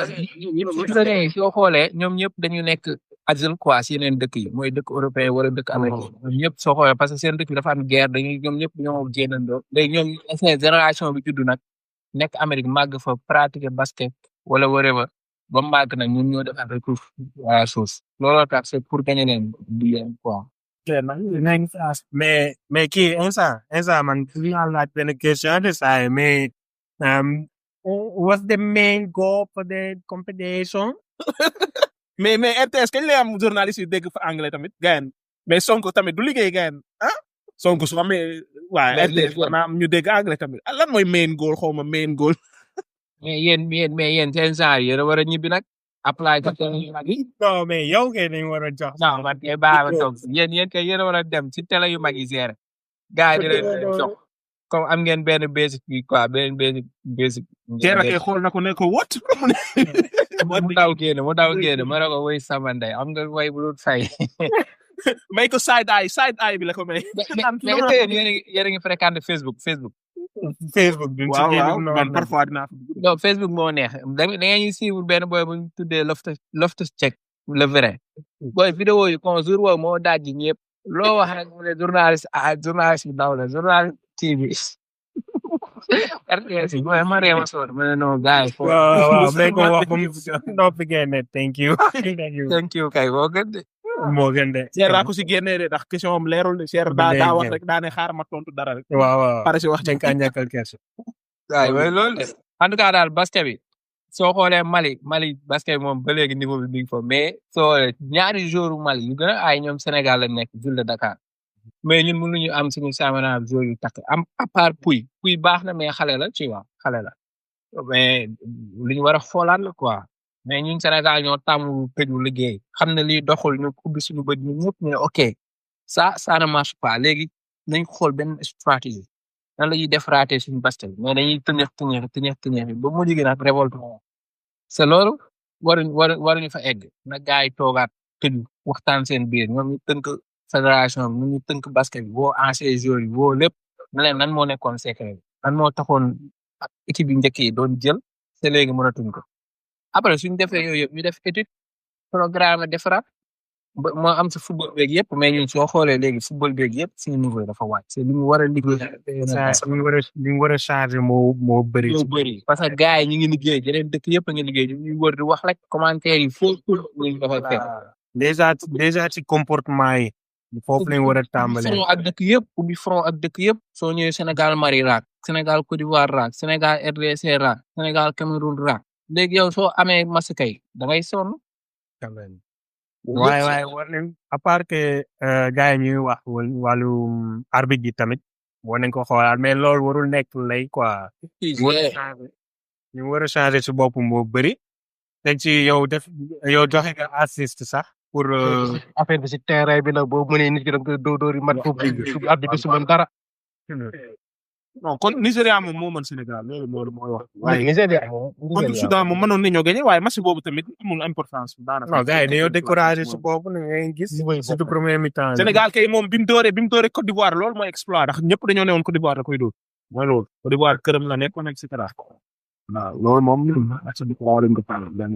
que soo xoolee ñoom ñëpp dañu nekk asile quoi si yeneen dëkk yi mooy dëkk européen wala dëkk américain ñoom ñëpp soo xoolee parce que seen dëkk bi dafa am guerre ñoom ñëpp ñoo génnandoo léegi ñoom seen génération bi juddu nag nekk Amérique màgg fa pratiquer basket wala whatever ba màgg nag ñun ñoo def un retour à la chose looloo tax c'est pour gagner leen du leen quoi. mais kii instant man dinaa laaj benn question de saa mais what's the main goal for the competition? mais RTS kañ lay am journaliste yu dégg fa anglais tamit gayen mais Sonko tamit du liggéey gayen Sonko su amee waa RTS maanaam ñu dégg anglais tamit lan mooy main goal xaw ma main goal. mais yéen seen genre yéen a war a ñibbi nag apply ko non mais yow kay dañ war a jox. non man kay baax na toog yéen kay yéen a war a dem ci télé yu mag yi seere gars yi di leen jox comme am ngeen benn basic bi quoi benn basic. seere kay xool na ko ne ko what. mu daw génn ma ne ko woy sama ndey am nga way bu dul fay. may ko side eye bi la ko may. mais yéen a ngi fréquenté Facebook. waaw man parfois dinaa. non Facebook moo neex da ngeen suivre benn boy bu ñu tuddee Loftus Cheek le vrai boy vidéo yi kon jour woowu moo dajji ñëpp loo wax rek mu ne journaliste bi daw la journaliste TV RTS boy ma réew ma soor ma ne non gars yi. waaw mais ko wax ba mu noppi génne thank you kay boo gën de. moo gën de. Cheikh daa ko si génnee de ndax question am leerul de Cheikh daa wax rek daa ne xaar ma tontu dara rek. waaw pare si wax dañ kaa ñàkkal kersa. waaw loolu de en tout cas daal basket bi soo xoolee Mali basket bi moom ba léegi niveau bi mi ngi fa mais soo ñaari joueurs Mali yu gën a aay ñoom Sénégal la nekk ville de Dakar mais ñun mënuñu am suñu championnat joueur yu takk am à part Puy baax na mais xale la tu vois xale la mais li ñu war a xoolaat la quoi mais ñun Sénégal ñoo tàmm tëju liggéey xam ne lii doxul ñu ubbi suñu bët ñun ñëpp ñu ne ok ça ne marche pas léegi nañ xool benn stratégie nan la ñuy defaraatee suñu basket mais dañuy tëñëx ba mujj gi nag révolte c'est loolu waruñu fa egg na gars yi toogaat tëju waxtaan seen biir ñoom ñu tënk fédération bi ñu tënk basket bi woo ancien joueurs yi woo lépp na leen lan moo nekkoon secret bi lan moo taxoon équipe yi njëkk yi doon jël te léegi mënatuñ ko après suñu defee yooyu yëpp ñu def étude programme defaraat ba moo am si football beeg yëpp mais ñun soo xoolee léegi football beeg yëpp suñu niveau dafa wàcc c'est li mu war a liggéey saa li ñu war a changer moo bëri. moo bëri parce que gars yi ñu ngi liggéey yeneen dëkk yëpp a ngi liggéey ñu ngi wër di wax rek commentaire yi foofu ñu dafa fekk déjà ci comportement yi foofu lañ war a tàmbalee. front ak dëkk yëpp ubbi front ak dëkk yëpp soo ñëwee Sénégal Mali raak Sénégal Côte d'Ivoire raak Sénégal RDC raak Sénégal Cameroun raak léegi yow soo amee match kay da ngay sonn. waaye war nañ à part que gars yi ñuy wax wàllum arbitre yi tamit war nañ ko xoolaat mais loolu warul nekk lay quoi. ñu war a changer si bopp moo bëri. teg ci yow joxe nga assist sax pour affaire bi si terrain bi la boo mënee nit ki da nga koy dóor mat foofu su arbitre su mën dara. non kon Nigéria moom moo mën Sénégal loolu mooy wax. waaye Nigéria moom. contre Soudan moom mënoon nañoo gagné waaye match boobu tamit amul importance daanaka. non gars yi dañoo découragé si boobu na ngay gis. surtout premier mi-temps. Sénégal kay moom bi mu dooree Côte d'Ivoire loolu mooy exploit ndax ñëpp dañoo newoon Côte d'Ivoire da koy dóor mooy loolu Côte d'Ivoire këram la nekkoon et cetera. waaw loolu moom match bi waaw dañ ko faral benn.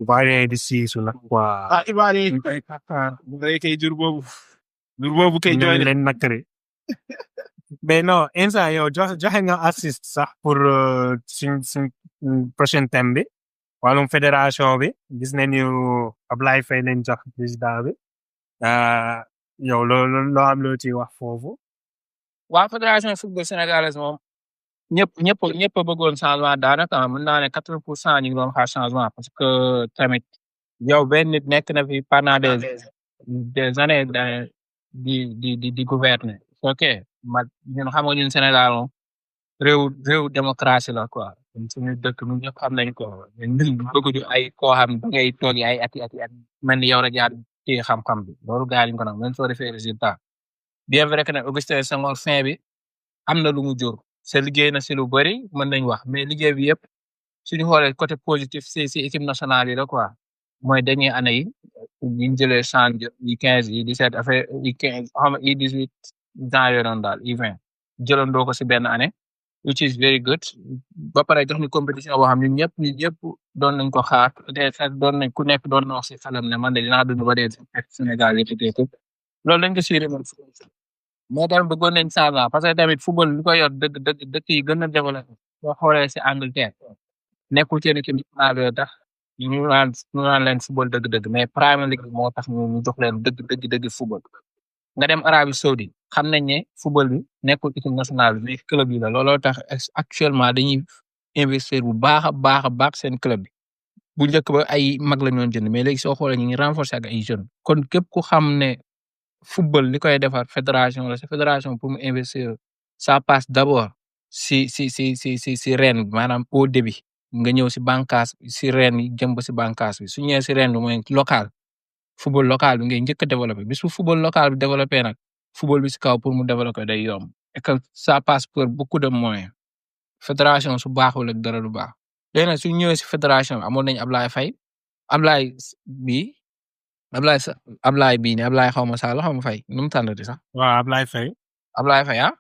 Ivoirien di siisu nag quoi. Ivoirien yi kay Qatar bu ngay kay jur boobu kay jooy leen nakari. mais non instant yow joxe nga assist sax pour suñ prochain thème bi wàllum fédération bi gis nañu Ablaye Faye lañ jox président bi yow loo am loo ciy wax foofu. waa fédération football sénégalaise moom ñëpp a bëggoon changement daanaka mën naa ne 80% ñu ngi doon xaar changement parce que tamit yow benn nit nekk na fi pendant des années di gouverner ok ñun xam nga ñun Sénégal moom réew démocratie la quoi suñu dëkk ñun ñëpp xam nañ ko ñun bëgguñu ay koo xam da ngay toog ay at mel ni yow rek yaa téye xam-xam bi loolu gars yi ñu ko nag même soo defee résultat bien vrai que nag Augustin Senghor fin bi am na lu mu jur c'est liggéey na si lu bëri mën nañ wax mais liggéey bi yëpp suñu xoolee côté positif si équipe nationale yi la quoi mooy dernière année yi ñu jëlee CHAN yi 15 yi 17 affaire yi 15 xam nga yi 18 dans yooyu noonu daal yi 20 jëlandoo ko si benn année which is very good ba pare jox ni compétition boo xam ñun ñëpp doon nañ ko xaar doon nañ ku nekk doon na wax si xelam ne man de dinaa dund ba dee Sénégal yëpp loolu dañ ko suivre mais tamit bëggoon nañ changement parce que tamit football li ko yor dëkk yi gën a développé boo xoolee si Angleterre nekkul seen équipe nationale tax ñu naan leen football dëgg-dëgg mais Premier League moo tax ñu jox leen dëgg football nga dem Arabie Saoudite xam nañ ne football bi nekkul équipe nationale bi mais club yi la looloo tax actuellement dañuy investir bu baax seen club bi bu njëkk ba ay mag la ñoon jënd mais léegi soo xoolee ñu ngi renforcer ak ay jeunes kon képp ku xam ne football li koy defar fédération la sa fédération pour mu investir ça passe d'abord si reen bi maanaam au début nga ñëw si bànqaas si reen yi jëm ba si bànqaas bi su ñëwee si reen bi mooy local football local bi ngay njëkk a développé bis bu football local bi développé nag football bi si kaw pour mu développer day yomb et que ça passe par beaucoup de moyens fédération su baaxul ak dara du baax léegi nag su ñëwee si fédération bi amoon nañu Ablaye Faye Ablaye bii ne Ablaye xaw ma Sall xaw ma Faye nu mu tànnati sax. waaw Ablaye Faye. Ablaye Faye ah.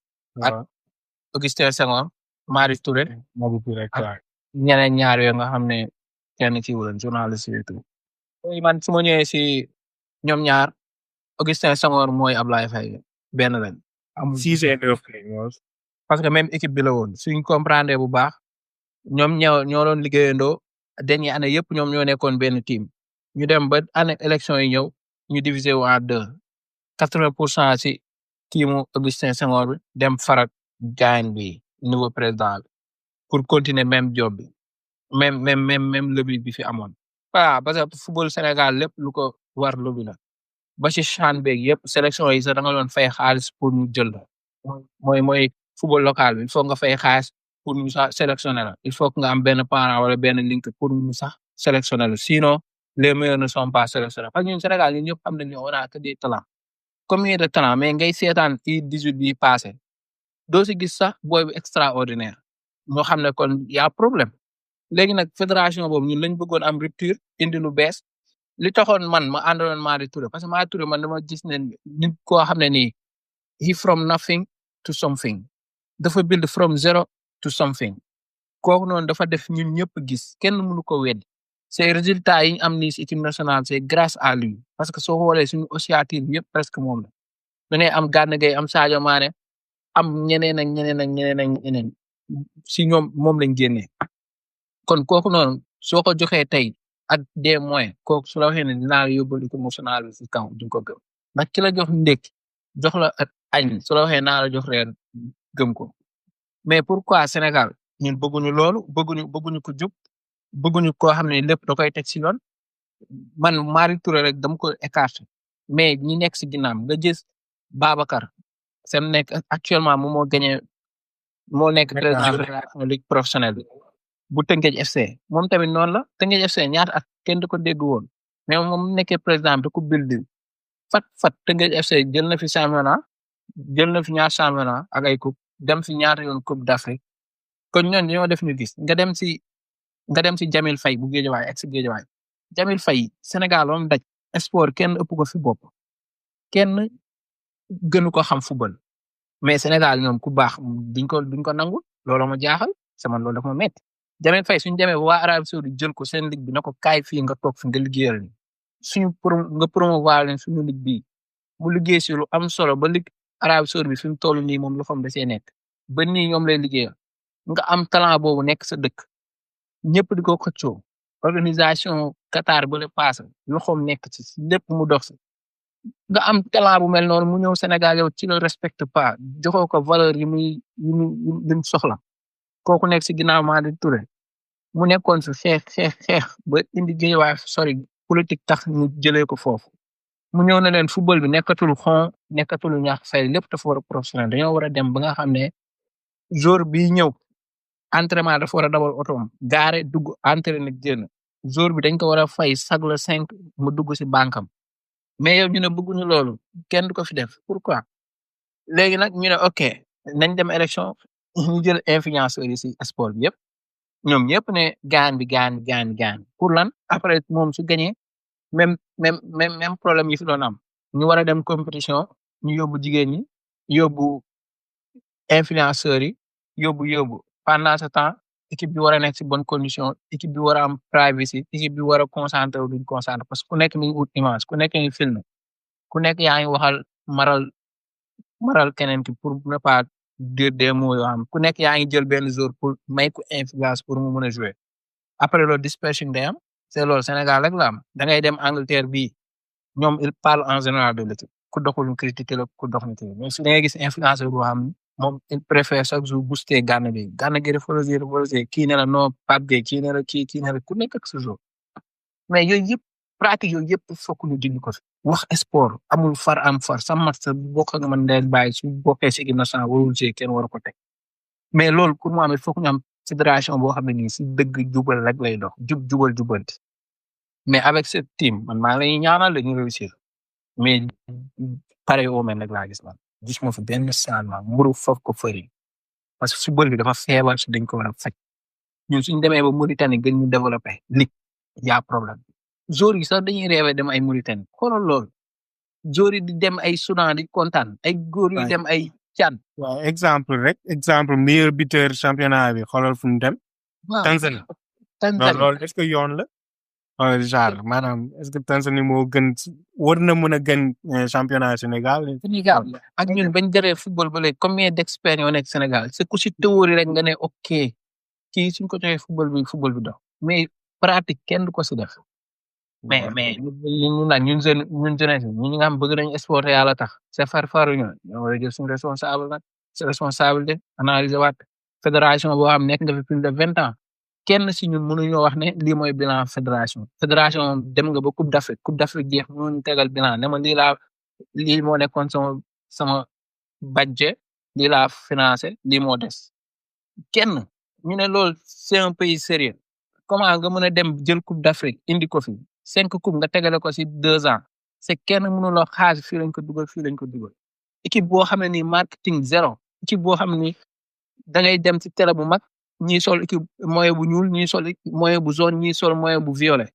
ak Augustin Senghor. Mari Touré. ak ñeneen ñaar yooyu nga xam ne kenn ci wuloon journaliste yi tout. man su ma ñëwee si ñoom ñaar Augustin Senghor mooy Ablaye Faye benn lañ. amul 6 et 9 parce que même équipe bi la woon suñ comprendre bu baax ñoom ñoo doon liggéeyandoo dernière année yëpp ñoom ñoo nekkoon benn team. ñu dem ba année élection yi ñëw ñu diviser wu en 2 80% ci teamu Augustin Senghor bi dem farak gaañ bi nouveau président bi pour continuer même job bi même lobby bi fi amoon. voilà parce que football Sénégal lépp lu ko war lobby la ba ci CHAN beeg yëpp sélection yi sax da nga doon fay xaalis pour ñu jël la mooy football local bi il faut nga fay xaalis pour ñu sax sélectionner la il faut que nga am benn parent wala benn link pour ñu sax sélectionner la sinon les meilleurs ne sont pas sélectionnés parce que ñun Sénégal ñun ñëpp xam nañ ne on a que des talents combien de talents mais ngay seetaan U18 bi passé doo si gis sax booy bu extraordinaire ñoo xam ne kon y a problème léegi nag fédération boobu ñun lañ bëggoon am rupture indi lu bees li taxoon man ma àndaloon Madi Touré parce que Madi Touré man dama gis ne nit koo xam ne nii he from nothing to something dafa build from zero to something kooku noonu dafa def ñun ñëpp gis kenn mënu ko weddi ces résultats yi ñu am nii si équipe nationale c'est grâce à lui parce que soo xoolee suñu osciature bi yëpp presque moom la dañuy am Gana Gueye am Sadio Mané am ñeneen ak ñeneen ak ñeneen ak ñeneen si ñoom moom lañ génnee kon kooku noonu soo ko joxee tey ak des moyens kooku su la waxee ne dinaa la yóbbal équipe nationale bi si kaw di nga ko gëm ndax ki la jox ndékki jox la añ su la waxee naa la jox reer gëm ko mais pourquoi Sénégal ñun bëgguñu loolu bëgguñu ko jub bëgguñu koo xam ne lépp da koy teg si yoon man Madi Touré rek dama ko écarté mais ñi nekk si ginnaaw nga gis Babacar sem nekk actuellement moom moo gagné moo nekk président fédération ligue professionnelle bi bu Teungueth FC moom tamit noonu la Teungueth FC ñaata at kenn du ko dégg woon mais moom nekkee président bi da ko build fat Teungueth FC jël na fi championnat jël na fi ñaar championnat ak ay coupe dem fi ñaata yoon coupe d'Afrique kon ñooñu dañoo def ñu gis nga dem si Jamil Faye bu Guédiawaye ex Guédiawaye Jamil Faye Sénégal moom daj sport kenn ëpp ko fi bopp kenn gënu ko xam football mais Sénégal ñoom ku baax duñ ko nangu loolu ma jaaxal sama loolu dafa ma métti Jamil Faye suñu demee ba waa Arabie Saoudite jël ko seen ligue bi na ko kaay fii nga toog fi nga liggéeyal ni nga promouvoir leen suñu ligue bii mu liggéey si lu am solo ba ligue Arabie Saoudite bi fi mu toll nii moom loxoom da see nekk ba nii ñoom lay liggéeyal nga am talent boobu nekk sa dëkk ñëpp di ko xëccoo organisation Qatar ba le passé loxoom nekk ci lépp mu dox si nga am talent bu mel noonu mu ñëw Sénégal yow ci le respecte pas joxoo ko valeur yi mu soxla kooku nekk si ginnaaw Madi Touré mu nekkoon fi xeex ba indi Guédiawaye sori politique tax ñu jëlee ko foofu mu ñëw na leen football bi nekkatul nekkatul ñaax fay lépp dafa war a professionnel dañoo war a dem ba nga xam ne jour bi ñëw entraînement dafa war a dawal otoom gaare dugg entraîné génn jour bi dañ ko war a fay chaque le 5 mu dugg si bankam mais yow ñu ne bëgguñu loolu kenn du ko fi def pourquoi léegi nag ñu ne ok nañ dem élection ñu jël influenceurs yi si sport bi yëpp ñoom ñëpp ne gaan pour lan après moom su gagné même problème yi fi doon am ñu war a dem compétition ñu yóbbu jigéen ñi yóbbu influenceurs yi yóbbu pendant ce temps équipe bi war a nekk si bonne condition équipe bi war a am privacy équipe bi war a concentré wu duñ concentré parce que ku nekk mi ngi ut image ku nekk ngi filmé ku nekk yaa ngi waxal maral keneen ki pour ne pas dire des mots yoo xam ku nekk yaa ngi jël benn jour pour may ko influence pour mu mën a jouer après loolu dispersion day am c'est loolu Sénégal rek la am da ngay dem Angleterre bii ñoom il parle en général de l'équipe ku doxul ñu critiquer la ku dox ñu mais su da ngay gis influenceur boo xam moom il préfère chaque jour booster Gana Gueye dafa reposé kii ne la non Pape Gueye kii ne la kii ne la ku nekk ak sa jour mais yooyu yëpp pratique yooyu yëpp fokk ñu dindi ko fi wax sport amul far sa mat sa bokk nga mën ndeel bàyyi su bokkee si équipe nationale warul see kenn war ko teg mais loolu pour mu am il faut que ñu am fédération boo xam ne nii si dëgg jubal rek lay dox jubanti mais avec ce team man maa ngi lay ñaanal dañu réussir mais pareil au même rek laa gis man gis ma fi benn changement mburu foofu ko fëri parce que football bi dafa feebar si dañ ko war a faj ñun suñ demee ba Mauritanie gën ñu développé ligue y a problème joueurs yi sax dañuy rêvé dem ay Mauritanie xoolal loolu joueurs yi di dem ay Soudan di kontaan ay góor yu dem ay Tchad. waaw exemple meilleur buteur championnat bi xoolal fu mu dem. waaw Tanzanie. loolu est-ce que yoon la. wala genre maanaam est-ce que Tanzanie moo gën war na mën a gën championnat Sénégal. ak ñun bañ jëree football ba léegi combien d'experts ñoo nekk Sénégal c'est ku si théorie rek nga ne ok kii suñ ko joxee football bi dox mais pratique kenn du ko si def. mais ñun jeunesse ñi nga xam bëgg nañu exporter yàlla tax c'est farfaruñu ñoo war a jël suñu responsable nag c'est responsable de analyser waat fédération boo xam nekk nga fi plus de 20 ans kenn si ñun mënuñoo wax ne lii mooy bilan fédération dem nga ba coupe d'Afrique jeex mënuñu tegal bilan ne ma lii moo nekkoon sama budget lii laa financé lii moo des kenn ñu ne loolu c'est un pays sérieux comment nga mën a dem jël coupe d'Afrique indi ko fi 5 coupe nga tegale ko si 2 ans c'est kenn mënuloo xaaj fii lañ ko dugal équipe boo xam ne nii marketing zéro équipe boo xam ne nii da ngay dem ci télé bu mag ñii sol équipe moyen bu ñuul ñii sol moyen bu jaune ñii sol moyen bu violet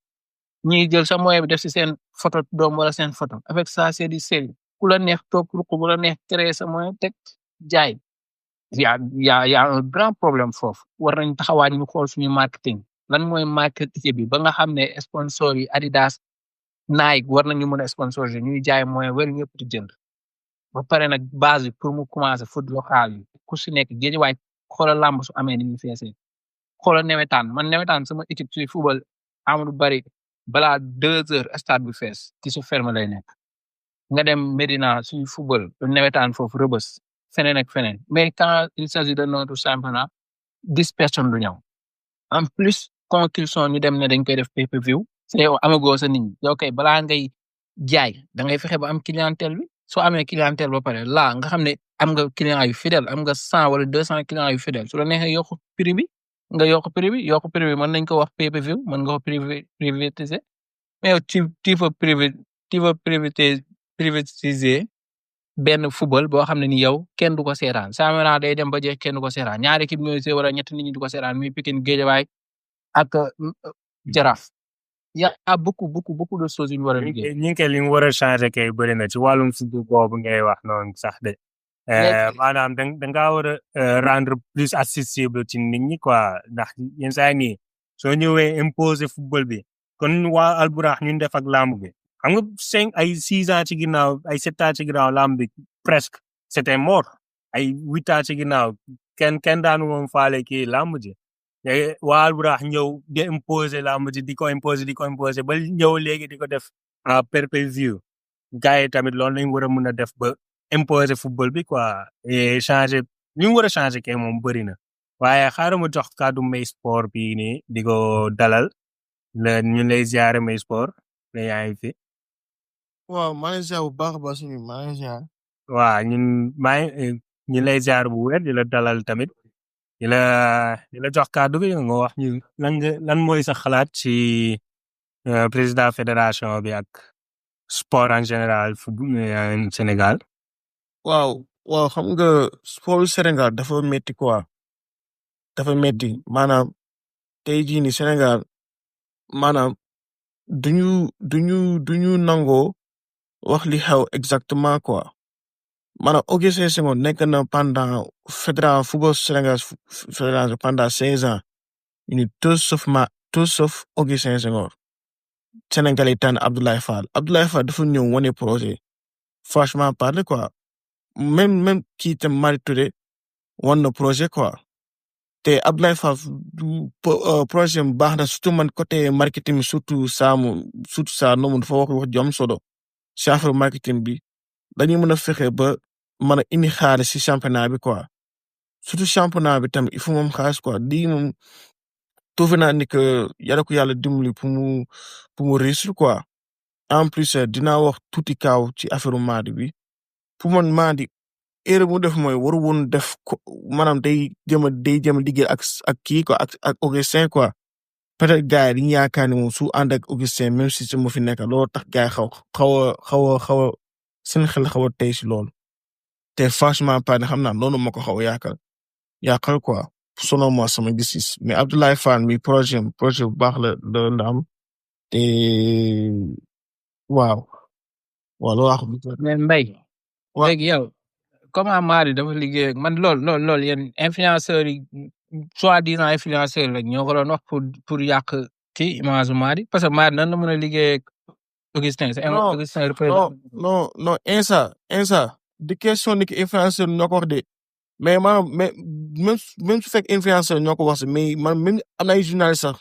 ñii jël sa moyen bi def ci seen photo doom wala seen photo avec ça c'est du sérieux ku la neex toog ruq bu la neex créer sa moyen teg jaay y a un grand problème foofu war nañ taxawaat ñu xool suñu marketing lan mooy marketing bi ba nga xam ne sponsor yi Adidas Nike war nañu mën a sponsoriser ñuy jaay moyen wala ñëpp di jënd ba pare nag base bi pour mu commencer foot local yi ku si nekk Guédiawaye xoolal làmb su amee ni ñu feesee xoolal nawetaan man nawetaan sama équipe suy football Amadou Bari balaa 2 heures stade bi fees ci su ferme lay nekk nga dem Medina suy football nawetaan foofu Rebeuss feneen ak feneen mais quand il s'agit de notre championnat 10 personnes du ñëw en plus conclusion ñu dem ne dañ koy def pay-per-view c'est yow amagoo sa nit ñi yow kay balaa ngay jaay da ngay fexe ba am clientèle bi soo amee clientèle ba pare là nga xam ne am nga client yu fidèle am nga 100 wala 200 clients yu fidèle su la neexee yokk prix bi nga yokk prix bi mën nañ ko wax pay-per-view mën nga ko privatiser mais yow tu veux privatiser benn football boo xam ne ni yow kenn du ko seetaan championnat day dem ba jeex kenn du ko seetaan ñaari équipe ñooy see wala ñetti nit ñi du ko seetaan muy Pikine Guédiawaye ak Jaraaf y a beaucoup de choses yu ñu war a liggéey. ñi ngi li mu war a changer kay bëri na ci wàllum football boobu ngay wax noonu sax de. maanaam da ngaa war a rendre plus accessible ci nit ñi quoi ndax yenn saa yi nii soo ñëwee imposer football bi kon waa Alburax ñun def ak lamb bi xam nga 6 ans ci ginnaaw ay 7 ans ci ginnaaw lamb bi presque c'était mort ay 8 ans ci ginnaaw kenn daanu moom faale kii lamb ji waa Alburax ñëw di imposer lamb ji di ko imposer ba ñëw léegi di ko def en pay-per-view gars yi tamit loolu lañ war a mën a def ba imposer football bi quoi et changer li mu war a changer kay moom bëri na waaye xaaral ma jox kàddu May Sport bii nii di ko dalal ñu lay ziare May Sport ne yaa ngi fi. waaw maa ngi ziar bu baax a baax suñu maa ngi ziar. waaw ñu lay ziar bu wér di la dalal tamit di la jox kàddu bi nga wax ñu lan mooy sa xalaat ci président fédération bi ak sport en général Sénégal. waaw xam nga sport Sénégal dafa métti quoi dafa métti maanaam tey jii ni Sénégal maanaam duñu nangoo wax li xew exactement quoi maanaam Augustin Senghor nekk na pendant fédération football Sénégal fédération pendant 16 ans ñu ni tout sauf Augustin Senghor Sénégal yi tànn Abdoulaye Fall dafa ñëw wane projet franchement parler quoi même kii tam Mari Touré wan na projet quoi te Abdoulaye Fall projet mu baax na surtout man côté marketing surtout ça noonu dafa wax ju am solo si affaire marketing bi dañuy mën a fexe ba mën a indi xaalis si championnat bi quoi surtout championnat bi tamit il faut moom xaalis quoi lii moom trouvé naa ni que yàlla ko yàlla dimbali pour mu réussir quoi en plus dinaa wax tuuti kaaw ci affaire Madi bi pour man Madi erreur mu def mooy waru woon def maanaam day jëm a liggéey ak kii quoi ak Augustin quoi peut-être gars yi dañuy yaakaar ni moom su ànd ak Augustin même si mu fi nekk loolu tax gars yi xaw a seen xel xaw a tey si loolu te franchement pas ne xam naa noonu moo ko xaw a yaakal quoi selon moi sama gis-gis mais Abdoulaye Fall mi projet bu baax la am te waaw loolu wax mais Mbaye léegi yow comment Madi dafa liggéey ak man loolu yéen influenceurs yi soi-disant influenceurs la ñoo ko doon wax pour yàq kii image Madi parce que Madi nan la mën a liggéey ak Augustin Augustin non insa di question ni que influenceur ñoo ko wax de mais maanaam même su fekk influenceur ñoo ko wax si mais man même am na ay journaliste sax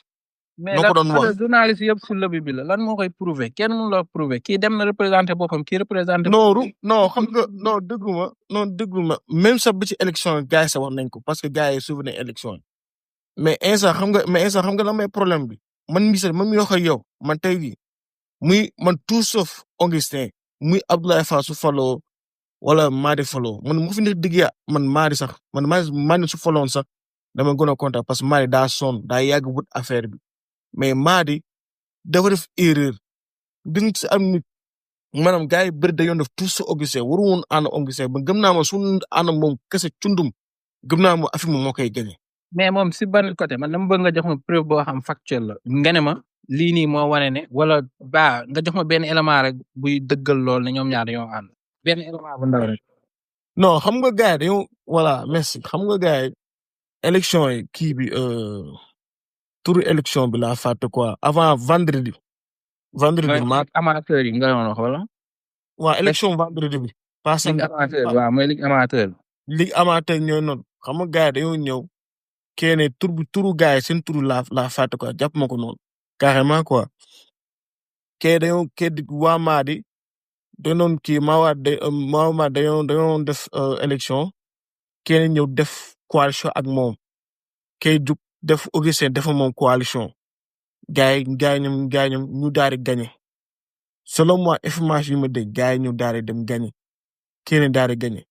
ñoo ko doon wax mais journaliste yëpp sur lobby bi la lan moo koy prouver kenn mënu la prouver kii dem na représenter boppam kii représenter. non xam nga non déglu ma même sax bi ci élection gars yi sax wax nañ ko parce que gars yi souvenir élection mais instant xam nga lan mooy problème bi man mii sax man mi wax ak yow man tey jii muy man tout sauf Augustin muy Abdoulaye Fall su faloo wala Madi faloo man mu fi nekk dëgg ya man Madi sax man Madi su faloon sax dama gën a kontaan parce que Madi daa sonn daa yàgg wut affaire bi mais Madi dafa def erreur bi nga si am nit maanaam gars yi bëri dañoo def tout sa Augustin waru woon ànd Augustin ba gëm naa ma suñu ànd moom kese cundum gëm naa ma affaire moom moo koy gagné. mais moom si ban côté man dama bëgg nga jox ma preuve boo xam factuel la nga ne ma lii nii moo wane ne wala ba nga jox ma benn élément rek buy dëggal lool ne ñoom ñaar dañoo ànd benn élément bu ndaw rek. non xam nga gars yi dañoo voilà merci xam nga gars yi élection yi kii bi turu élection bi laa fàtte quoi avant vendredi. vendredi mooy amateur yi nga doon wax wala. waa élection vendredi bi. passé ligue amateur waaw mooy ligue amateur. ligue amateur ñooy noonu xam nga gars yi dañoo ñëw kenn turu gars yi seen turu laa fàtte quoi jàpp ma ko noonu carrément quoi. di waa Madi danoon kii Maama dañoo def élection kenn ñëw def coalition ak moom kay jug def Augustin defa moom coalition gars yi ñoom ñu daal di gagné selon moi information yi ma dégg gars yi ñu daal di dem gagné kenn daal di gagné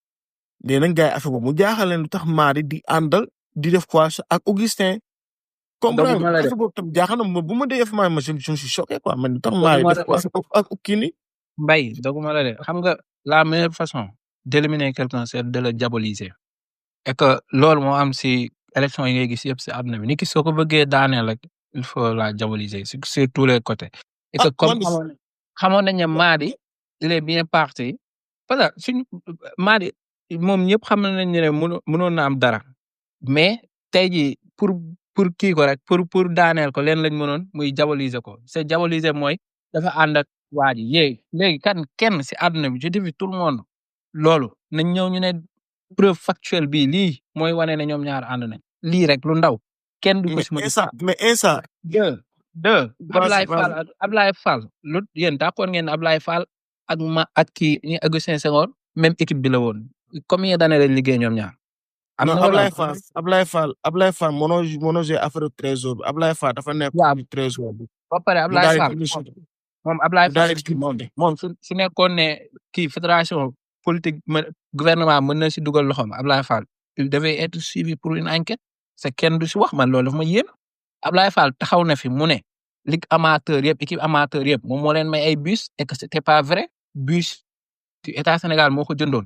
léegi nag gars yi affaire boobu mu jaaxal leen lu tax Madi di àndal di def coalition ak Augustin. comprendre nga affaire boobu tam jaaxal na bu ma dee information ma je suis choqué quoi man lu tax Madi def coalition ak kii nii. Mbaye doguma la de xam nga la meilleure façon d'éliminer quelqu'un c'est de le diaboliser et que loolu moo am si élection yi ngay gis yëpp si àdduna bi nit ki soo ko bëggee daaneel rek il faut la diaboliser sur tous les côtés. et que comme xamoon nañ ne Madi il est bien parti parce que suñ Madi moom ñëpp xam nañ ne mënoon na am dara mais tey jii pour kii ko rek pour daaneel ko leen lañ mënoon muy diaboliser ko c'est diaboliser mooy dafa ànd ak waa ji léegi kenn si àdduna bi je dis tout le monde loolu nañ ñëw ñu ne preuve factuelle bii lii mooy wane ne ñoom ñaar ànd nañ lii rek lu ndaw kenn du ko si mais instant deux Ablaye Fall lu yéen d'accord ngeen ne Ablaye Fall ak kii ñi Augustin Senghor même équipe bi la woon combien d'années lañ liggéey ñoom ñaar. non Ablaye Fall mënoo jouer affaire trésor bi Ablaye Fall dafa nekk trésor bi. ba pare Ablaye Fall moom Ablaye Fall moom su nekkoon ne kii fédération politique gouvernement mën na si dugal loxoom Ablaye Fall il devait être suivi pour une enquête c'est kenn du si wax man loolu dafa ma yéem Ablaye Fall taxaw na fi mu ne ligue amateur yëpp équipe amateur yëpp moom moo leen may ay bus et que c'était pas vrai bus ci état Sénégal moo ko jëndoon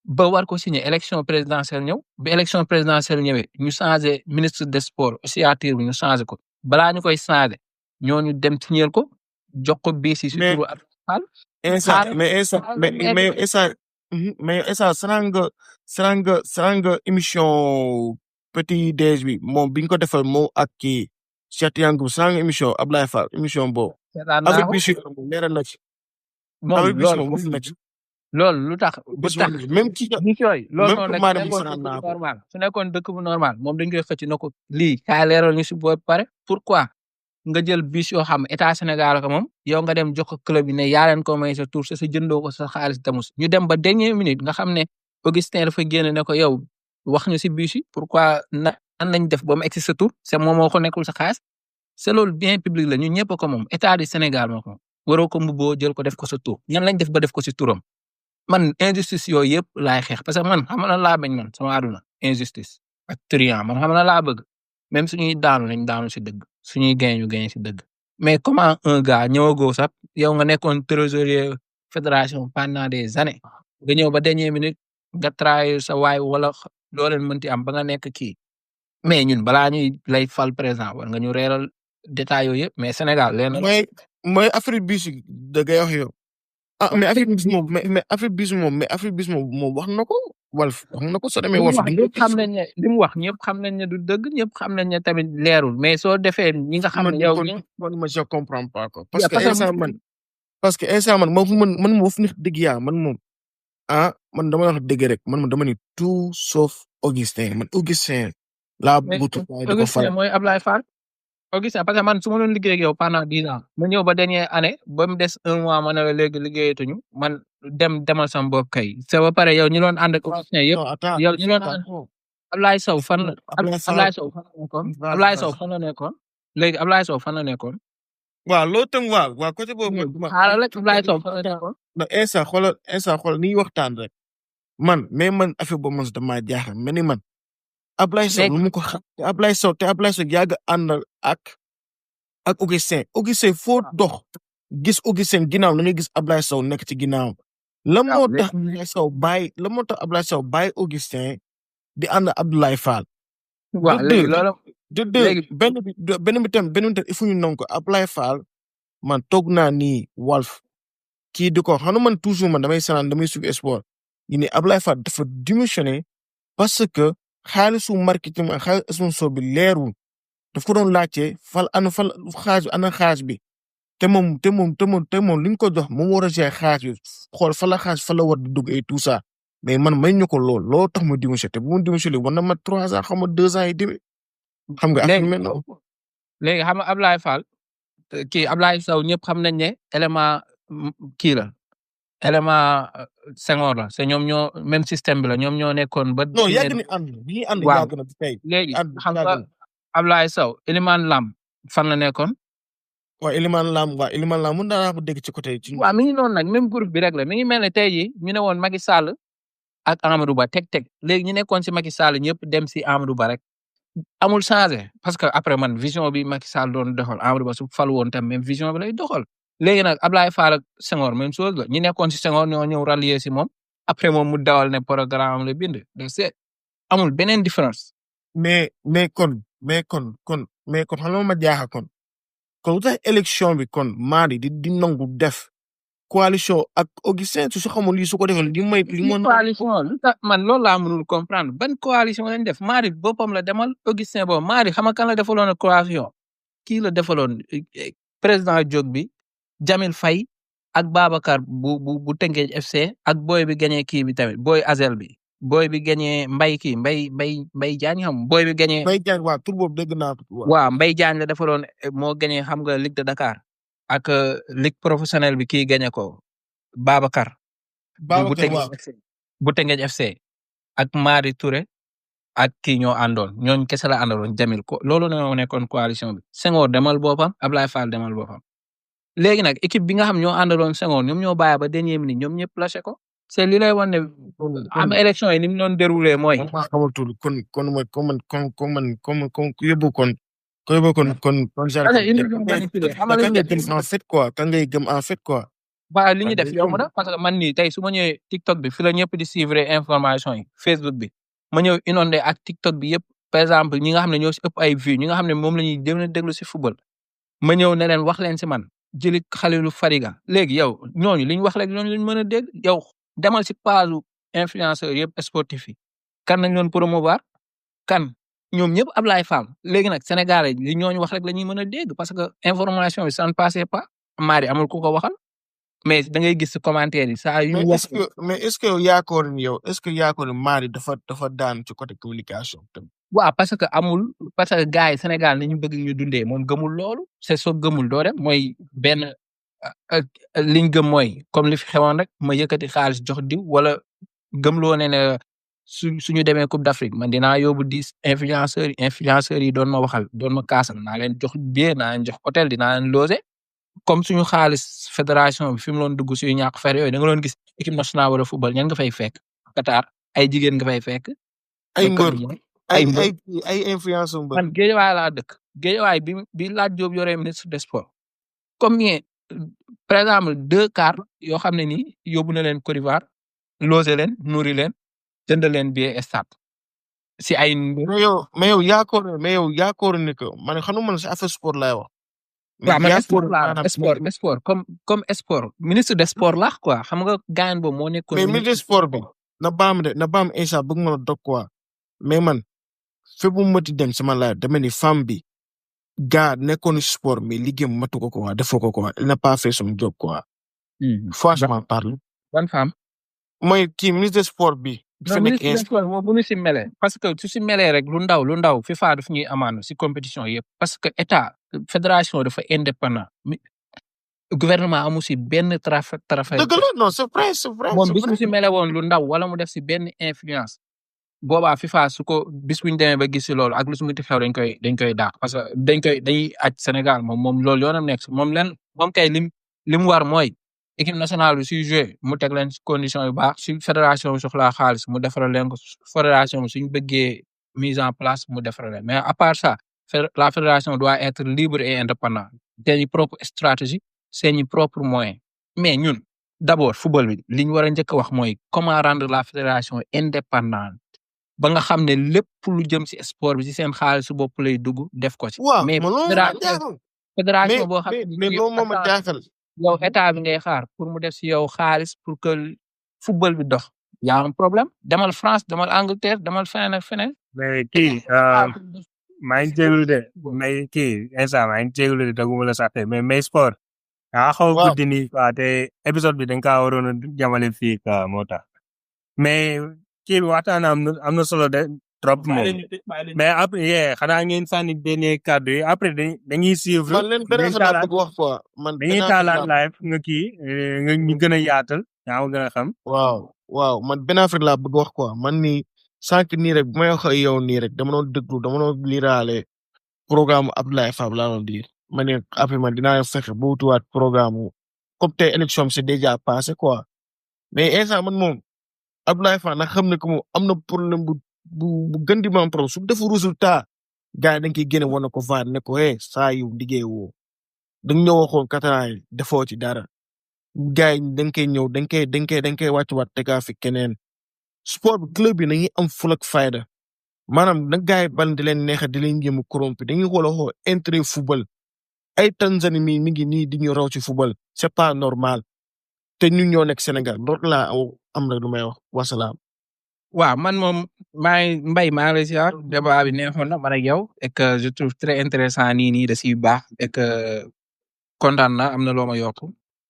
ba war ko signé élection présidentielle ñëw ba élection présidentielle ñëwee ñu changé ministre des sports osciature bi ñu changé ko balaa ñu koy changé ñooñu dem signé ko jox ko bii si surtout Fall. mais saranga émission petit déj bi moom biñ ko defal moo ak kii Cheikh Yankou saranga émission Ablaye Fall émission boobu. avec bi si leeral na ci. avec bi si na ci. loolu lu tax bu tax même ci yooyu loolu normal su nekkoon dëkk bu normal moom dañ koy xëcc na ko lii kaay leeral ñu si boobu pare pourquoi nga jël bus yoo xam état Sénégal ko moom yow nga dem jox ko club yi ne yaa leen ko may sa tour sa jëndoo ko sa xaalis damus ñu dem ba dernière minute nga xam ne Augustin dafa génn ne ko yow wax ñu si bus yi pourquoi nan lañ def ba mu egsi sa tour c'est moom moo ko nekkul sa xaalis c'est loolu bien public la ñun ñëpp ko moom état du Sénégal moo ko waroo ko mbubboo jël ko def ko sa tour ñan lañ def ba def ko si turam man injustice yooyu yëpp laay xeex parce que man xam na laa bañ man sama àdduna injustice ak trian man xam na laa bëgg même suñuy daanu nañ daanu si dëgg suñuy gañ si dëgg mais comment un gars ñëwagoo sax yow nga nekkoon trésorier fédération pendant des années nga ñëw ba dernière minute nga trahir sa waay wala loo leen mënti am ba nga nekk kii mais ñun balaa ñuy lay fal président war nga ñu reeral détails yooyu yëpp mais Sénégal leen mooy Afrique bi si da ngay wax yow. mais Afrique bis moom wax na ko Walf wax na ko soo demee Walf ñëpp xam nañ ne li mu wax ñëpp xam nañ ne du dëgg ñëpp xam nañ ne tamit leerul mais soo defee ñi nga xam ne yow man je comprends pas quoi parce que instant man moo fi nekk dëgg yaa man moom man dama wax dëgg rek man dama ni tout sauf Augustin man Augustin laa butu Augustin mooy Ablaye Fall Augustin parce que man su ma doon liggéey ak yow pendant 10 ans ma ñëw ba dernière année ba mu des 1 mois ma ne la léegi liggéeyatuñu man demal sama bopp kay c'est ba pare yow ñu doon ànd ak Augustin yëpp yow ñu doon Ablaye Sow fan la Ablaye Fall Ablaye Sow fan la nekkoon Ablaye Sow fan la nekkoon léegi Ablaye Sow fan la nekkoon waaw loolu tam waaw côté boobu man xaaral rek Ablaye Sow fan la nekkoon non instant xoolal ni waxtaan rek man affaire boobu man dama jaaxal mais ni man Ablaye Sow lu mu ko xam Ablaye Sow yàgg àndal ak Augustin foo dox gis Augustin ginnaaw la ngay gis Ablaye Sow nekk ci ginnaaw la moo tax Ablaye Sow bàyyi Augustin di ànd Abdoulaye Fall. waaw léegi loolu léegi benn bi tam il faut ñu nangu ko Abdoulaye Fall man toog naa nii Walf kii di ko xam man toujours man damay suivre sport ñu ne Abdoulaye Fall dafa démissionné parce que xaalisu marketing ak xaalisu sponsor bi leerul daf ko doon laajte xaalis bi te moom li ñu ko jox moom war a gérer xaalis bi xool fa la war di dugg et tout ça. mais man may ñu ko loolu tax ma démissionné te bu ma démissionné war na ma 3 ans xam nga 2 ans et demi. xam nga ak mel noonu. léegi xam nga Ablaye Fall kii Ablaye Sow ñëpp xam nañ ne élément kii la élément Senghor la c'est ñoom ñoo même système bi la ñoom ñoo nekkoon ba. non yàgg na ànd bi ñuy ànd yàgg na tey. léegi xam nga Ablaye Sow Elimane Lam fan la nekkoon. waaw Elimane Lam mën naa ko dégg ci côté. waaw mi ngi noonu nag même groupe bi rek la mi ngi mel ne tey jii ñu ne woon Macky Sall ak Amadou Ba teg léegi ñu nekkoon si Macky Sall ñëpp dem si Amadou Ba rek amul changé parce que après man vision bi Macky Sall doon doxal Amadou Ba su fal woon tam même vision bi lay doxal léegi nag Ablaye Fall ak Senghor même chose la ñi nekkoon si Senghor ñoo ñëw rallier si moom après moom mu dawal ne programme la bind donc c'est amul beneen différence. mais kon xam nga ma jaaxa kon lu tax élection bi kon Madi di nangu def. coalition ak Augustin su xamul lii su ko defee coalition lu tax man loolu laa mënul comprendre ban coalition lañ def Madi boppam la demal Augustin boobu Madi xam nga kan la defaloon coalition kii la defaloon président Diop bi Jamil Faye ak Babacar bu Teungueth FC ak boy bi gagné kii bi tamit boy Azel bi boy bi gagné Mbaye Diagne xam boy bi gagné. Mbaye Diagne waaw tur boobu dégg naa ko. waaw Mbaye Diagne la defaloon moo gagné xam nga Ligue de Dakar. ak ligue professionnelle bi kii gagné ko Babacar bu Teungueth FC ak Mari Touré ak kii ñoo àndoon ñooñu kese la àndaloon Jamil ko loolu ñoo nekkoon coalition bi Senghor demal boppam Ablaye Fall demal boppam léegi nag équipe bi nga xam ñoo àndaloon Senghor ñoom ñoo bàyyi ba dernier minute ñoom ñëpp lâché ko c'est li lay wan ne am élection yi ni mu doon déroulé mooy. xamatul kon yóbbu kon. en fait quoi kan ngay gëm en fait quoi. waaw li ñu def yomb na parce que man nii tey su ma ñëwee TikTok bi fi la ñëpp di suivre information yi Facebook bi ma ñëw inondé ak TikTok bi yëpp par exemple ñi nga xam ne ñoo si ëpp ay vues ñi nga xam ne moom la ñuy déglu si football ma ñëw ne leen wax leen si man jëli Khalilou Fariga léegi yow ñooñu li ñu wax rek ñooñu lañ mën a dégg yow demal si page influenceur yëpp sportif yi kan nañ doon promouvoir kan. ñoom ñëpp Ablaye Fall léegi nag Sénégalais li ñooñu wax rek la ñuy mën a dégg parce que information bi ça ne passait pas Mari amul ku ko waxal mais da ngay gis ci commentaire yi saa yu. mais est-ce que yaakaar ni Mari dafa daan ci côté communication tamit. waaw parce que gars yi Sénégal ni ñu bëgg ñu dundee moom gëmul loolu c'est soo gëmul doo dem mooy benn liñ gëm mooy comme li fi xewoon rek ma yëkkati xaalis jox diw wala gëmloo ne suñu demee Coupe d'Afrique man dinaa yóbbu 10 influenceurs yi doon ma waxal doon ma kaasal naa leen jox billet naa leen jox hôtel dinaa leen loger comme suñu xaalis fédération bi fi mu doon dugg suñu ñàkk fer yooyu da nga doon gis équipe nationale de football ñan nga fay fekk Qatar ay jigéen nga fay fekk. ay mbër ay influenceurs mbër. man Guédiawaye laa dëkk Guédiawaye bi Lat Diop yoree ministre des sports combien par exemple 2 cars yoo xam ne nii yóbbu na leen Côte d'Ivoire loger leen nourrir leen. jënd leen billet stade si ay. mais yow yaakaar ne que man xam nga man si affaire sport laay wax. waaw man sport comme sport ministre des sports laax quoi xam nga gaañ boobu moo nekkoon. mais ministre des sports bi na baam instant bëgg ma la dog quoi mais man fépp mu mënti dem sama laaj dama ni femme bi gaa nekkoon sport mais liggéeyam matu ko quoi defoo ko quoi il n'a pas fait son job quoi. franchement parle. ban femme. mooy kii ministre des sports bi. ministre des sports moom bu ñu si melee parce que su si melee rek lu ndaw FIFA daf ñuy amaana si compétition yëpp parce que état fédération dafa indépendant gouvernement amu si benn trafic. dëgg la non c'est vrai. moom bis mu si mele woon lu ndaw wala mu def si benn influence boobaa FIFA su ko bis bu ñu demee ba gis si loolu ak lu su mënti xew dañ koy dàq parce que dañuy aj Sénégal moom loolu yoonam nekk si moom kay lim war mooy équipe nationale bi suy joué mu teg leen si condition yu baax su fédération bi soxlaa xaalis mu defaral leen ko fédération bi suñu bëggee mise en place mu defaral leen mais à part ça la fédération doit être libre et indépendant seeni propre stratégie seeni propre moyen mais ñun d'abord football bi li ñu war a njëkk a wax mooy comment rendre la fédération indépendante ba nga xam ne lépp lu jëm si sport bi si seen xaalisu bopp lay dugg def ko ci. waaw mais man loolu ma jaaxal fédération boo xam mais loolu moo ma jaaxal yow état bi ngay xaar pour mu def si yow xaalis pour que football bi dox y a un problème demal France demal Angleterre demal feneen ak feneen. mais kii maa ngi jégalu de mais kii instant maa ngi jégalu de daguma la sax mais sport. xaw a guddi nii quoi te épisode bi dañ kaa waroon a jamale fii quoi moo tax mais kii bi waxtaan am na solo de trop moom mais après xanaa ngeen sànni dernier kàddu yi après dañuy suivre. man leen beneen affaire laa bëgg wax quoi man dañuy taalaat live nga kii nga ñu gën a yaatal yaa ma gën a xam. waaw man beneen affaire laa bëgg wax quoi man nii sànq nii rek bu may wax ak yow nii rek dama doon déglu dama doon liraale programme Abdoulaye Fab laa doon diir ma ne après man dinaa fexe ba wutuwaat programme comme tey élection c'est déjà passé quoi mais instant man moom Abdoulaye Fab nag xam ne que moom am na problème bu gën di ma am problème su defu résultat gars yi dañ koy génne woon na ko vaar ne ko saa yu liggéey woo dañ ñëw waxoon Qatar yi defoo ci dara gars yi dañ koy ñëw dañ koy wàccuwaat tegaa fi keneen sport bi club yi nañuy am ful ak fayda maanaam nag gars yi bal di leen neexa di leen jéem a corrompre dañuy xool intérêt football ay Tanzanie mi ngi nii di ñu raw ci football c'est pas normal te ñun ñoo nekk Sénégal loolu laa am rek lu may wax wasalaam. waaw man moom maa ngi lay ziar débat bi neexoon na man ak yow et que je trouve très intéressant nii da siy baax et que kontaan na am na loo ma yokk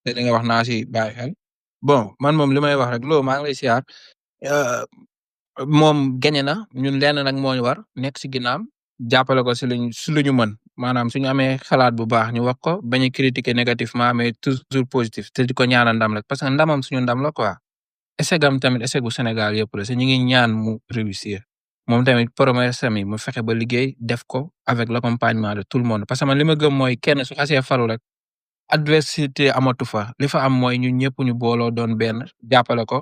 te li nga wax naa si bàyyi xel bon man moom li may wax rek loolu maa ngi lay ziar moom gañe na ñun lenn nag moo ñu war nekk si ginnaam jàppale ko si luñu mën maanaam suñu amee xalaat bu baax ñu wax ko bañ a critiquer négativement mais toujours positif te di ko ñaanal ndam rek parce que ndamam suñu ndam la quoi. échec am tamit échec bu Sénégal yëpp la ñu ngi ñaan mu réussir moom tamit promesse mi mu fexe ba liggéey def ko avec l'accompagnement de tout le monde parce que man li ma gëm mooy kenn su xasee falu rek adversité amatu fa li fa am mooy ñun ñëpp ñu booloo doon benn jàppale ko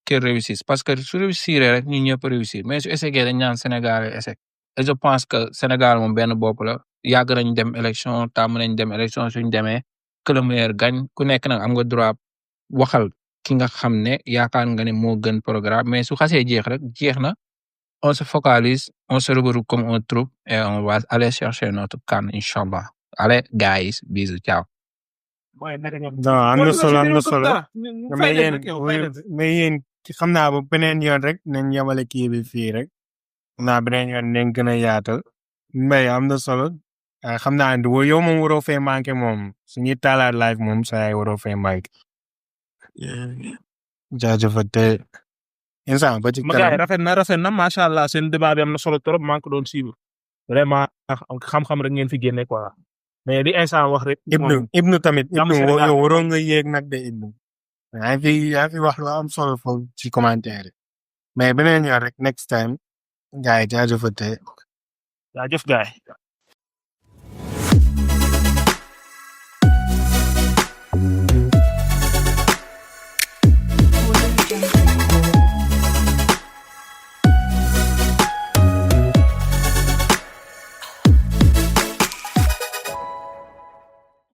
qu'il réussisse parce que su réussir rek ñun ñëpp réussir mais su échecee dañ ñaan Sénégal échec et je pense que Sénégal moom benn bopp la yàgg nañ dem élection tàmm nañ dem élection suñ demee que le meilleur gagne ku nekk nag am nga droit waxal ki nga xam ne yaakaar nga ne moo gën programme mais su xasee jeex rek jeex na on se focalise on se regroupe comme un troupe et on va aller chercher notre CAN inchallah allez guys bisous ciao. non am na solo mais yéen xam naa ba beneen yoon rek nañ yemale kii bi fii rek naa beneen yoon nañ gën a yaatal mais am na solo xam naa yow moom waroo fee manqué moom suñuy taalaat live moom saa waroo fee manqué. jaajëfate instant ba ci kanam rafet na macha allah seen débat bi am na solo trop maa ngi ko doon suivre vraiment xam-xam rek ngeen fi génne quoi mais li instant wax rek. Ibnu tamit yow waroon nga yéeg nag de Ibnu yaa fi wax lu am solo foofu ci commentaire mais beneen yoon rek next time gars yi jaajëfate jaajëf gars yi